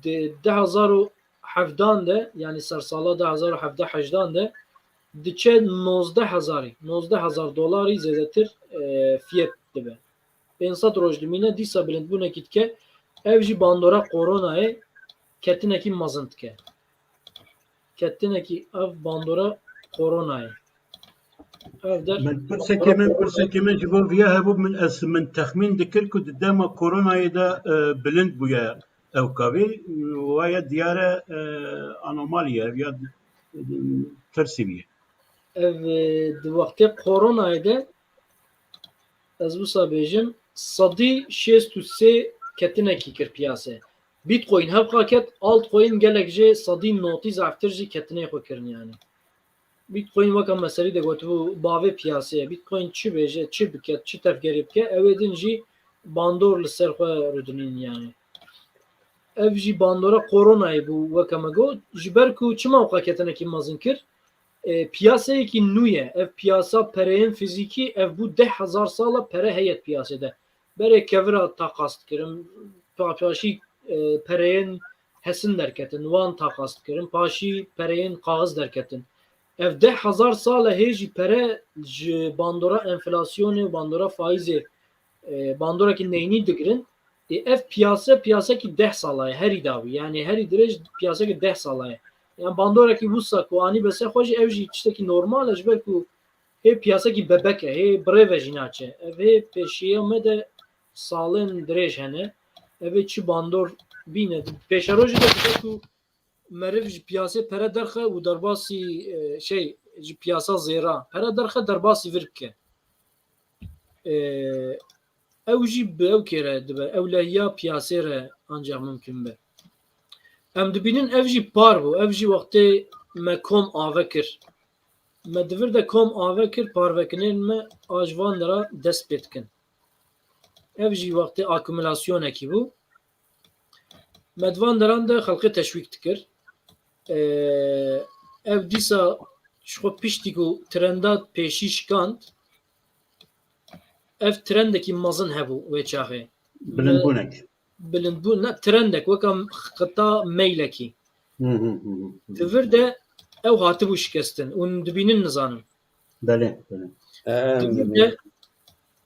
Di du hezar û hevdan de, yani sersala du hezar û hevdeh hejdan de diçe nozdeh hezarî, nozdeh hezar dolarî zêdetir, e, fiyet dibe. Pênc sed roj dimîne, dîsa bilindbûnekî dike. Ev jî bandora koronayê ketinekî mezin dike. Ketinekî ev bandora koronayê. Ev der Min pirsekê min, pirsekê min ji bo viya hebû, min ez, min texmîn dikir ku di dema koronayê de, e, bilind bûye ew kavî, waya diyar e, e, anomalî ye, ya, e, tirsî bûye. Ev, e, di wextê koronayê de ez wisa bêjim, sedî şêst û sê ketinekî kir piyase. Bitcoin hevqa ket, altcoin gelek jê sedî notî zaftir jî ketinê xwe kirin yani. Bitcoin weke me serî de gotibû bavê piyasê ye. Bitcoin çi bêje, çi bike, çi tevgerê bike, ew ê din jî bandor li ser xwe rûdinîn yani. Ev jî bandora koronayê bû weke me got. Ji ber ku çima weka ketinekî mezin kir? E, piyaseyekî nû ye. Ev piyasa pereyên fizîkî, ev bû deh hezar sala pere heye di piyasê de. Berê kevira taqas dikirin, pa-, paşî, e, pereyên hesin derketin, wan taqas dikirin, paşî pereyên kaxiz derketin. Ev deh hezar sal e hê jî pere ji bandora enflasyonê û bandora faîzê, e, bandorekî neynî digirin. Ê ev piyase, piyasekî deh sala ye, herî dawî. Yani herî dirêj piyasekî deh sala ye. Yani bandorekî wisa ku anî be ser xwe jî, ev jî tiştekî normal e, ji ber ku hê piyasekî bebek e, hê bi rê ve jî naçe. Ev hê pêşiya me de salên dirêj hene. Ev ê çi bandor bîne. Pêşerojê de dibe ku meriv ji piyasê pere derxe û derbasî, e, şey, ji piyasa zêra pere derxe, derbasî vir bike. e, ew jî bi ew kê re dibe, ewlehiya piyasê re ancak mumkin be. Em dibînin ev jî par bû, ev jî wextê me kom ave kir. Me di vir de kom ave kir, parvekinên me a ji van dera dest pê dikin. Ev jî wextê akumulasiyonekî bû. Me di van deran de xelkê teşwîk dikir. Ee, ev dîsa ji xwe piştî ku trenda pêşî şikand, ev trendekî mezin hebû wê çaxê. Bilindbûnek. Bilindbûn, ne, trendek, weka qita meylekî. Hı hı hı hı. Di vir de ew hatibû şikestin û dibînin nizanim. Belê, belê. Em, Di vir de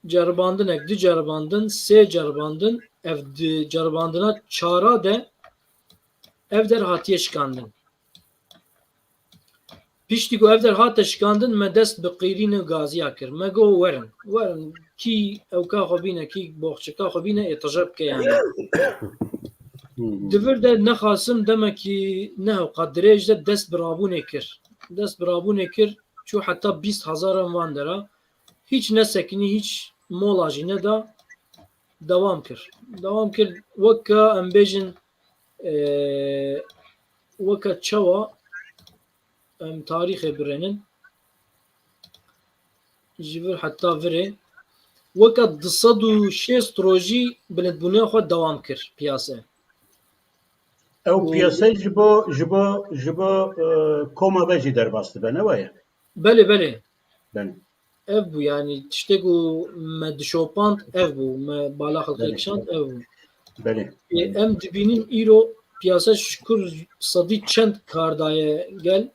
ceribandinek, du ceribandin, sê ceribandin, ev di ceribandina çara de ev der hatiye şikandin. Piştî ku ev der hate şikandin, me dest bi qîrîn û gaziya kir. Me got, werin, werin, kî ewka xwe bîne, kî boxçika xwe bîne, ê tije bike yani. Hı hı. Di vir de nexasim demekî ne hewqa dirêj de dest bi rabûnê kir. Dest bi rabûnê kir, çû heta bîst hezaran van dera. Hiç nesekinî, hiç mola jî neda. Dewam kir. Dewam kir. Weke em bêjin, e, weke çawa em tarîxê birênin. Ji vir heta virê. Weke du sed û şêst rojî bilindbûna xwe dewam kir piyase. Ew Û piyase ji bo, ji bo, ji bo, e, koma ve jî derbas dibe, ne waye? Belê, belê. Belê. Ev bû, yani tiştê ku me dişopand ev bû, me bala xelkê Belê. kişand ev bû. Belê. Ê, em dibînin îro piyasa şikur sedî çend kar daye gel.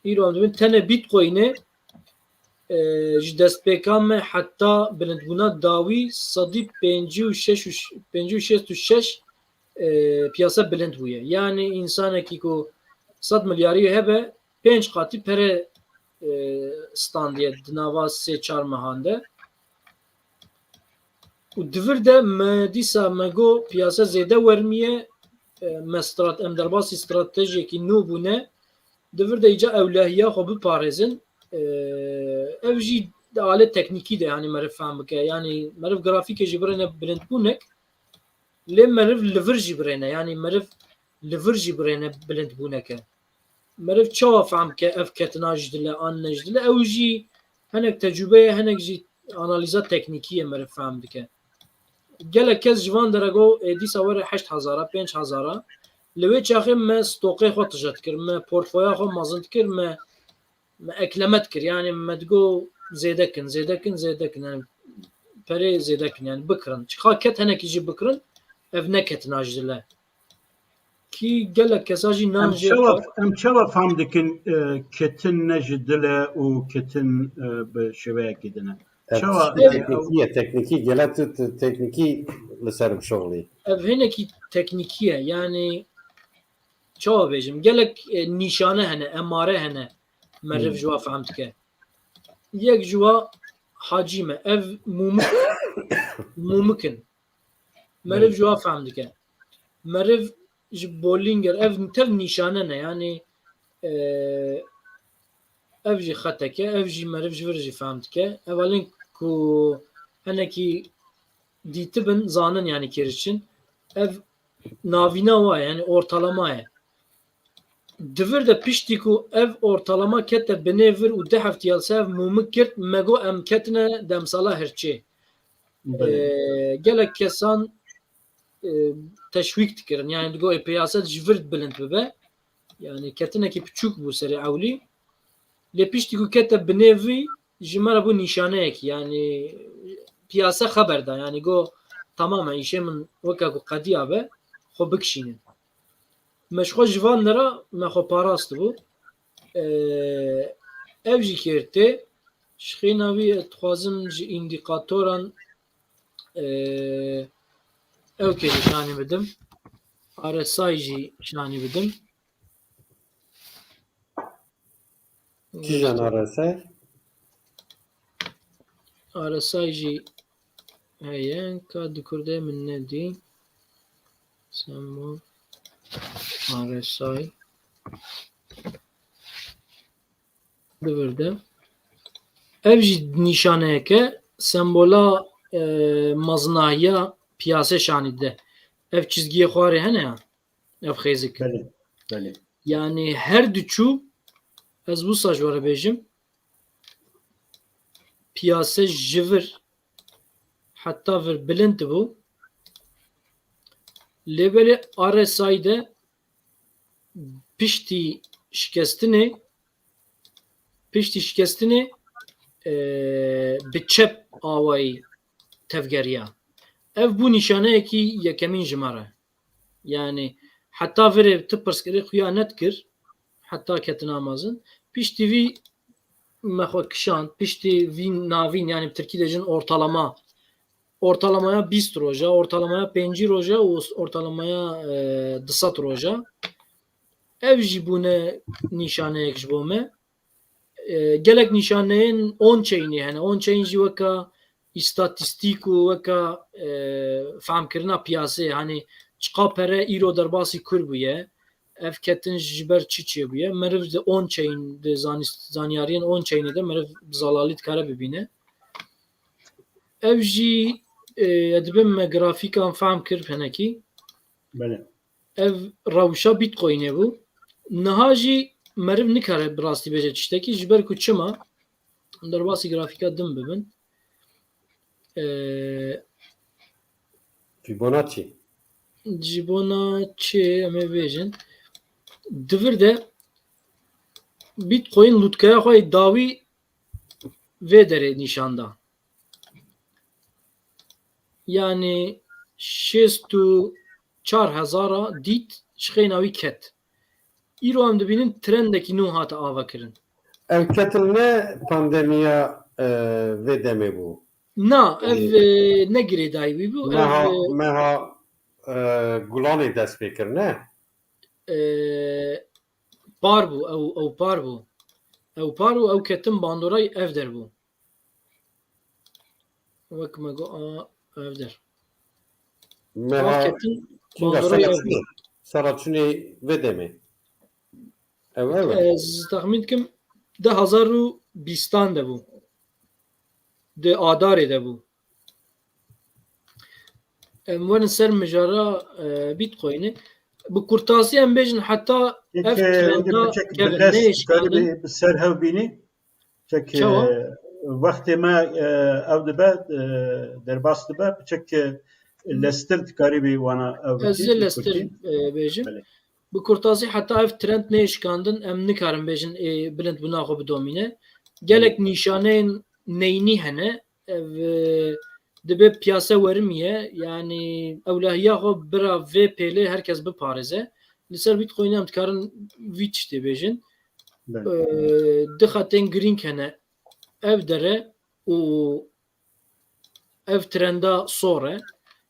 Îro em dibînin tenê Bitcoin'ê, e, ji destpêka me heta bilindbûna dawî sedî pêncî û şeş û ş-, pêncî û şêst û şeş, e, piyasa bilind bûye. Yani insanekî ku sed milyarî hebe, pênc qatî pere, e, standiye di nava sê çar mehan de. Û di vir de me dîsa me got piyase zêde wermiye, e, me strat-, em derbasî stratejiyekî nû bûne. Di vir de îca ewlehiya xwe biparêzin. E, ev jî di alê teknîkî de, yanî meriv fehm bike. Yanî meriv grafîkê jî birêne bilindbûnek, lê meriv li vir jî birêne. Yanî meriv li vir jî birêne bilindbûneke. Meriv çawa fehm bike ev ketina ji dile an ne ji dile? Ew jî hinek tecrûbe ye, hinek jî analîza teknîkî ye meriv fehm dike. Gelek kes ji van dere got, ê, dîsa were heşt hezara, pênc hezara. Li wê çaxê me stoqê xwe tije dikir, me portfoya xwe mezin dikir, me, me ekleme dikir. Yani me digot zêde kin, zêde kin, zêde kin. Yani perê zêde kin, yani bikirin. Çiqa ket hinekî jî bikirin, ev ne ketina ji dile. Kî gelek kesa jî nan Em jê çawa, xwar. em çawa fam dikin, e, ketin ne ji dil e û ketin, e, bi şêweyekî din e? Ev Çawa, tiştê e, teknîkî ye, teknîkî, gelek tu te-, teknîkî li ser bişuxulî. Ev hinekî teknîkî ye, yani çawa bêjim, gelek, e, nîşane hene, emare hene, meriv Hmm. ji wa fehm dike. Yek ji wa hacî me, ev mûmik, mûmik in. Meriv Evet. ji wa fehm dike. Meriv ji Bollinger, ev tev nîşane ne, yani, e, ev jî xetek e, ev jî meriv ji vir jî fehm dike. Ev alin ku hinekî dîtibin, zanin yani kêrişin. Ev navîna wa ye, yani ortalama ye. Di vir de piştî ku ev ortalama kete binê vir û du heftî ya li ser ev mûmik girt, me got em ketine demsala hirçê. Belê. Ee, gelek kesan, e, teşwîk dikirin. Yani digot, ê, piyase ji vir bilind bibe. Yani ketinekî piçûk bû serê ewlî. Lê piştî ku kete binê vî, ji me re bû nîşaneyekî. Yani piyase xeber da. Yani got, tamam e, îşê min weke ku qediya be, xwe bikişînin. Me ji xwe ji van dera me xwe parastibû. Ee, ev jî kêr tê. Ji xêna wî ez dixwazim ji îndîkatoran, ee, ew kê jî şanî bidim. R S I jî şanî bidim. Kîjan R S I? R S I jî heye, ka di kurdê min nedî. Semo R S I. Di vir de. Ev jî nîşaneyeke sembola e, mezinahiya piyasê şanî dide. Ev çizgiyê xwarê hene ya, ev xêzik. Belê, belê. Yani her du çû, ez wisa ji we re bêjim, piyase ji vir heta vir bilind dibû. Lê belê R S I de piştî şikestinê, piştî şikestinê e, bi çep awayî tevgeriya. Ev bû nîşaneyekî yekemîn ji me re. Yani heta virê tu pirsgirêk xuya nedikir, heta ketina mezin. Piştî vî me xwe kişand, piştî vî navîn, yani bi tirkî dêjin ortalama. Ortalamaya bîst roja, ortalamaya pêncî roja û ortalamaya e, du sed roja. Ev jî bûne nîşaneyek ji bo me. E, gelek nîşaneyên on-chainê hene. On-chain jî weka îstatîstîk û weka e, fehmkirina piyasê, hani çiqa pere îro derbasî kur bûye, ev ketin ji ber çi çêbûye. Meriv di on-chain, di zanîst-, zanyariyên on-chainê de meriv bi zelalî dikare bibîne. Ev jî e, ez dibêm me grafîkan fehm kir hinekî. Belê. Ev rewşa Bitcoinê bû. Niha jî meriv nikare bi rastî bêje tiştekî, ji ber ku çima? Derbasî grafîka din bibin. E, Fibonacci. Ji bona çi em ê bêjin? Di vir de Bitcoin lûtkeya xwe yê dawî vê derê nîşan da. Yani şêst û çar hezara dît, ji xêna wî ket. Îro em dibînin trendekî nû hate avakirin. Ev ketin ne pandemiya e, vê demê bû. Na, ev e, ne girêdayî wî bû. Meha, ev, e, meha e, Gulanê dest pê kir, ne? E, par bû, ew, ew par bû. Ew par û ew ketin bandorayî ev der bû. Wek me got, a, ev der. Meha Ev ketin çinga bandorayî sera ev bû. Çûnê, sera çûnê vê demê. Ew, ew e. Ez texmîn dikim, di hezar û bîstan de bû. Di Adarê de bû. Em werin ser mijara e, Bitcoinê. Bi kurtasî em bêjin heta ev trenda kevin, neyê şikandin. Bi ser hev bînî. Çek, e, wextê me e, ew dibe, e, derbas dibe, çek, e, lestir dikarîbî wana ew. Ez ê lestir e, bêjim. Belê. Bi kurtasî heta ev trend neyê şikandin, em nikarin bêjin ê bilind bûna xwe bidomîne. Gelek nîşaneyên neynî hene. Ev e, dibe piyase werimiye, yani ewlehiya xwe bira vê pêlê herkes biparêze. Li ser Bitcoinê em dikarin vî tiştê bêjin. Belê. E, du xetên girîng hene. Ev dere û ev trenda sor e.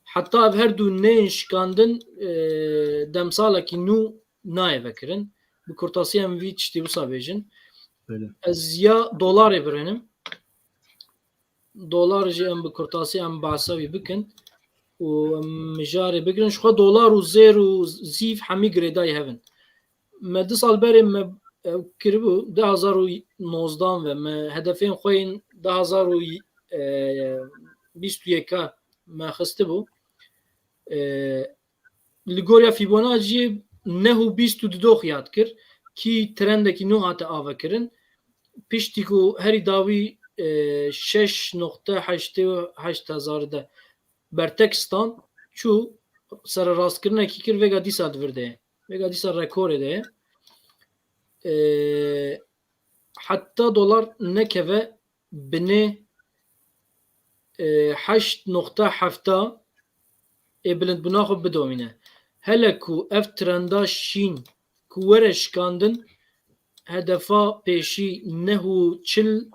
Heta ev her du neyên şikandin, e, demsalekî nû nayê vekirin. Bi kurtasî em vî tiştî wisa bêjin. Belê. Ez ya dolarê birênim. Dolar jî em bi kurtasî em behsa wî bikin û em mijarê bigirin. Ji xwe dolar û zêr û zîv hemî girêdayî hev in. Me du sal berê me ew kiribû, du hezar û nozdan ve me hedefên xwe yên du hezar û bîst û yeka me xistibû. E, li goriya Fibonacci neh û bîst û du dox yad kir, kî trendekî nû hate avekirin. Piştî ku herî dawî, e, şeş noqte heştê û heşt hezar de bertek stand, çû sererastkirinekî kir, vêga dîsa di vir de ye. Vêga dîsa rekorê de ye. E, heta dolar nekeve binê, e, heşt noqte hefta ê bilindbûna xwe bidomîne. Hele ku ev trenda şîn ku were şikandin, hedefa pêşî neh û çil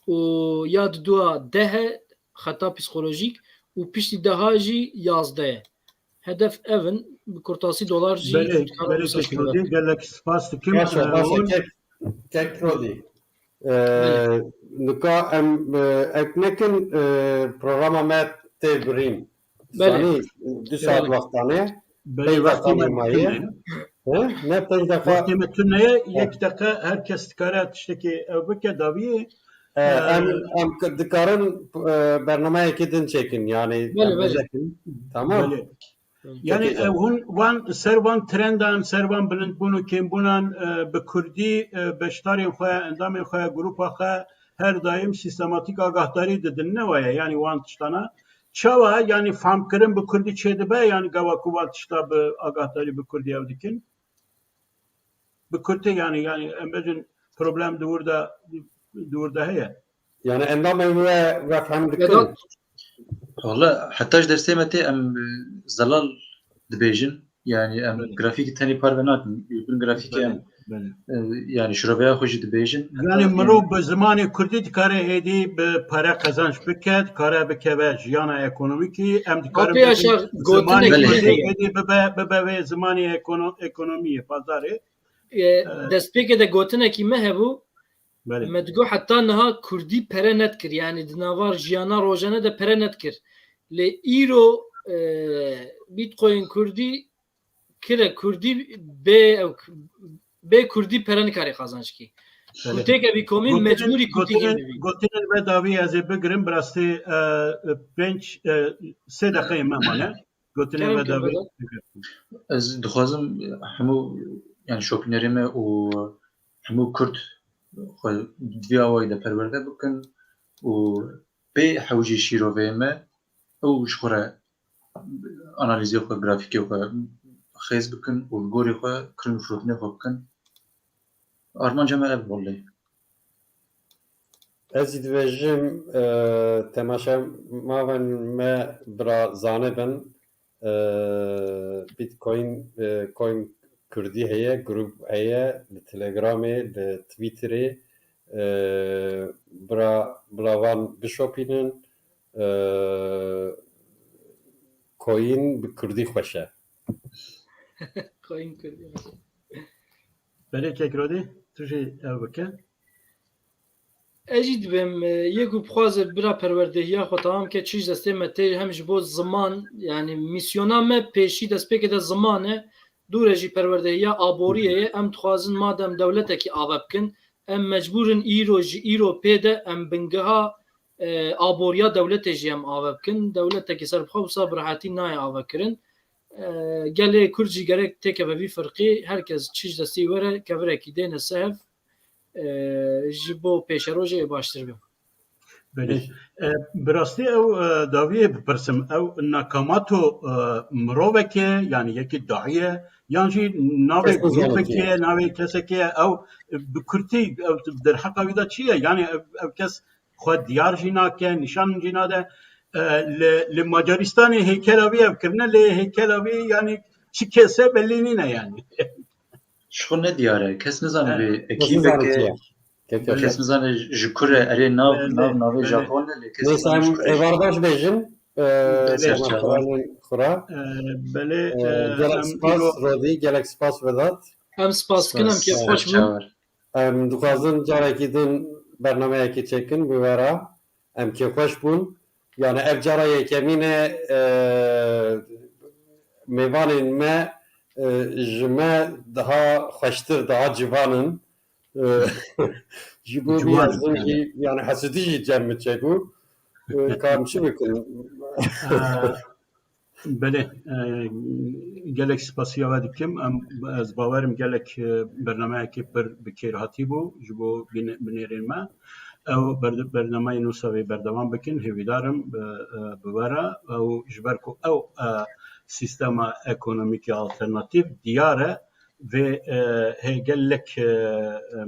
û ya di dua deh e, xeta psîkolojîk, û piştî deha jî yazdeh e. Hedef ev in, bi kurtasî dolar jî Belê, dikare belê, wisa kek şûnde. Rodî, gelek spas dikim. Baş e, E, baş e, Oğuz. Kek, kek Rodî. E, Belê. Nika em, e, ek nekin, e, programa me tê birîn. Belê. Zanî, du saet Belê. Wextan e. Belê, pênc wextê deqa me mayê. Tune ye. He? Ne pênc deqa. Wextê me tune ye, Ha. Yek deqa her kes dikare tiştekî ew bike, daviyê. E, em, em k- dikarin e, bernameyekê din çêkin, yani Belê, em belê. Çêkin. Tamam. Belê. Yanî Peki, ew hûn wan ser van trendan, ser van bilindbûn û kêmbûnan e, bi kurdî e, beşdarên xwe, endamên xwe, grupa xwe her daim sîstematîk agahdarî didin, ne waye? Yanî wan tiştana çawa, yanî famkirin bi kurdî çêdibe, yanî gava ku wan tişta bi agahdarî bi kurdî ew dikin? Bi kurtî, yanî, yanî em bêjin problem di wir de, di wir de heye. Yani endamên we, we fehm dikin. Vedat. Wala heta ji dersê me tê em e, zelal dibêjin. Yani em Belê. Grafîkî tenê parve nakin. Bin grafîkê em Belê. E, yani şiroveya xwe jî dibêjin. Yani mirov bi zimanê kurdî dikare êdî bi pere qezanç bike, dikare bikeve jiyana ekonomîkî, em dikarin Gotiya bêjin şer, zimanê gotinek kurdî Belê. Êdî bibe, bibe wê zimanê ekono-, ekonomiyê, pazarê. E, destpêkê de gotinekî me hebû. Belê. Me digot heta niha kurdî pere nedikir. Yani di nava jiyana rojane de pere nedikir. Lê îro e, Bitcoin kurdî kire kurdî bê ew bê kurdî pere nikarî qazanc kî. Belê. Ku têke bî komîn Gotinên, mecbûrî kurdî gotinên, gênibî. Gotinên ve dawî ez ê bigirim, bi rastî e, e, pênc, e, sê deqeyên me mane. Gotinên Kerem ve dawî. Kerem. Ez dixwazim hemû, yani şopînerê me û hemû kurd xwe di vî awayî de perwerde bikin û bê hewcê şîroveyê me ew ji xwe re analîzê xwe, grafîkê xwe xêz bikin û li gorî xwe kirin û firotinê xwe bikin. Armanca me ev wellê. Ez jî dibêjim, e, temaşevanên me bira zanê bin, e, Bitcoin, e, Coin Kurdî heye, grup heye, li Telegramê, li Twitterê, e, bira, bila van bişopînin, e, Coin bi Kurdî xweş e. Coin Kurdî xweş e. Belê Kekrodî, tu jî ev bike. Ez jî dibêm, e, yê ku bixwaze bira perwerdehiya xwe tamam ke çi ji destê me tê, hem ji bo ziman, yani mîsyona me pêşî destpêkê de ziman e, dûre jî perwerdehiya aboriyê ye. Em dixwazin madem dewletekî ave bikin, em mecbûr in îro ji îro pê de em bingeha, e, aboriya dewletê jî em ave bikin. Dewletekî serbixwe wisa bi rehetî nayê avekirin. E, gelê Kurd jî gerek têkeve vî firqî, her kes çi ji destî were, kevirekî dêne ser hev, e, ji bo pêşerojê ê baştir be. Belê. E, bi rastî ew, e, dawiyê bipirsim. Ew Nakamato, e, mirovek e, yanî yekî dahî ye, yan jî navê Kes nizane grûpekê kî ye. Ye, navê kesekê ye. Ew, e, bi kurtî, ew derheqa wî de çi ye? Yanî ev, ev kes xwe diyar jî nake, nîşan jî nade. E, li, li Macaristanê hêkela wî ev kirine, lê hêkela wî, yanî çi kes e belî nîne yanî. Ji xwe ne diyar e. Kes nizane He. vê Kes nizane ekîbekê. Kî ye. Keke. Kes nizane ji kur e. Erê nav, Belê, nav navê belê. Japon e, lê kes Neyse, nizane em ji kur e. Êvardaş bêjin. E, Belê. Serçavan. Xura. E, belê, E, e, gelek em spas, îro Rodî, gelek spas Vedat. Em spas dikin, em Spas. kêfxweş bûn. Serçavan. Em dixwazin carekî din bernameyekê çêkin bi we re. Em kêfxweş bûn. Yani ev cara yekemîn e, e, mêvanên me, e, ji me daha xweştir, daha civan in. E, ji bo vî Ciwan, ez din yani. Jî, yani hesûdî jî cem min çêbû. E, ka em çi bikin? E, Belê, e, gelek spasiya we dikim. Em, ez bawerim gelek, e, bernameyekî pir bi kêrhatî bû ji bo bine-, binêrên me. Ew berde-, bernameyên wisa wê berdewam bikin, hêvîdar im bi, e, bi we re. Ew ji ber ku ew, e, sîstema ekonomîkê alternatîf diyar e, vê, e, hê gelek, e, e,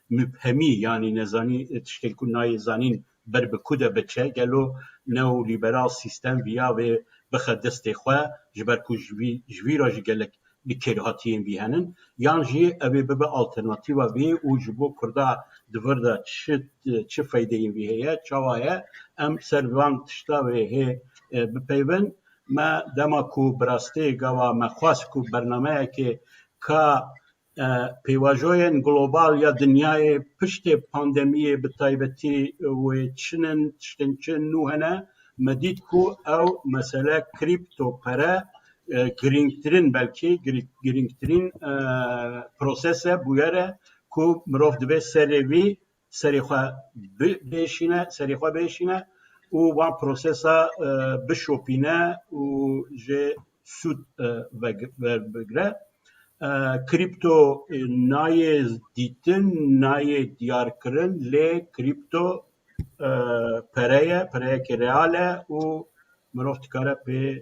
mubhemî, yanî nezanî, e, tiştên ku nayê zanîn ber bi ku de biçe, gelo neolîberal sîstem viya vê bixe destê xwe, ji ber ku ji vî, ji vî re jî gelek bi kêrhatiyên vî henin, yan jî ew ê bibe alternatîfa vê û ji bo Kurda di vir de çi, çi feydeyên vî heye, çawa ye, em ser van tişta wê hê, e, bipeyvin. Me dema ku bi rastî gava me xwest ku bernameyekê ka e, pêvajoyên global ya dinyayê piştê pandemiyê bi taybetî wê çi nin, tiştên çi nû hene, me dît ku ew mesele krîpto pere, e, girîngtirîn, belkî girî-, girîngtirîn, e, proses e, bûyer e ku mirov divê serê vî serê xwe bêşîne, serê xwe bêşîne û wan prosesa bişopîne û jê sûd verbigre. Krîpto nayê dîtin, nayê diyarkirin, lê krîpto pere ye, pereyekî real e û mirov dikare pê